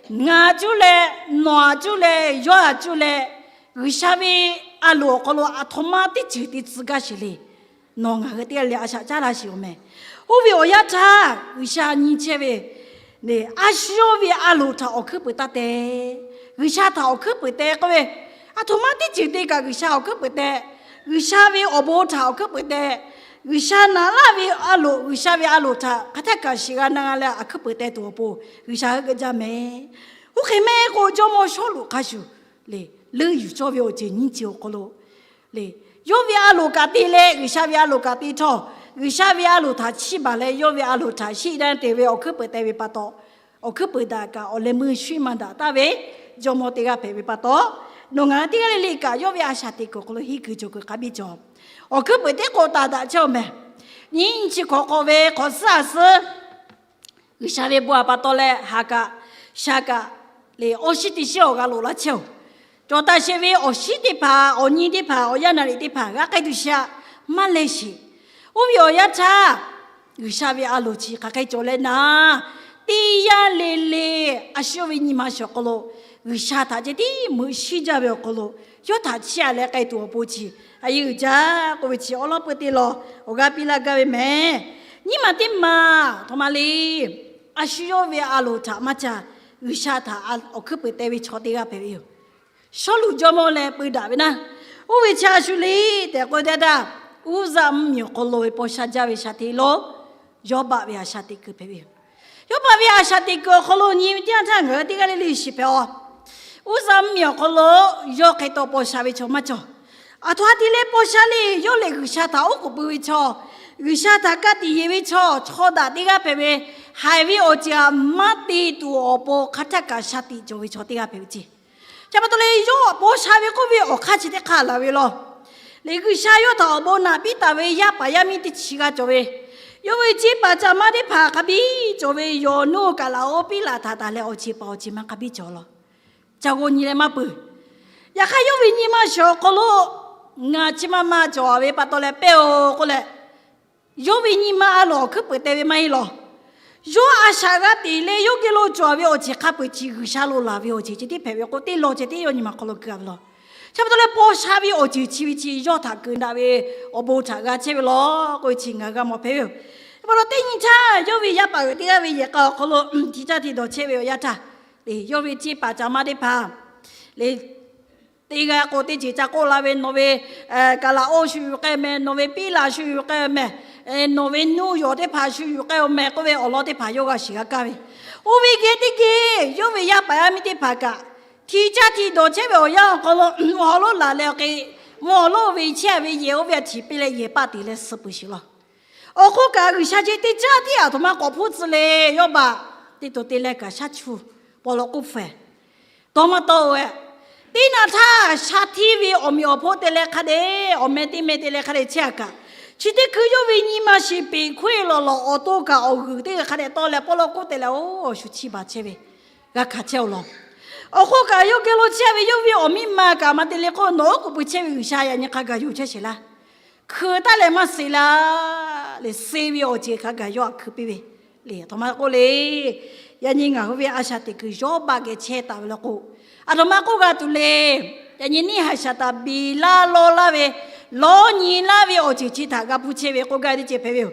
ngaˬ cuˇ leh, nawˬ aꞈ cuˇ leh, yawˇ aꞈ cuˇ leh, G'uiˬsha ve a loˍ awˬ hk'aw lo aˬ htoꞈ ma teˇ ceuˬ te tcuh gaˇ sheˍ le. Nawˬ ngaˬ hui teˇ g'aˇ le a shaꞈ caˉ laˇ sheˍ-oˬ meh. Oˇ ve awˬ yanˇ htaˇ G'uiˬsha nyi chehˇ ve a shu yawˇ ve a loˍ htaꞈ awˬ hkuiˉ peunˍ taˇ teh. G'uiˬsha htaꞈ awˬ hkuiˉ peunˍ teh k'oˆ ve, aˬ htoꞈ ma teˇ ceuˬ te kaꞈ G'uiˬsha awˬ hkuiˉ peunˍ teh. G'uiˬsha ve awˬ bon htaꞈ awˬ hkuiˉ peunˍ teh. G'uiˬsha naꞈ laˇ ve a loˍ, G'uiˬsha ve a loˍ htaꞈ hk'aˬ htaˇ kaꞈ shiˍ g'a na g'a leh a hkuiˉ peunˍ teh tuˬ awˬ pon G'uiˬsha heuˆ g'euˆ jaˇ meh. Oˇ hk'e mehˆ k'o jawˇmawˇ Sawˉluꞈ hk'a shuˍ le, leuˆ yuˬ cawˇ ve awˬ ceuˬ nyiˇ ceuˬ awˬ hk'aw lo le, yawˇ ve a loˍ kaꞈ te leh G'uiˬsha ve a loˍ kaꞈ te htawˇ, G'uiˬsha ve a loˍ htaꞈ chiˇ baˬ leh yawˇ ve a loˍ htaꞈ shiˆ daˇ te ve awˬ hkuiˉ peunˍ teh ve pa taw, awˬ hkuiˉ peunˍ daꞈ kaꞈ awˬ leh meuˇ shuˉ maˇ daꞈ taˍ ve jawˇmawˇ teˇ g'aˇ hpehꞈ ve pa taw, nawˬ ngaˬ hui teˇ g'aˇ le le kaꞈ yawˇ ve a shaꞈ teꞈ kuiˬ awˬ hk'aw lo henˇ kuiˬ cawˬ kuiˬ hk'a biˇ cawˬ. Awˬ hkuiˉ peunˍ teˇ k'o taˍ daꞈ chehˇ-oˬ meh. Nyiˇ chi hk'awꞈ hk'awꞈ ve hk'awꞈ suhˉ a suhˉ G'uiˬsha ve bon a pa taw leh ha kaꞈ G'uiˬsha kaꞈ lehˬ, awˬ shinˉ teˇ shinˉ awˬ g'a loꞈ laˇ chehˇ-oˬ. Cawˬ taˍ sheˍ ve awˬ shinˉ teˇ hpaˍ, awˬ nyi teˇ hpaˍ, awˬ yanˇ naˍ riˍ teˇ hpaˍ g'a k'ai tuˬ shaꞈ maˇ leh sheˍ. Oˇ ve awˬ yanˇ htaˇ, G'uiˬsha ve a loˍ chi hk'aˬ hk'e cawˬ leh naˍ, teˇ yanˇ le le a shu yawˇ ve nyi ma shiˍ awˬ hk'aw lo G'uiˬsha htaꞈ ceh tiˉ meuꞈ shiˉ jaˇ ve awˬ hk'aw lo, yawˇ htaꞈ chiˇ aꞈ leh k'ai tuˬ awˬ pon chi a yeˇ uiˍ jaˇ k'oˆ ve chi awˉ lawˉ peuˇ teˇ law awˬ g'aˇ piˇ laˇ gaˇ ve mehˍ. Nyiˇ maˬ teˇ maˬ htaꞈ ma le, a shu yawˇ ve a loˍ htaꞈ maˇ ca, G'uiˬsha htaꞈ awˬ hkuiˉ peuˍ te ve chaw teˇ g'aˇ hpehꞈ ve yoˬ. Sawˉluꞈ jawˇmawˇ leh peu daꞈ ve naˆ, oˇ ve chi a shu le tehꞈ k'oˆ ve teˇ htaˇ, Uˉzaˆ mvuhˇmiˬ awˬ hk'aw lo ve paw sha jaˇ ve shaˍ hteˇ lo, Yawˇbaˆ ve a shaꞈ teꞈ kuiˬ hpehꞈ ve yoˬ. Yawˇbaˆ ve a shaꞈ teꞈ kuiˬ awˬ hk'aw lo nyi ve teˇ yanˇ htaˇ ngaˬ hui teˇ g'aˇ le le shiˍ hpehꞈ-aˬ. Uˉzaˆ mvuhˇmiˬ awˬ hk'aw lo yawˇ hk'e taw paw sha ve chaw maˇ cawˬ. Aˬ htoꞈ ha te leh paw sha le, yawˇ lehˬ G'uiˬsha htaꞈ oˉ k'oˍ pui ve chaw, G'uiˬsha htaꞈ ka tiꞈ yeˬ ve chaw, chaw daꞈ teˇ g'aˇ hpehꞈ ve, haiˬ ve awˬ ceuˬ htaꞈ maˇ te tuˬ awˬ pon hk'a htaˇ kaꞈ shaˍ tiꞈ cawˬ ve chaw teˇ g'aˇ hpehꞈ ve ceˇ. Chi pa taw leh yawˇ paw sha ve k'oˆ ve awˬ hk'aˇ chi teˇ hk'aˇ laˬ ve law. Lehˬ G'uiˬsha yawˇ htaꞈ awˬ bon naꞈ piˇ taˍ ve yaˇ paˍ yaˇ miˇ teˇ chi g'a cawˬ ve, yawˇ ve ceˇ paˍ caꞈ ma teˇ hpaˍ hk'a biˇ cawˬ ve, yawˬ nuˇ kaꞈ laˬ oˇ piˉ laˬ htaꞈ taˍ leh awˬ ceˬ paˍ awˬ ceˬ ma hk'a biˇ cawˬ law. Ca g'aw nyi leh maˇ peuˬ. Yaꞈ hk'aˇ yawˇ ve nyi ma shiˍ awˬ hk'aw lo ngaˬ chi ma ma cawˬ ve pa taw leh pehˇ-oˬ k'oˆ leh, yawˇ ve nyi ma a loˍ awˬ hkuiˉ peuˍ te ve maˇ heˆ law. Yawˇ a shaꞈ g'a teꞈ leh yawˇ geh lo cawˬ ve awˬ ceuˬ hk'a peuˬ chi G'uiˬsha lo laˬ ve awˬ ceuˬ chi tiˉ hpehꞈ ve k'o, teˇ law ceh tiˉ yawˇ nyi ma hk'aw lo keu a ve law. Chi pa taw leh paw sha ve awˬ ceuˬ chi ve chi yawˇ htaꞈ keu daꞈ ve awˬ bon htaꞈ g'a chehˇ ve law k'oˆ ve chi ngaˬ g'a mawˬ hpehꞈ ve yoˬ. Chi pa taw teˇ nyi htaˇ yawˇ ve yaˇ paˍ g'euꞈ teˇ g'aˇ ve yehˬ k'a awˬ hk'aw lo hti caˇ hti dawˬ chehˇ ve awˬ yanˇ htaˇ, lehˬ yawˇ ve ceˇ paˍ caꞈ ma teˇ hpaˍ lehˬ, teˇ g'aˇ k'o teˇ ceuˬ ca k'oˆ la ve, nawˬ ve kaˍlaˍ oˇ shu yuˬ k'ai meh, nawˬ ve piˉ laˬ shu yuˬ k'ai meh, nawˬ ve nuˇ yawˬ teˇ hpaˍ shu yuˬ k'ai-oˬ meh k'oˆ ve awˬ lawn teˇ hpaˍ yawˇ g'a shiˍ g'a kaˇ ve. Oˇ ve geh teˇ geh yawˇ ve yaˇ paˍ yaˇ miˇ teˇ hpaˍ kaꞈ hti caˇ hti dawˬ chehˇ ve awˬ yanˇ awˬ hk'aw lo mvuhˇ awˬ lonˉ laˬ leh awˬ hk'e, mvuhˇ awˬ lonˉ ve chehˇ ve yehˬ oˇ ve htaꞈ htiꞈ piˇ leh yehˬ paˆ te leh suh peuˬ sheˍ law. Awˬ hk'oˆ kaꞈ G'uiˬsha ceh teˇ caˉ tiˉ aˬ htoꞈ ma k'awꞈ hpuˇ tcuh le. Yawˇbaˆ teˇ to te leh kaꞈ shaˉ chu paw law k'oˆ hpehꞈ, dawˇ maˇ tawˆ-oˬ. Teˇ naꞈ htaˇ shaˍ hteˇ ve awˬ meꞈ awˬ hponˇ te leh hk'a dehꞈ, awˬ meh teˇ meh te leh hk'a dehꞈ chehˇ a kaꞈ, chi teˇ hkui yawˇ ve nyi ma shiˍ peꞈ hkoˇ-e lawˬ lawˬ awˬ to kaꞈ awˬ g'uiˬ teˇ g'aˇ hk'a dehꞈ tawˆ leh paw law k'oˆ te leh, oˇ shu chiˇ baˬ chehˇ ve g'a hkanˍ chehˇ-oˬ law. Awˬ hk'oˆ kaꞈ yawˇ geh lo chehˇ ve yawˇ ve awˬ miˇ ma kaꞈ maˇ te le k'o, nawˬ oˉ k'oˍ pui chehˇ ve G'uiˬsha yaꞈ nyi hk'a gaˬ yonˍ chehˇ sheˍ laˇ. Hkui taˉ leh maˇ suh laˇ leh, suh ve awˬ ceuˬ hk'a gaˬ yawˇ htaꞈ hkui piˇ ve le. Aˬ htoꞈ ma k'oˆ le, yaꞈ nyi ngaˬ hui ve a shaꞈ teꞈ kuiˬ Yawˇbaˆ geh chehˇ taˍ ve law k'o, aˬ htoꞈ ma k'oˆ g'a tuˬ le. Yaꞈ nyi neˇ haiˬ shaˍ htaꞈ beˬ laˇ lawˇ laˇ ve, lawˇ nyi laˇ ve awˬ ceuˬ chi htaꞈ g'a hpuˇ chehˇ ve k'oˆ gaˇ ve teˇ ceuˬ hpehꞈ ve yoˬ.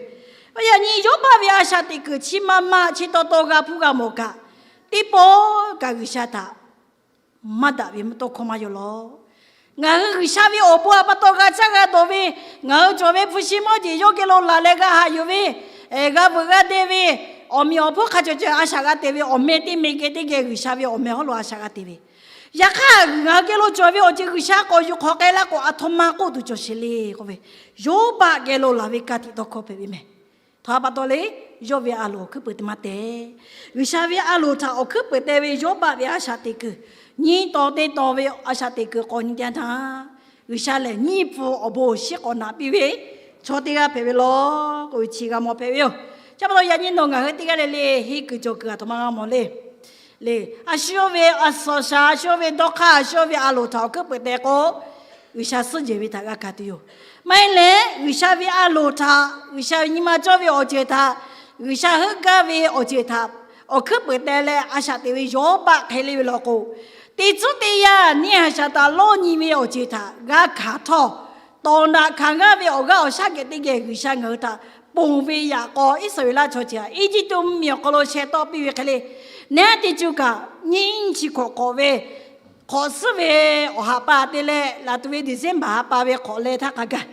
Yaꞈ nyi Yawˇbaˆ ve a shaꞈ teꞈ kuiˬ chi ma ma chi taw taw g'a hpuˇ g'a mawˬ kaꞈ, teˇ pawˆ kaꞈ G'uiˬsha htaꞈ maˇ daꞈ ve tawˇ hkawˇ maˇ yaw law. Ngaˬ hui G'uiˬsha ve awˬ bon a pa taw g'a caˇ g'a dawˬ ve, ngaˬ hui cawˬ ve hpu shi mawˇ jeˬ yawˇ geh lo laˬ leh g'a haꞈ yuˬ ve, g'a veuꞈ g'a deh ve, awˬ meꞈ awˬ hponˇ hk'a cawˬ cawˬ a shaꞈ g'a te ve, awˬ meh teˇ meh geh teˇ geh G'uiˬsha ve awˬ meh hawˉ lo a shaꞈ g'a te ve, yaꞈ hk'aˇ ngaˬ hui geh lo cawˬ ve awˬ ceuˬ G'uiˬsha k'awꞈ yuˬ hk'awꞈ k'ai laˇ k'o, aˬ htoꞈ ma k'oˆ tuˬ cawˬ sheˍ le k'oˆ ve, Yawˇbaˆ geh lo laˬ ve ka tiꞈ tawˇ hkawˇ hpehꞈ ve meh. Htoꞈ ma pa taw le, yawˇ ve a loˍ awˬ hkuiˉ peuˍ te maˇ tehꞈ. G'uiˬsha ve a loˍ htaꞈ awˬ hkuiˉ peuˍ te ve Yawˇbaˆ ve a shaꞈ teꞈ kuiˬ, nyiˇ taw teˇ taw ve a shaꞈ teꞈ kuiˬ k'awꞈ nyi teˇ yanˇ htaˇ, G'uiˬsha lehˬ nyiˇ hpu awˬ bon awˬ shinˉ k'awꞈ naꞈ piˇ ve chaw teˇ g'aˇ hpehꞈ ve law k'oˆ ve chi g'a mawˬ hpehꞈ ve yoˬ. Chi pa taw yaꞈ nyi nawˬ ngaˬ hui teˇ g'aˇ le le henˇ kuiˬ cawˬ kuiˬ aˬ htoꞈ ma g'a mawˬ le. Le, a shu yawˇ ve a suhˍ shaˍ, a shu yawˇ ve dawˇ hk'aˇ, a shu yawˇ ve a loˍ htaꞈ awˬ hkuiˉ peuˍ te k'o, G'uiˬsha suhˉ jehˬ ve htaꞈ g'a hkanˍ tuˬ yoˬ. Maˇ heˆ leh G'uiˬsha ve a loˍ htaꞈ, G'uiˬsha ve nyi ma cawˇ ve awˬ ceuˬ htaꞈ, G'uiˬsha heuˆ gaˇ ve awˬ ceuˬ htaꞈ awˬ hkuiˉ peuˍ te leh a shaꞈ teꞈ ve Yawˇbaˆ hk'e le ve law k'o, teˇ tcuhˉ teˇ yanˇ neˇ haiˬ shaˍ htaꞈ lawˇ nyi ve awˬ ceuˬ htaꞈ g'a hkanˍ htawˇ, tawˍ naꞈ hkanˍ g'aˇ ve awˬ g'aˇ awˬ shaˉ geh teˇ geh G'uiˬsha ngaˬ hui htaꞈ ponˬ ve yaꞈ k'aw Iˉsaˍreˍlaˆ chaw ceuˬ htaꞈ Eˇjiˇtuꞈ mvuhˇmiˬ awˬ hk'aw lo sheh tawˆ piˇ ve hk'e le, neˉ teˇ cuˇ kaꞈ nyiˇ chi hk'awꞈ hk'awꞈ ve hk'awꞈ suhˉ ve awˬ ha pa te leh laˬ tuˬ ve December ha pa ve hk'awꞈ leh htaˇ hk'a gaˬ,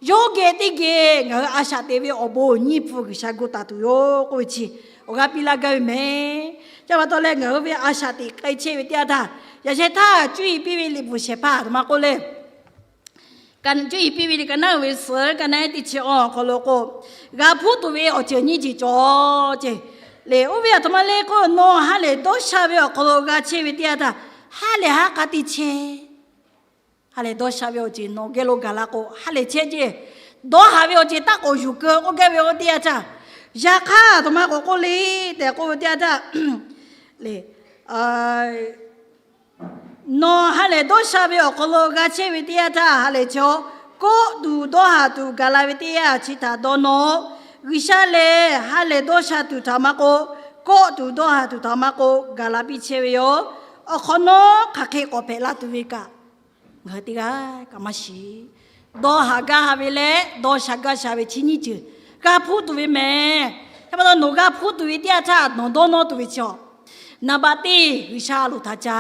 yawˇ geh teˇ geh ngaˬ hui a shaꞈ teꞈ ve awˬ bon nyiˇ hpu G'uiˬsha gu taˍ tuˬ yoˬ k'oˆ ve chi awˬ g'aˇ piˇ laˇ gaˇ ve meh. Chi pa taw leh ngaˬ hui ve a shaꞈ teꞈ k'ai chehˇ ve teˇ yanˇ htaˇ, yaꞈ sheh htaˇ cuˇ yiˍ piˇ ve liꞈ bvuhꞈ shehˍ hpaˇ aˬ htoꞈ ma k'oˆ le. Cuˇ yiˍ piˇ ve liꞈ ka naˉ uiˍ ve suhˍ ka naˉ teˇ chi awˬ awˬ hk'aw lo k'o, g'a hpuˇ tuˬ ve awˬ ceuˬ nyiˇ ceuˬ cawˬ ce. Lehˬ oˇ ve aˬ htoꞈ ma le k'o, nawˬ ha lehˬ dawˇ sha ve awˬ hk'aw lo g'a chehˇ ve teˇ yanˇ htaˇ, ha lehˬ ha k'a te chehˇ. Ha lehˬ dawˇ sha ve awˬ ceuˬ nawˬ geh lo gaˬ la k'o, ha lehˬ chehˇ ce. Dawˇ haˍ ve awˬ ceuˬ taˇ k'awꞈ yuˬ keu k'oˆ gaˇ ve k'o teˇ yanˇ htaˇ, yaꞈ hk'aˇ aˬ htoꞈ ma k'awꞈ k'oˆ le tehꞈ k'oˆ ve teˇ yanˇ htaˇ, lehˬ nawˬ ha lehˬ dawˇ sha ve awˬ hk'aw lo g'a chehˇ ve teˇ yanˇ htaˇ ha lehˬ chaw, kawˆ tuˬ dawˇ haˍ tuˬ gaˬ la ve teˇ yanˇ chi htaꞈ dawˇ nawˇ. G'uiˬsha lehˬ ha lehˬ dawˇ sha tuˬ htaꞈ maˇ k'oˆ, kawˆ tuˬ dawˇ haˍ tuˬ htaꞈ maˇ k'oˆ, gaˬ la piˇ chehˇ ve yoˬ. Awˬ hk'awꞈ nawˉ hk'aˬ hk'e k'awꞈ hpehꞈ la tuˬ ve kaꞈ, ngaˬ hui teˇ g'aˇ kaꞈ maˇ shiˍ. Dawˇ haˍ gaˇ ha ve leh dawˇ sha gaˇ sha ve chi nyiˇ ceuˬ g'a hpuˇ tuˬ ve mehˍ. Hk'e pa taw nawˬ g'a hpuˇ tuˬ ve teˇ yanˇ htaˇ nawˬ dawˇ nawˇ tuˬ ve chi a, naˍ baꞈ teˇ G'uiˬsha a loˍ htaꞈ ca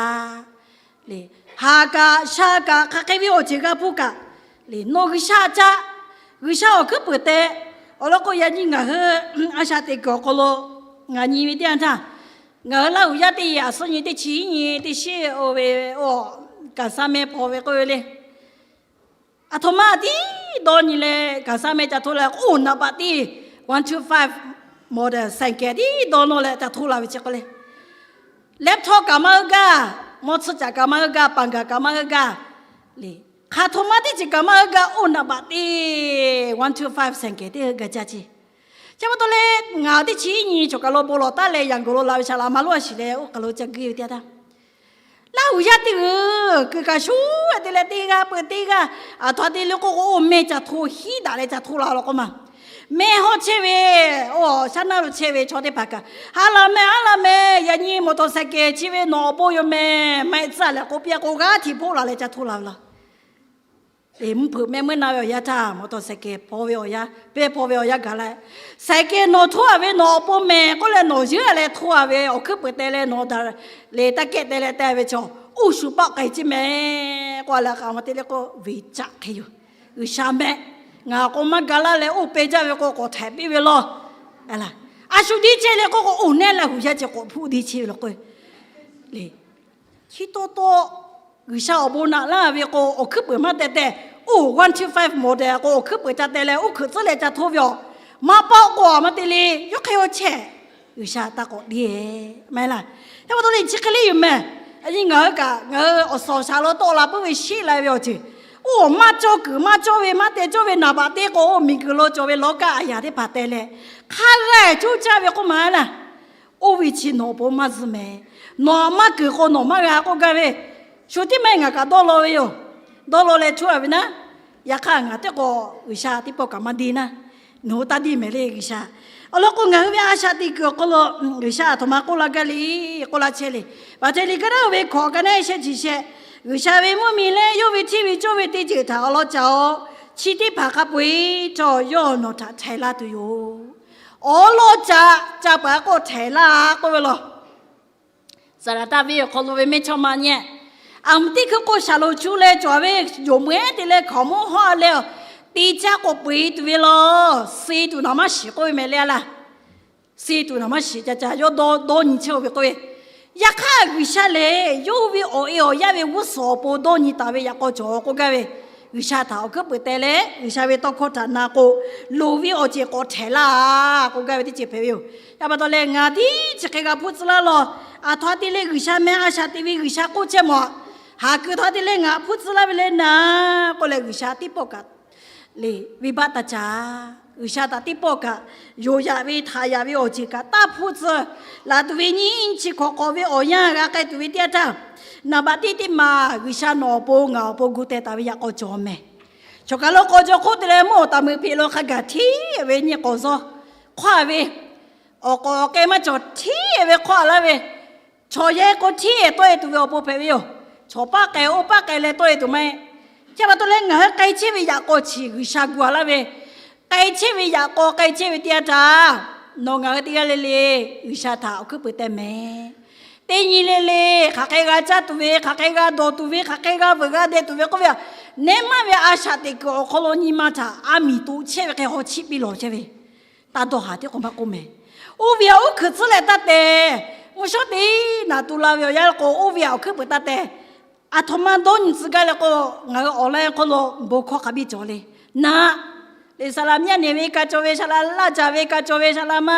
le, haˍ kaꞈ sha kaꞈ hk'aˬ hk'e ve awˬ ceuˬ g'a hpuˇ kaꞈ le, nawˬ G'uiˬsha ca, G'uiˬsha awˬ hkuiˉ peuˍ teh. Awˬ lawn k'o, yaꞈ nyi ngaˬ hui a shaꞈ teꞈ kuiˬ awˬ hk'aw lo ngaˬ nyi ve teˇ yanˇ htaˇ, ngaˬ hui Laˇ huˍ yaˇ teˇ yehˬ a suhˉ nyi teˇ chi nyiˇ teˇ shiˉ oˇ ve, oˇ, kaˍsaˍ meh hpaw ve k'oˆ ve le. Aˬ htoꞈ ma tiˉ dawˇ nyi leh kaˍsaˍ meh ca htoˇ la k'o, oˇ naˍ baꞈ teˇ one two five model ဆိုင်ကယ် tiˉ dawˇ nawˇ leh ca htoˇ la ve chi k'oˆ le. Laptop kaꞈ maˇ heuˆ gaˇ, mawˇ tsuhˇ caꞈ kaꞈ maˇ heuˆ gaˇ, ပန်ကာ kaꞈ maˇ heuˆ gaˇ le. Hk'aˬ htoꞈ ma teˇ ceuˬ kaꞈ maˇ heuˆ gaˇ, oˇ naˍ baꞈ teˇ one two five ဆိုင်ကယ် teˇ heuˆ gaˇ jaˇ ce. Chi pa taw leh ngaˬ teˇ chi nyi choˬ kaˬ lo bon lawˬ taˉ leh Yangon lo la ve shaˍ laꞈ ma lonˉ a shiˍ leh oˇ kaˬ lo ca guˇ ve teˇ yanˇ htaˇ, Laˇ huˍ yaˇ teˇ g'uiˬ kuiˬ kaꞈ shuˉ te leh teˇ g'aˇ peuˬ teˇ g'aˇ, aˬ htoꞈ te le k'oˆ k'o, oˇ meh ca htoˇ hiˉ daꞈ leh ca htoˇ la law k'oˆ ma. Meh hawˇ chehˇ ve, oˇ shaˉ naˇ lo chehˇ ve chaw teˇ hpaˍ kaꞈ, ha laˬ meh, ha laˬ meh, yaꞈ nyi มอเตอร์ไซค์ chi ve nawˬ awˬ bon yoˬ meh, maˇ heˆ tcuhˉ leh k'oˆ piˇ k'o, g'aˇ htiꞈ hpoˆ la leh ca htoˇ la ve laˇ. Mvuhˇ hpeuꞈ meh meuˇ na ve awˬ yanˇ htaˇ มอเตอร์ไซค์ hpaw ve awˬ yanˇ, pehˇ hpaw ve awˬ yanˇ gaˬ la, ဆိုင်ကယ် nawˬ htoˇ a ve nawˬ awˬ pon meh k'oˆ leh nawˬ yeuˉ a leh htoˇ a ve awˬ hkuiˉ peuˍ teh leh nawˬ daꞈ le taˇ kehˆ teh leh teh ve chaw, oˇ shu paˆ k'ai ceˇ meh k'oˆ a leh, hk'aˬ ma te le k'o, ve caꞈ hk'e yoˬ. G'uiˬsha meh, ngaˬ k'o maˇ ga laˇ leh oˇ peh jaˇ ve k'o, k'awꞈ htaiˍ piˇ ve law. A shu diˇ chehˇ le k'oˆ k'o, oˇ neˉ Laˇ huˍ yaˇ ceh k'awꞈ hpuˇ diˇ chehˇ ve law k'o, le, chi taw taw G'uiˬsha awˬ bon naꞈ laˇ ve k'o, awˬ hkuiˉ peuˍ maˇ teh teh. Oˇ one two five model k'o, awˬ hkuiˉ peuˍ ca teh leh oˇ hkeuꞈ tcuhˉ leh ca htoˇ ve awˬ, maˇ paˆ k'o maˇ te le, yawˇ hk'e yaw chehˇ. G'uiˬsha taˇ k'awꞈ deˇ meh laˇ. Yaˇ pa taw le chi hk'e le yoˬ meh. Yaꞈ nyi ngaˬ hui kaꞈ ngaˬ hui awˬ suhˍ awˬ shaˍ lo tawˆ la puiˉ ve shiˆ la ve awˬ ceuˬ, oˇ maˇ cawˇ kuiˬ maˇ cawˇ ve maˇ teh cawˇ ve naˍ baꞈ teˇ k'o, oˇ miˬguiˬ lo cawˬ ve လောက a yaˍ teˇ hpaˍ teh leh, hk'a g'a coˇ caˇ ve k'oˆ ma laˇ. Oˇ ve chi nawˬ awˬ pon maˇ zuhˆ meh. Nawˬ maˇ kuiˬ k'o nawˬ maˇ g'a k'oˆ gaˇ ve, shu tiˉ maˇ heˆ ngaˬ kaꞈ dawˇ law ve yoˬ. Dawˇ law leh htoˇ a ve naˉ, yaꞈ hk'aˇ ngaˬ teˇ k'o G'uiˬsha teˇ pawˆ kaꞈ maˇ deˇ naˉ, nawˬ hui taˇ deˇ mehˍ le G'uiˬsha. Awˬ lawn k'o, ngaˬ hui ve a shaꞈ teꞈ kuiˬ awˬ hk'aw lo G'uiˬsha aˬ htoꞈ ma k'oˆ la gaˇ le k'oˆ laˇ chehˇ le. Baˬ hteh liꞈ kaˇ naˉ oˇ ve hkawꞈ ka naˉ shehˆ chi shehˆ, G'uiˬsha ve mvuhˇmiˬ leh yawˇ ve hteˇ ve cawˇ ve teˇ ceuˬ htaꞈ awˉ lawˉ ca-oˬ. Chi teˇ hpaˍ hk'a peu-eˬ htawˇ yawˇ nawˬ htaꞈ htaiˍ laˇ tuˬ yoˬ. Awˉ lawˉ ca, ca paˍ k'o htaiˍ laˇ k'oˆ ve law. Saˍlaˍtanˍ venˇ awˬ hk'aw lo ve mehˇchawˇma nyi, aˬ mvuhˇ teˇ hkui k'o shaˍ loˍ chu leh cawˬ ve yonˍ meuˇ ehˉ te leh hkaoˍmonˇ hawˉ leh, te caˇ k'awꞈ peu-eˬ tuˬ ve law. Suh tuˬ nawˬ maˇ shiˍ k'oˆ ve meh le a laˇ. Suh tuˬ nawˬ maˇ shiˍ ca ca yawˇ dawˇ dawˇ nyi chehˇ-oˬ ve k'oˆ ve. Yaꞈ hk'aˇ G'uiˬsha lehˬ yawˇ hui ve awˬ e awˬ yaˇ ve g'uˇ suhˍ awˬ pon dawˇ nyi taˍ ve yaꞈ k'aw cawˬ k'oˆ gaˇ ve, G'uiˬsha htaꞈ awˬ hkuiˉ peuˍ teh leh G'uiˬsha ve tawˇ hkawˇ htaꞈ na k'o, loˍ ve awˬ ceuˬ k'awꞈ htehꞈ laˇ k'oˆ gaˇ ve teˇ ceuˬ hpehꞈ ve yoˬ. Yaꞈ pa taw leh ngaˬ tiˉ chi hk'e g'a hpuˇ tcuh laˇ law. Aˬ htoꞈ te leh G'uiˬsha meh a shaꞈ teꞈ ve G'uiˬsha k'oˆ chehˇ mawˬ. Haˍ kuiˬ htoꞈ te leh ngaˬ hpuˇ tcuh laˇ ve le naˉ k'oˆ leh, G'uiˬsha teˇ pawˆ kaꞈ le venˇbaˆ taˇ caˇ. G'uiˬsha htaꞈ teˇ pawˆ kaꞈ yonˍ yaꞈ ve htaꞈ yaꞈ ve awˬ ceuˬ kaꞈ taˇ hpuˇ tcuh. Laˬ tuˬ ve nyiˇ chi hk'awꞈ k'awꞈ ve awˬ yanˇ g'a k'ai tuˬ ve teˇ yanˇ htaˇ, naˍ baꞈ teˇ teˇ maˬ G'uiˬsha nawˬ awˬ pon ngaˬ awˬ pon gu teh taˍ ve yaꞈ k'aw cawˬ meh. Choˬ kaˬ lo k'aw jaw hk'oˆ te leh mvuhˇ awˬ taˍ meuꞈ hpeꞈ lo hk'a gaˬ hteˇ ve nyiˇ k'awꞈ zawˇ hk'awˇ ve, awˬ k'awꞈ awˬ k'ai maˇ cawˬ hteˇ ve hk'awˇ laˇ ve, chaw yaˇ k'o hteˇ tawˆ e tuˬ ve awˬ pon hpehꞈ ve yoˬ. Chaw paˆ k'ai oˇ paˆ k'ai leh tawˆ e tuˬ maˇ heˆ. Chi pa taw leh ngaˬ hui k'ai chehˇ ve yaꞈ k'aw chi G'uiˬsha gu a laˇ ve, k'ai chehˇ ve yaꞈ k'aw k'ai chehˇ ve teˇ yanˇ htaˇ, nawˬ ngaˬ hui teˇ g'aˇ le le G'uiˬsha htaꞈ awˬ hkuiˉ peuˍ teh meh. Teˇ nyi le le hk'aˬ hk'e g'a caˇ tuˬ ve, hk'aˬ hk'e g'a dawˬ tuˬ ve, hk'aˬ hk'e g'a veuꞈ g'a deh tuˬ ve k'oˆ ve a, neˇ maˇ ve a shaꞈ teꞈ kuiˬ awˬ hk'aw lo nyi ma htaꞈ a miˬ toꞈ chehˇ ve hk'e haw chiˆ piˇ lawˬ chehˇ ve, taˇ dawˇ haˍ tiˉ k'o maˇ k'oˆ meh. Oˇ ve a oˇ hkeuꞈ tcuhˉ leh taˇ teh. Mvuhˇ shawˉ teˇ naˍ tu la ve awˬ yanˇ k'o, oˇ ve a awˬ hkuiˉ peuˍ taˇ teh. Aˬ htoꞈ ma dawˇ nyi tcuh gaˇ leh k'o, ngaˬ hui awˬ laˇ hk'oˆ lo bon hkawˇ hk'a biˇ cawˬ le. Naˆ, le saˍ laꞈ myaˇ nehˬ ve ka cawˬ ve, saˍ laꞈ laˇ caˬ ve ka cawˬ ve, saˍ laꞈ ma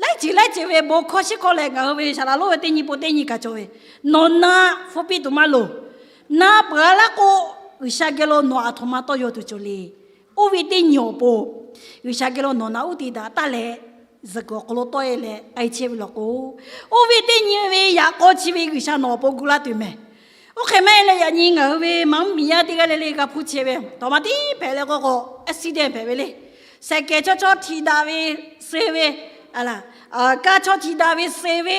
laiˉ ceuˬ laiˉ ceuˬ ve bon hkawˇ shiˉ hkawˇ leh ngaˬ hui ve saˍ laꞈ lonˉ ve teˇ nyi pon teˇ nyi kaꞈ cawˬ ve, nawˬ naˆ hpfuhˇ piˇ tuˬ maˇ loˍ. Naˆ peuˬ a laˇ k'o, G'uiˬsha geh lo nawˬ aˬ htoꞈ ma tawˇ yaw tuˬ cawˬ le. Oˇ ve teˇ nyi awˬ pon G'uiˬsha geh lo nawˬ naꞈ uˉ te daꞈ taˇ leh, zuhꞈ kuiˬ awˬ hk'aw lo tawˆ e leh k'ai chehˇ ve law k'o, oˇ ve teˇ nyi ve yaꞈ k'aw chi ve G'uiˬsha nawˬ awˬ pon gu laˇ tuˬ mehˬ. Oˇ hk'e maˇ heˆ leh, yaꞈ nyi ngaˬ hui ve maˇ mvuhˇ miˬ yaˇ teˇ g'aˇ le le g'a hpuˇ chehˇ ve, tawˍ ma tiˉ hpehꞈ leh k'o k'o, accident hpehꞈ ve le. Sehˍ kehˬ chaw chaw htiꞈ daꞈ ve suh ve, kaˇ chaw htiꞈ daꞈ ve suh ve,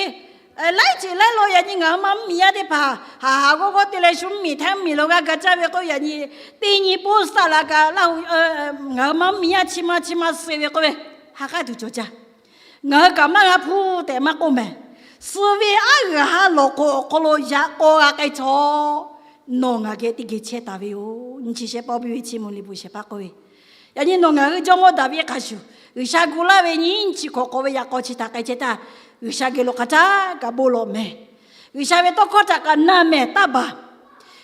laiˉ ceuˬ laiˉ lo yaꞈ nyi ngaˬ hui maˇ mvuhˇ miˬ yaˇ teˇ hpaˍ haˍ haˍ g'awˇ g'awˇ te leh shu mvuhˇ miˬ htaˇ mvuhˇ miˬ lo g'a ga caˇ ve k'o, yaꞈ nyi teˇ nyi post laꞈ kaꞈ laˇ hu, ngaˬ hui maˇ mvuhˇ miˬ yaˇ chi ma chi ma suh ve k'oˆ ve, ha k'aˉ tuˬ cawˬ jaˇ. Ngaˬ hui kaꞈ maˇ g'a hpuˇ tehꞈ maˇ k'oˆ mehˬ. Suh ve aˉ g'aˬ ha lawˬ k'o awˬ hk'aw lo yaꞈ k'aw g'a k'ai chaw, nawˬ ngaˬ geh teˇ geh chehˇ taˍ ve yoˬ. Nyi chi shehˆ pawˆ piˇ ve chi mvuhˇ liꞈ bvuhꞈ shehˍ hpaˇ k'oˆ ve, yaꞈ nyi nawˬ ngaˬ hui jawˇmawˇ Daˍviˆ hk'a shuˍ, G'uiˬsha gu laˇ ve nyiˇ chi hk'awꞈ hk'awꞈ ve yaꞈ k'aw chi htaꞈ k'ai chehˇ htaˇ, G'uiˬsha geh lo hk'a caˉ kaꞈ bon lawˬ mehˬ. G'uiˬsha ve tawˇ hkawˇ htaꞈ kaꞈ na mehˬ taˇ baˬ.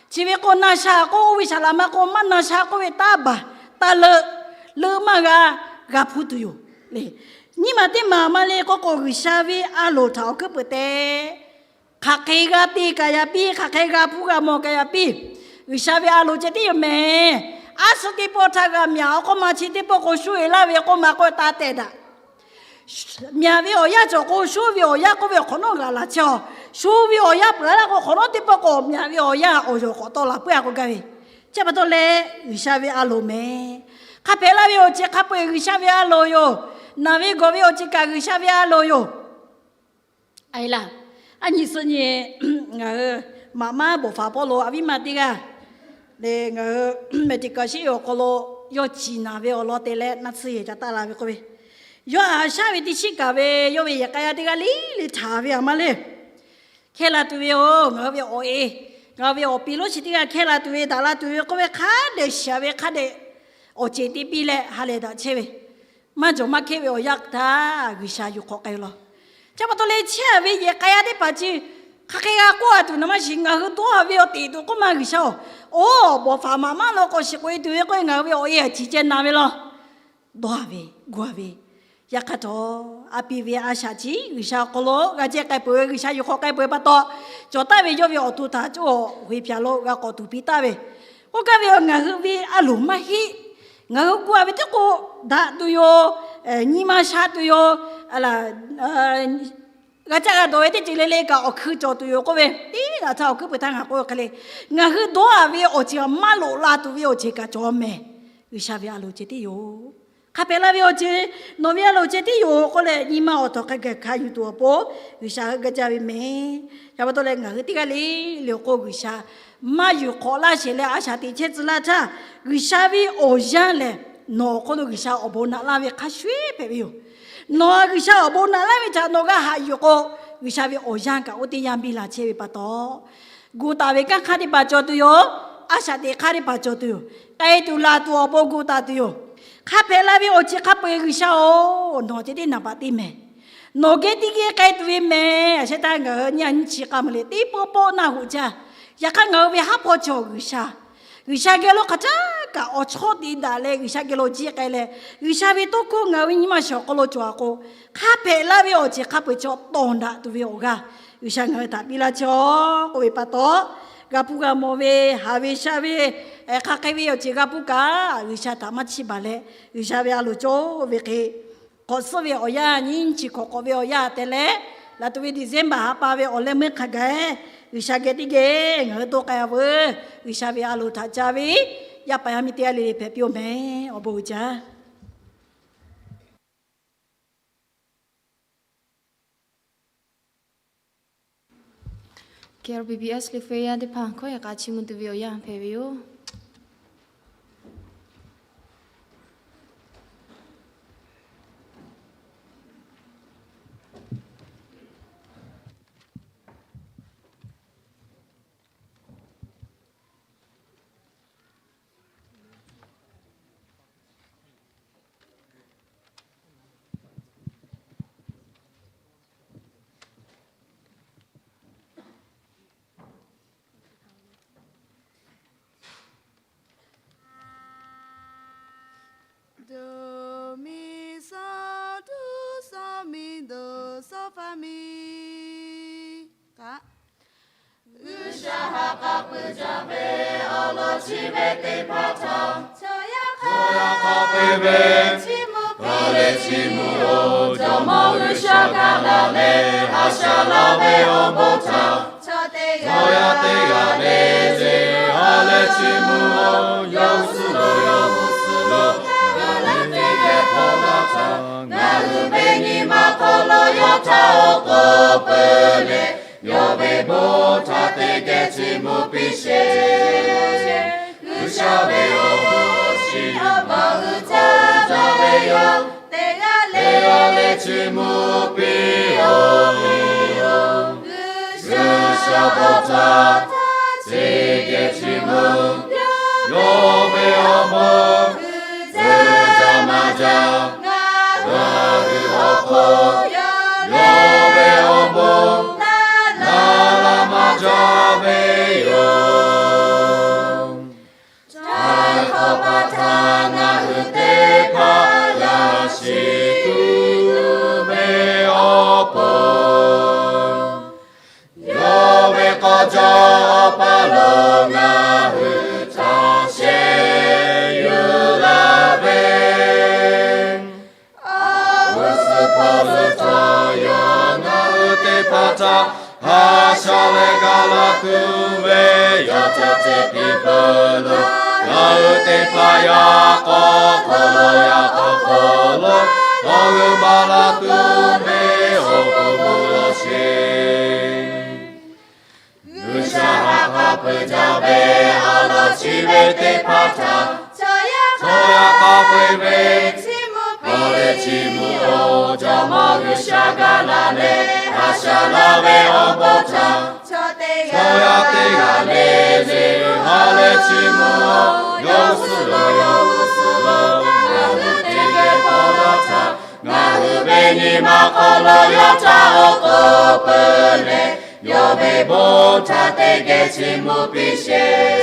Chi ve k'o na sha k'oˆ, oˇ ve shaˍ laꞈ ma k'o maˇ na sha k'oˆ ve taˇ baˬ, taˇ leuˆ, leuˆ maˇ g'a, g'a hpuˇ tuˬ yoˬ le. Nyiˇ maˬ teˇ maˬ maˇ le k'oˆ k'o, G'uiˬsha ve a loˍ htaꞈ awˬ hkuiˉ peuˬ te hk'aˬ hk'e g'a te kaꞈ yaꞈ piˇ, hk'aˬ hk'e g'a hpuˇ g'a mawˬ kaꞈ yaꞈ piˇ, G'uiˬsha ve a loˍ ceh tiˉ yoˬ mehˬ. Aˉ suhˉ teˇ pawˆ htaˇ g'a myaꞈ awˬ k'oˆ ma chi teˇ pawˆ k'o, shu eˬ laˇ ve k'oˆ ma k'oˆ taˇ tehˬ daꞈ. Myaꞈ ve awˬ yanˇ cawˬ k'o, shu ve awˬ yanˇ k'oˆ ve awˬ hk'awꞈ nawˉ g'a laˬ chehˇ a. Shu ve awˬ yanˇ peuˬ a laˇ k'o, hk'awꞈ nawˉ teˇ pawˆ k'o myaꞈ ve awˬ yanˇ awˬ yawˬ k'awꞈ tawˆ la puiˉ a k'oˆ gaˇ ve. Chi pa taw leh G'uiˬsha ve a loˍ mehˬ. Hk'a hpehꞈ la ve awˬ ceuˬ hk'a peu-eˬ G'uiˬsha ve a loˍ yoˬ. Naˬ ve gawˬ ve awˬ ceuˬ kaꞈ G'uiˬsha ve a loˍ yoˬ. A e laˇ, aˉ nyi suh nyi ngaˬ hui maꞈ maˉ bawˬ faˍ pawˆ lo a viˉ ma teˇ g'aˇ le, ngaˬ hui medical shiˉ awˬ hk'aw lo yawˇ ciˍ naˍ ve awˬ lawn te leh naˆ tsuhˇ yehˬ ca taˆ la ve k'oˆ ve, yawˇ a shaˉ ve teˇ shiˉ kaꞈ ve yawˇ ve yehˬ k'a yaˇ teˇ g'aˇ le le htaˍ ve a ma le. Hkehˇ la tuˬ ve yoˬ. Ngaˬ hui ve awˬ e, ngaˬ hui ve awˬ pi lonˉ chi teˇ g'aˇ hkehˇ la tuˬ ve, daꞈ la tuˬ ve k'oˆ ve, hk'a dehꞈ shiˍ ve hk'a dehꞈ awˬ ceˬ te piˇ leh ha lehˬ daꞈ chehˇ ve, maˇ jawˬ maˇ hkehˇ ve awˬ yanˇ htaˇ G'uiˬsha yuˬ hk'awꞈ k'ai law. Chi pa taw leh chehˇ ve yehˬ k'a yaˇ teˇ hpaˍ chi hk'aˬ hk'e g'a k'oˆ a tuˬ na maˇ shiˍ, ngaˬ hui dawˇ ve awˬ teꞈ tuˬ k'oˆ ma G'uiˬsha-oˬ, oˇ bawˬ faˍ maꞈ maˉ lo k'awꞈ shiˍ k'oꞈ e tuˬ ve k'oˆ ve, ngaˬ hui ve awˬ e a ciˍ ceh na ve law. Dawˇ ve, gu ve, yaꞈ hk'aˇ htawˇ a pi ve a shaꞈ chi G'uiˬsha awˬ hk'aw lo g'a ceh k'ai peuˬ ve, G'uiˬsha yuˬ hk'awꞈ k'ai peuˬ ve pa taw, cawˬ taˍ ve yawˇ ve awˬ to htaꞈ cawˇ ve hpaˍ lo g'a k'awꞈ tuˬ piˇ taˍ ve, k'oˆ gaˇ ve, ngaˬ hui ve a loˍ maˇ heˆ. Ngaˬ hui gu a ve teˇ k'o daꞈ tuˬ yoˬ. Nyi ma sha tuˬ yoˬ. G'a caˇ g'a dawˬ ve teˇ ceuˬ le le kaꞈ awˬ hkui cawˬ tuˬ yoˬ k'oˆ ve, teˇ g'aˇ htaˇ awˬ hkuiˉ peuˬ htaˇ ngaˬ k'oˆ hk'e le, ngaˬ hui dawˇ a ve awˬ ceuˬ maˇ loꞈ la tuˬ ve awˬ ceuˬ kaꞈ cawˬ mehˬ. G'uiˬsha ve a loˍ ceh tiˉ yoˬ. Hk'a hpehꞈ la ve awˬ ceuˬ nawˬ ve a loˍ ceh tiˉ yoˬ k'oˆ leh, nyi ma awˬ tawˍ hk'a gaˬ hkanˍ yuˬ tuˬ awˬ pon G'uiˬsha heuˆ gaˇ jaˇ ve mehˬ. Chi pa taw leh ngaˬ hui teˇ g'aˇ le le awˬ hk'oˆ G'uiˬsha maˇ yuˬ hk'awꞈ laˇ sheˍ leh a shaꞈ teꞈ chehˇ tcuh laˇ htaˇ, G'uiˬsha ve awˬ yanˇ lehˬ nawˬ awˬ hk'oˆ lo G'uiˬsha awˬ bon naꞈ laˇ ve hk'a shuˍ hpehꞈ ve yoˬ. Nawˬ G'uiˬsha awˬ bon naꞈ laˇ ve htaꞈ nawˬ g'a haꞈ yuˬ k'o, G'uiˬsha ve awˬ yanˇ kaꞈ oˇ teˇ yanˇ biˇ la chehˇ ve pa taw, gu taˍ ve kanˉ hk'aˇ teˇ hpaˍ cawˬ tuˬ yoˬ. A shaꞈ teꞈ hk'aˇ teˇ hpaˍ cawˬ tuˬ yoˬ. K'ai tuˬ laˬ tuˬ awˬ pon gu taˍ tuˬ yoˬ. Hk'a hpehꞈ la ve awˬ ceuˬ hk'a peu-eˬ G'uiˬsha-oˬ, nawˬ ceh tiˉ naˍ baꞈ teˇ mehˬ. Nawˬ geh teˇ geh k'ai tuˬ ve mehˬ. A shehˉ htaˇ ngaˬ hui nyiˇ a nyiˇ chi k'a meuˬ le teˇ pawˆ pawˆ naˆ hoꞈ jaˇ. Yaꞈ hk'aˇ ngaˬ hui ve haˉ hpawˇ chi awˬ G'uiˬsha, G'uiˬsha geh lo hk'aˬ htaˇ kaꞈ awˬ chawˇ te daꞈ leh G'uiˬsha geh lo jiˆ k'ai leh, G'uiˬsha ve tawˇ hkawˇ ngaˬ hui ve nyi ma shiˍ awˬ hk'aw lo cawˬ a k'o, hk'a hpehꞈ laˇ ve awˬ ceuˬ hk'a peu-eˬ chaw tawˍ daꞈ tuˬ ve awˬ g'aˇ G'uiˬsha ngaˬ hui htaꞈ piˇ laˇ chehˇ-oˬ k'oˆ ve pa taw, g'a hpuˇ g'a mawˬ ve, haˍ ve shaˉ ve, hk'aˬ hk'e ve awˬ ceuˬ g'a hpuˇ kaꞈ G'uiˬsha htaꞈ maˇ chiˇ baˬ leh, G'uiˬsha ve a loˍ cawˬ ve hk'e, k'awꞈ suhˉ ve awˬ yanˇ nyiˇ chi hk'awꞈ k'awꞈ ve awˬ yanˇ te leh, laˬ tuˬ ve December ha pa ve awˬ leh meuˇ hk'a gaˬ, G'uiˬsha geh teˇ geh ngaˬ hui to k'ai a veuˬ. G'uiˬsha ve a loˍ htaꞈ ca ve yaˇ paˍ yaˇ miˇ teˇ g'aˇ le le hpehꞈ piˇ-oˬ mehˬ. Awˬ bon uiˍ jaˇ. K R B B S liꞈ hpu yaˇ teˇ hpaˍ hkawˇ yaꞈ k'a chiˇ mvuh tuˬ ve awˬ yanˇ hpehꞈ ve yoˬ. Do mi so do so mi do so fa mi. Kaꞈ G'uiˬsha ha k'a peu jaˇ ve awˬ lawn chi ve teˇ hpaˍ htawˇ, chaw yaˇ hk'a peu ve chiˇ mvuh piˇ leh chi mvuhˇ-oˬ, Jawˇmawˇ G'uiˬsha gaˬ la leh haꞈ shaˉ laˇ ve awˬ bon htaꞈ chaw yaˇ teˇ g'aˇ le le ha leh chi mvuhˇ-oˬ, yawˇ g'uˇ suhˍ lo yawˇ g'uˇ suhˍ lo ngaˬ hui teˇ geh hpawˇ laˇ htaˇ, ngaˬ hui ve nyi ma hk'aw lo yawˇ htaꞈ awˬ k'oˍ peuˬ leh, yawˇ ve bon htaꞈ teˇ geh chiˇ mvuh piˇ sheˍ. G'uiˬsha ve awˬ bon awˬ shiˍ awˬ baˬ hui tcuh jaˇ ve yoˬ. Teˇ g'aˇ le g'aˇ leh chiˇ mvuh piˇ-oˬ. G'uiˬsha bon htaꞈ teˇ geh chiˇ mvuh, yawˇ ve awˬ bon tcuh jaˇ maˇ jaˇ, ngaˬ hui awˬ hk'oˆ yawˇ ve awˬ bon na la maˇ jaˇ ve yoˬ. Htaiˍ hk'awꞈ pa htaˇ ngaˬ hui teˇ hpaˍ yaꞈ shiˍ tuˬ ve awˬ pon, yawˇ ve k'aw jaˇ awˬ paˇ lo ngaˬ hui htaꞈ sheh yuˬ laˇ ve, awˬ g'uˇ suhˍ hpawˇ lo htawˇ yawˇ ngaˬ hui teˇ hpaˍ htaꞈ haꞈ shaˉ leh gaˬ la tuˬ ve, yawˇ htaꞈ ceh piˇ peuˬ lo, ngaˬ hui teˇ hpaˍ yaꞈ k'aw hk'aw lo, yaꞈ k'aw hk'aw lo awˬ g'euˆ maˍ laˇ tuˬ ve awˬ bon bon law sheˍ. G'uiˬsha haꞈ k'aˉ peuˬ jaˇ ve awˬ lawn chi ve teˇ hpaˍ htaꞈ chaw yaˇ hk'a peu-eˬ ve, awˬ leh chi mvuhˇ-oˬ, Jawˇmawˇ G'uiˬsha gaˬ la leh haꞈ shaˉ laˇ ve awˬ bon htaꞈ chaw yaˇ teˇ g'aˇ le le ha leh chi mvuhˇ-oˬ, yawˇ g'uˇ suhˍ lo yawˇ g'uˇ suhˍ lo ngaˬ hui teˇ geh hpawˇ laˇ htaˇ, ngaˬ hui ve nyi ma hk'aw lo yawˇ htaꞈ awˬ k'oˍ peuˬ leh, yawˇ ve bon htaꞈ teˇ geh chiˇ mvuh piˇ sheˍ.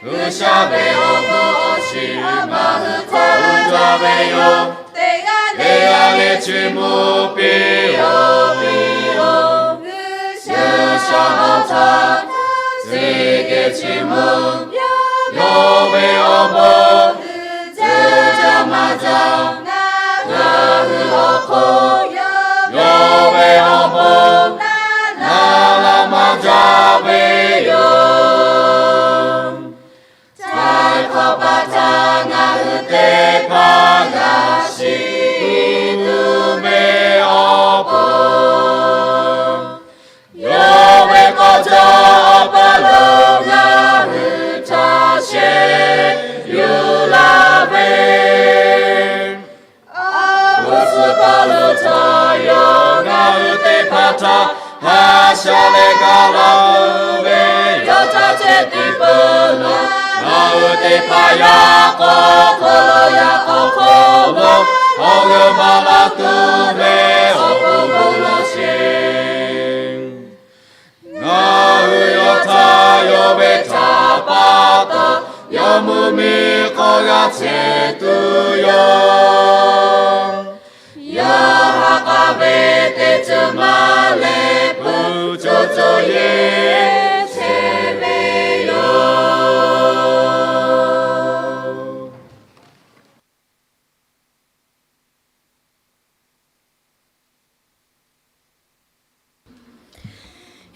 G'uiˬsha ve awˬ bon awˬ shiˍ awˬ baˬ hui tcuh jaˇ ve yoˬ. Teˇ g'aˇ le g'aˇ leh chiˇ mvuh piˇ-oˬ, piˇ-oˬ. G'uiˬsha bon htaꞈ teˇ geh chiˇ mvuh, yawˇ ve awˬ bon tcuh jaˇ maˇ jaˇ, ngaˬ hui awˬ hk'oˆ yawˇ ve awˬ bon na la maˇ jaˇ ve yoˬ. Htaiˍ hk'awꞈ pa htaˇ ngaˬ hui teˇ hpaˍ yaꞈ shiˍ tuˬ ve awˬ pon, yawˇ ve k'aw jaˇ awˬ paˇ lo ngaˬ hui htaꞈ sheh yuˬ laˇ ve, awˬ g'uˇ suhˍ hpawˇ lo htawˇ yawˇ ngaˬ hui teˇ hpaˍ htaꞈ haꞈ shaˉ leh gaˬ la tuˬ ve, yawˇ htaꞈ ceh piˇ peuˬ lo, ngaˬ hui teˇ hpaˍ yaꞈ k'aw hk'aw lo, yaꞈ k'aw hk'aw lo awˬ g'euˆ maˍ laˇ tuˬ ve awˬ bon bon law sheˍ. Ngaˬ hui yawˇ htaꞈ yawˇ ve htaꞈ pa taw, yawˇ mvuhˇmiˬ hk'aw g'a chehˇ tuˬ yoˬ. Yawˇ ha k'aˉ ve teˇ ceuˬ ma leh pui co co yeˬ chehˇ ve yoˬ.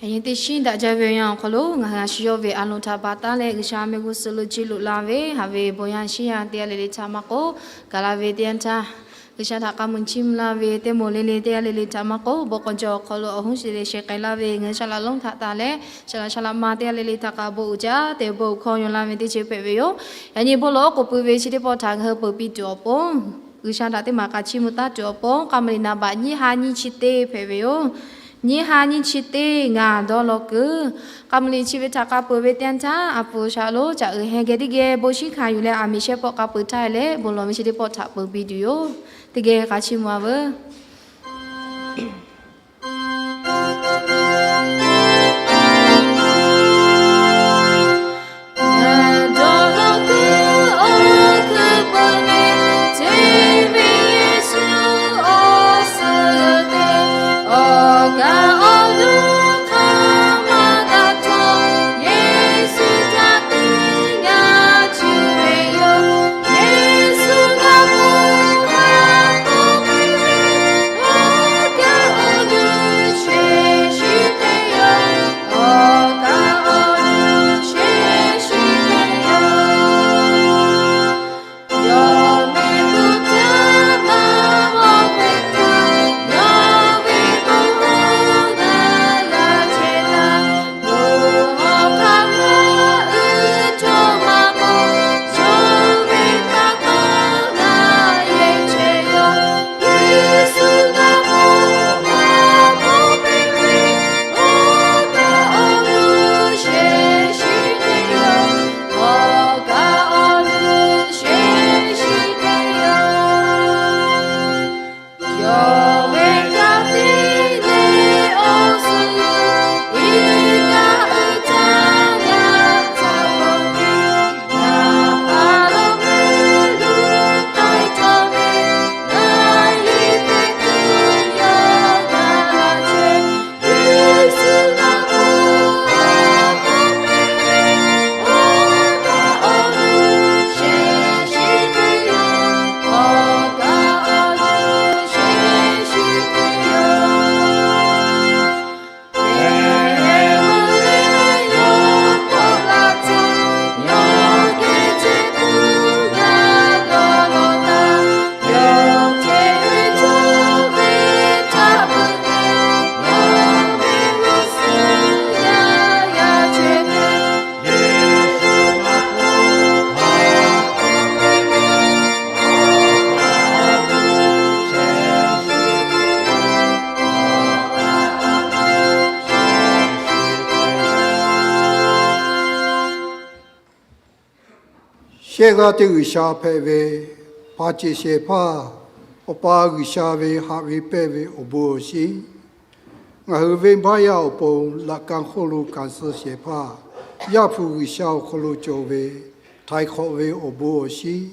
Yaꞈ nyi teˇ shinˉ daꞈ jaˇ ve awˬ yanˇ awˬ hk'aw lo, ngaˬ hui a shu yawˇ ve a loˍ htaꞈ baˬ taˉ leh, G'uiˬsha mehˆ g'uˇ suhˍ lo jiˇ loꞈ la ve haꞈ ve bon yaˇ shiˉ yaˇ teˇ g'aˇ le le htaꞈ maˇ k'oˆ, gaˬ la ve teˇ yanˇ htaˇ, G'uiˬsha htaꞈ k'a muiˬ chiˇ mvuh laˇ ve teˇ moˍ le le teˇ g'aˇ le le htaꞈ maˇ k'oˆ, bon k'aw jaw awˬ hk'aw lo awˬ hoˉ shiˍ leh sheh k'ai laˇ ve ngaˬ hui shaˍ laꞈ lonˉ htaꞈ taˍ leh, shaˍ laꞈ shaˍ laꞈ ma teˇ g'aˇ le le htaꞈ kaꞈ bon uiˍ jaˇ tehꞈ bon uiˍ hkawˇ yaw laˇ ve teˇ ceuˬ hpehꞈ ve yoˬ. Yaꞈ nyi bon lawˬ k'oˍ pui ve chi teˇ pawˆ htaꞈ ngaˬ hui peuˬ piˇ tuˬ awˬ pon, G'uiˬsha htaꞈ teˇ maˬ k'a chiˇ mvuh taˉ tuˬ awˬ pon, k'a muiˬ liꞈ naˍ baꞈ nyiˇ ha nyiˇ chi teˇ hpehꞈ ve yoˬ. Nyiˇ ha nyiˇ chi teˇ ngaˬ dawˇ law kuiˬ. K'a muiˬ liꞈ chi ve htaꞈ k'a peuˬ ve teˇ yanˇ htaˇ, a pu shaˍ lonˉ caꞈ uiˍ heh geh teˇ geh bon shinˉ hkanˍ yuˬ leh aˬ miˍ shehˇ pawˆ k'a peuˬ htaˇ leh, bon lawˬ ve chi teˇ pawˆ htaꞈ peuˬ piˇ tuˬ yoˬ. Teˇ geh k'a chiˇ mvuh a veuˬ. Shehˆ g'aˇ teˇ G'uiˬsha hpehꞈ ve, hpa ceˬ shehˍ hpaˇ, Awˬ pa G'uiˬsha ve haꞈ ve pehnˇ ve awˬ bon awˬ shinˉ, ngaˬ hui venˇbaˆ yaˇ awˬ pon laꞈ ka hk'oˆ lo kanˍ suh shehˍ hpaˇ, Yaˇ hpu G'uiˬsha awˬ hk'aw lo cawˬ ve htaiˍ hk'awꞈ ve awˬ bon awˬ shinˉ,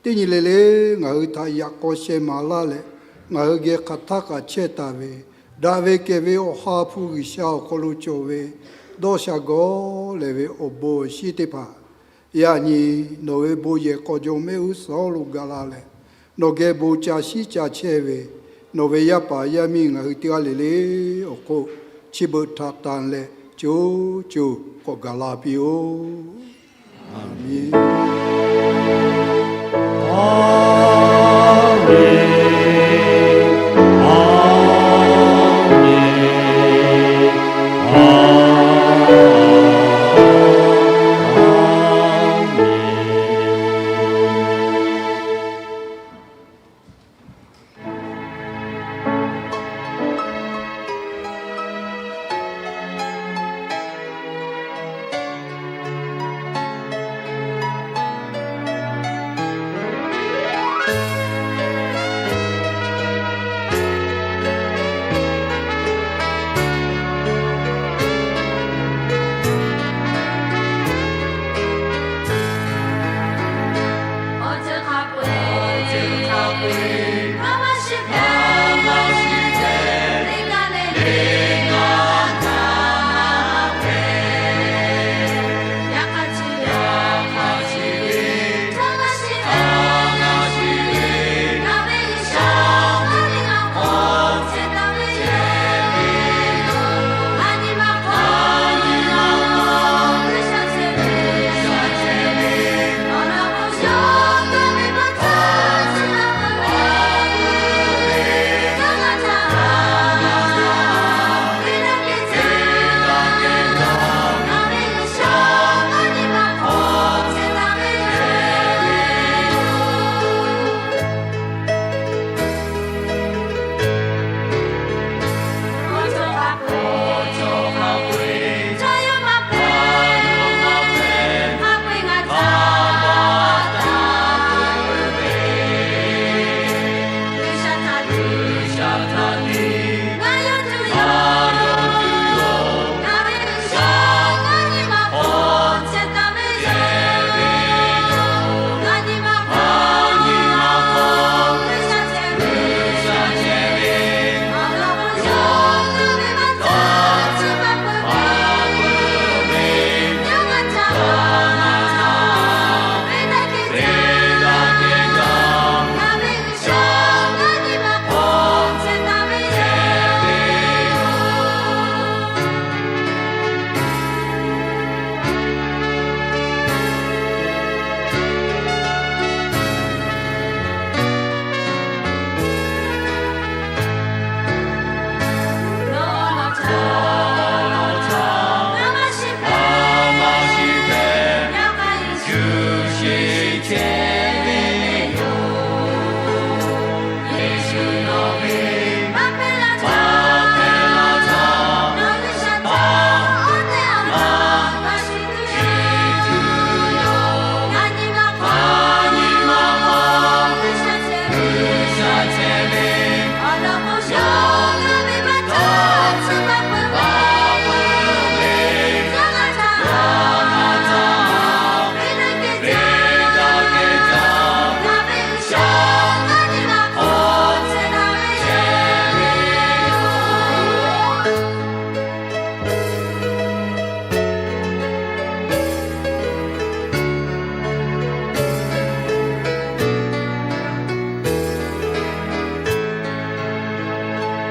teˇ nyi le le ngaˬ hui htaꞈ yaꞈ k'aw sheh maˍ laˇ leh, ngaˬ hui geh hk'aˬ htaˇ kaꞈ chehˇ taˍ ve, daꞈ ve kehˬ ve Awˬ ha hpu G'uiˬsha awˬ hk'aw lo cawˬ ve dawˇ sha gawˇ lehˬ ve awˬ bon awˬ shinˉ teˇ hpaˍ, yaꞈ nyi nawˬ ve bon yehˬ k'aw jaw mehˆ g'uˇ suhˍ lo gaˬ la leh, nawˬ geh bon ca shiˉ ca chehˇ ve nawˬ ve yaˇ paˍ yaˇ miˇ ngaˬ hui teˇ g'aˇ le le awˬ hk'oˆ, chi beuꞈ htaꞈ tanˍ leh co co k'awꞈ gaˬ la piˇ-oˆ. Aˍmenˍ.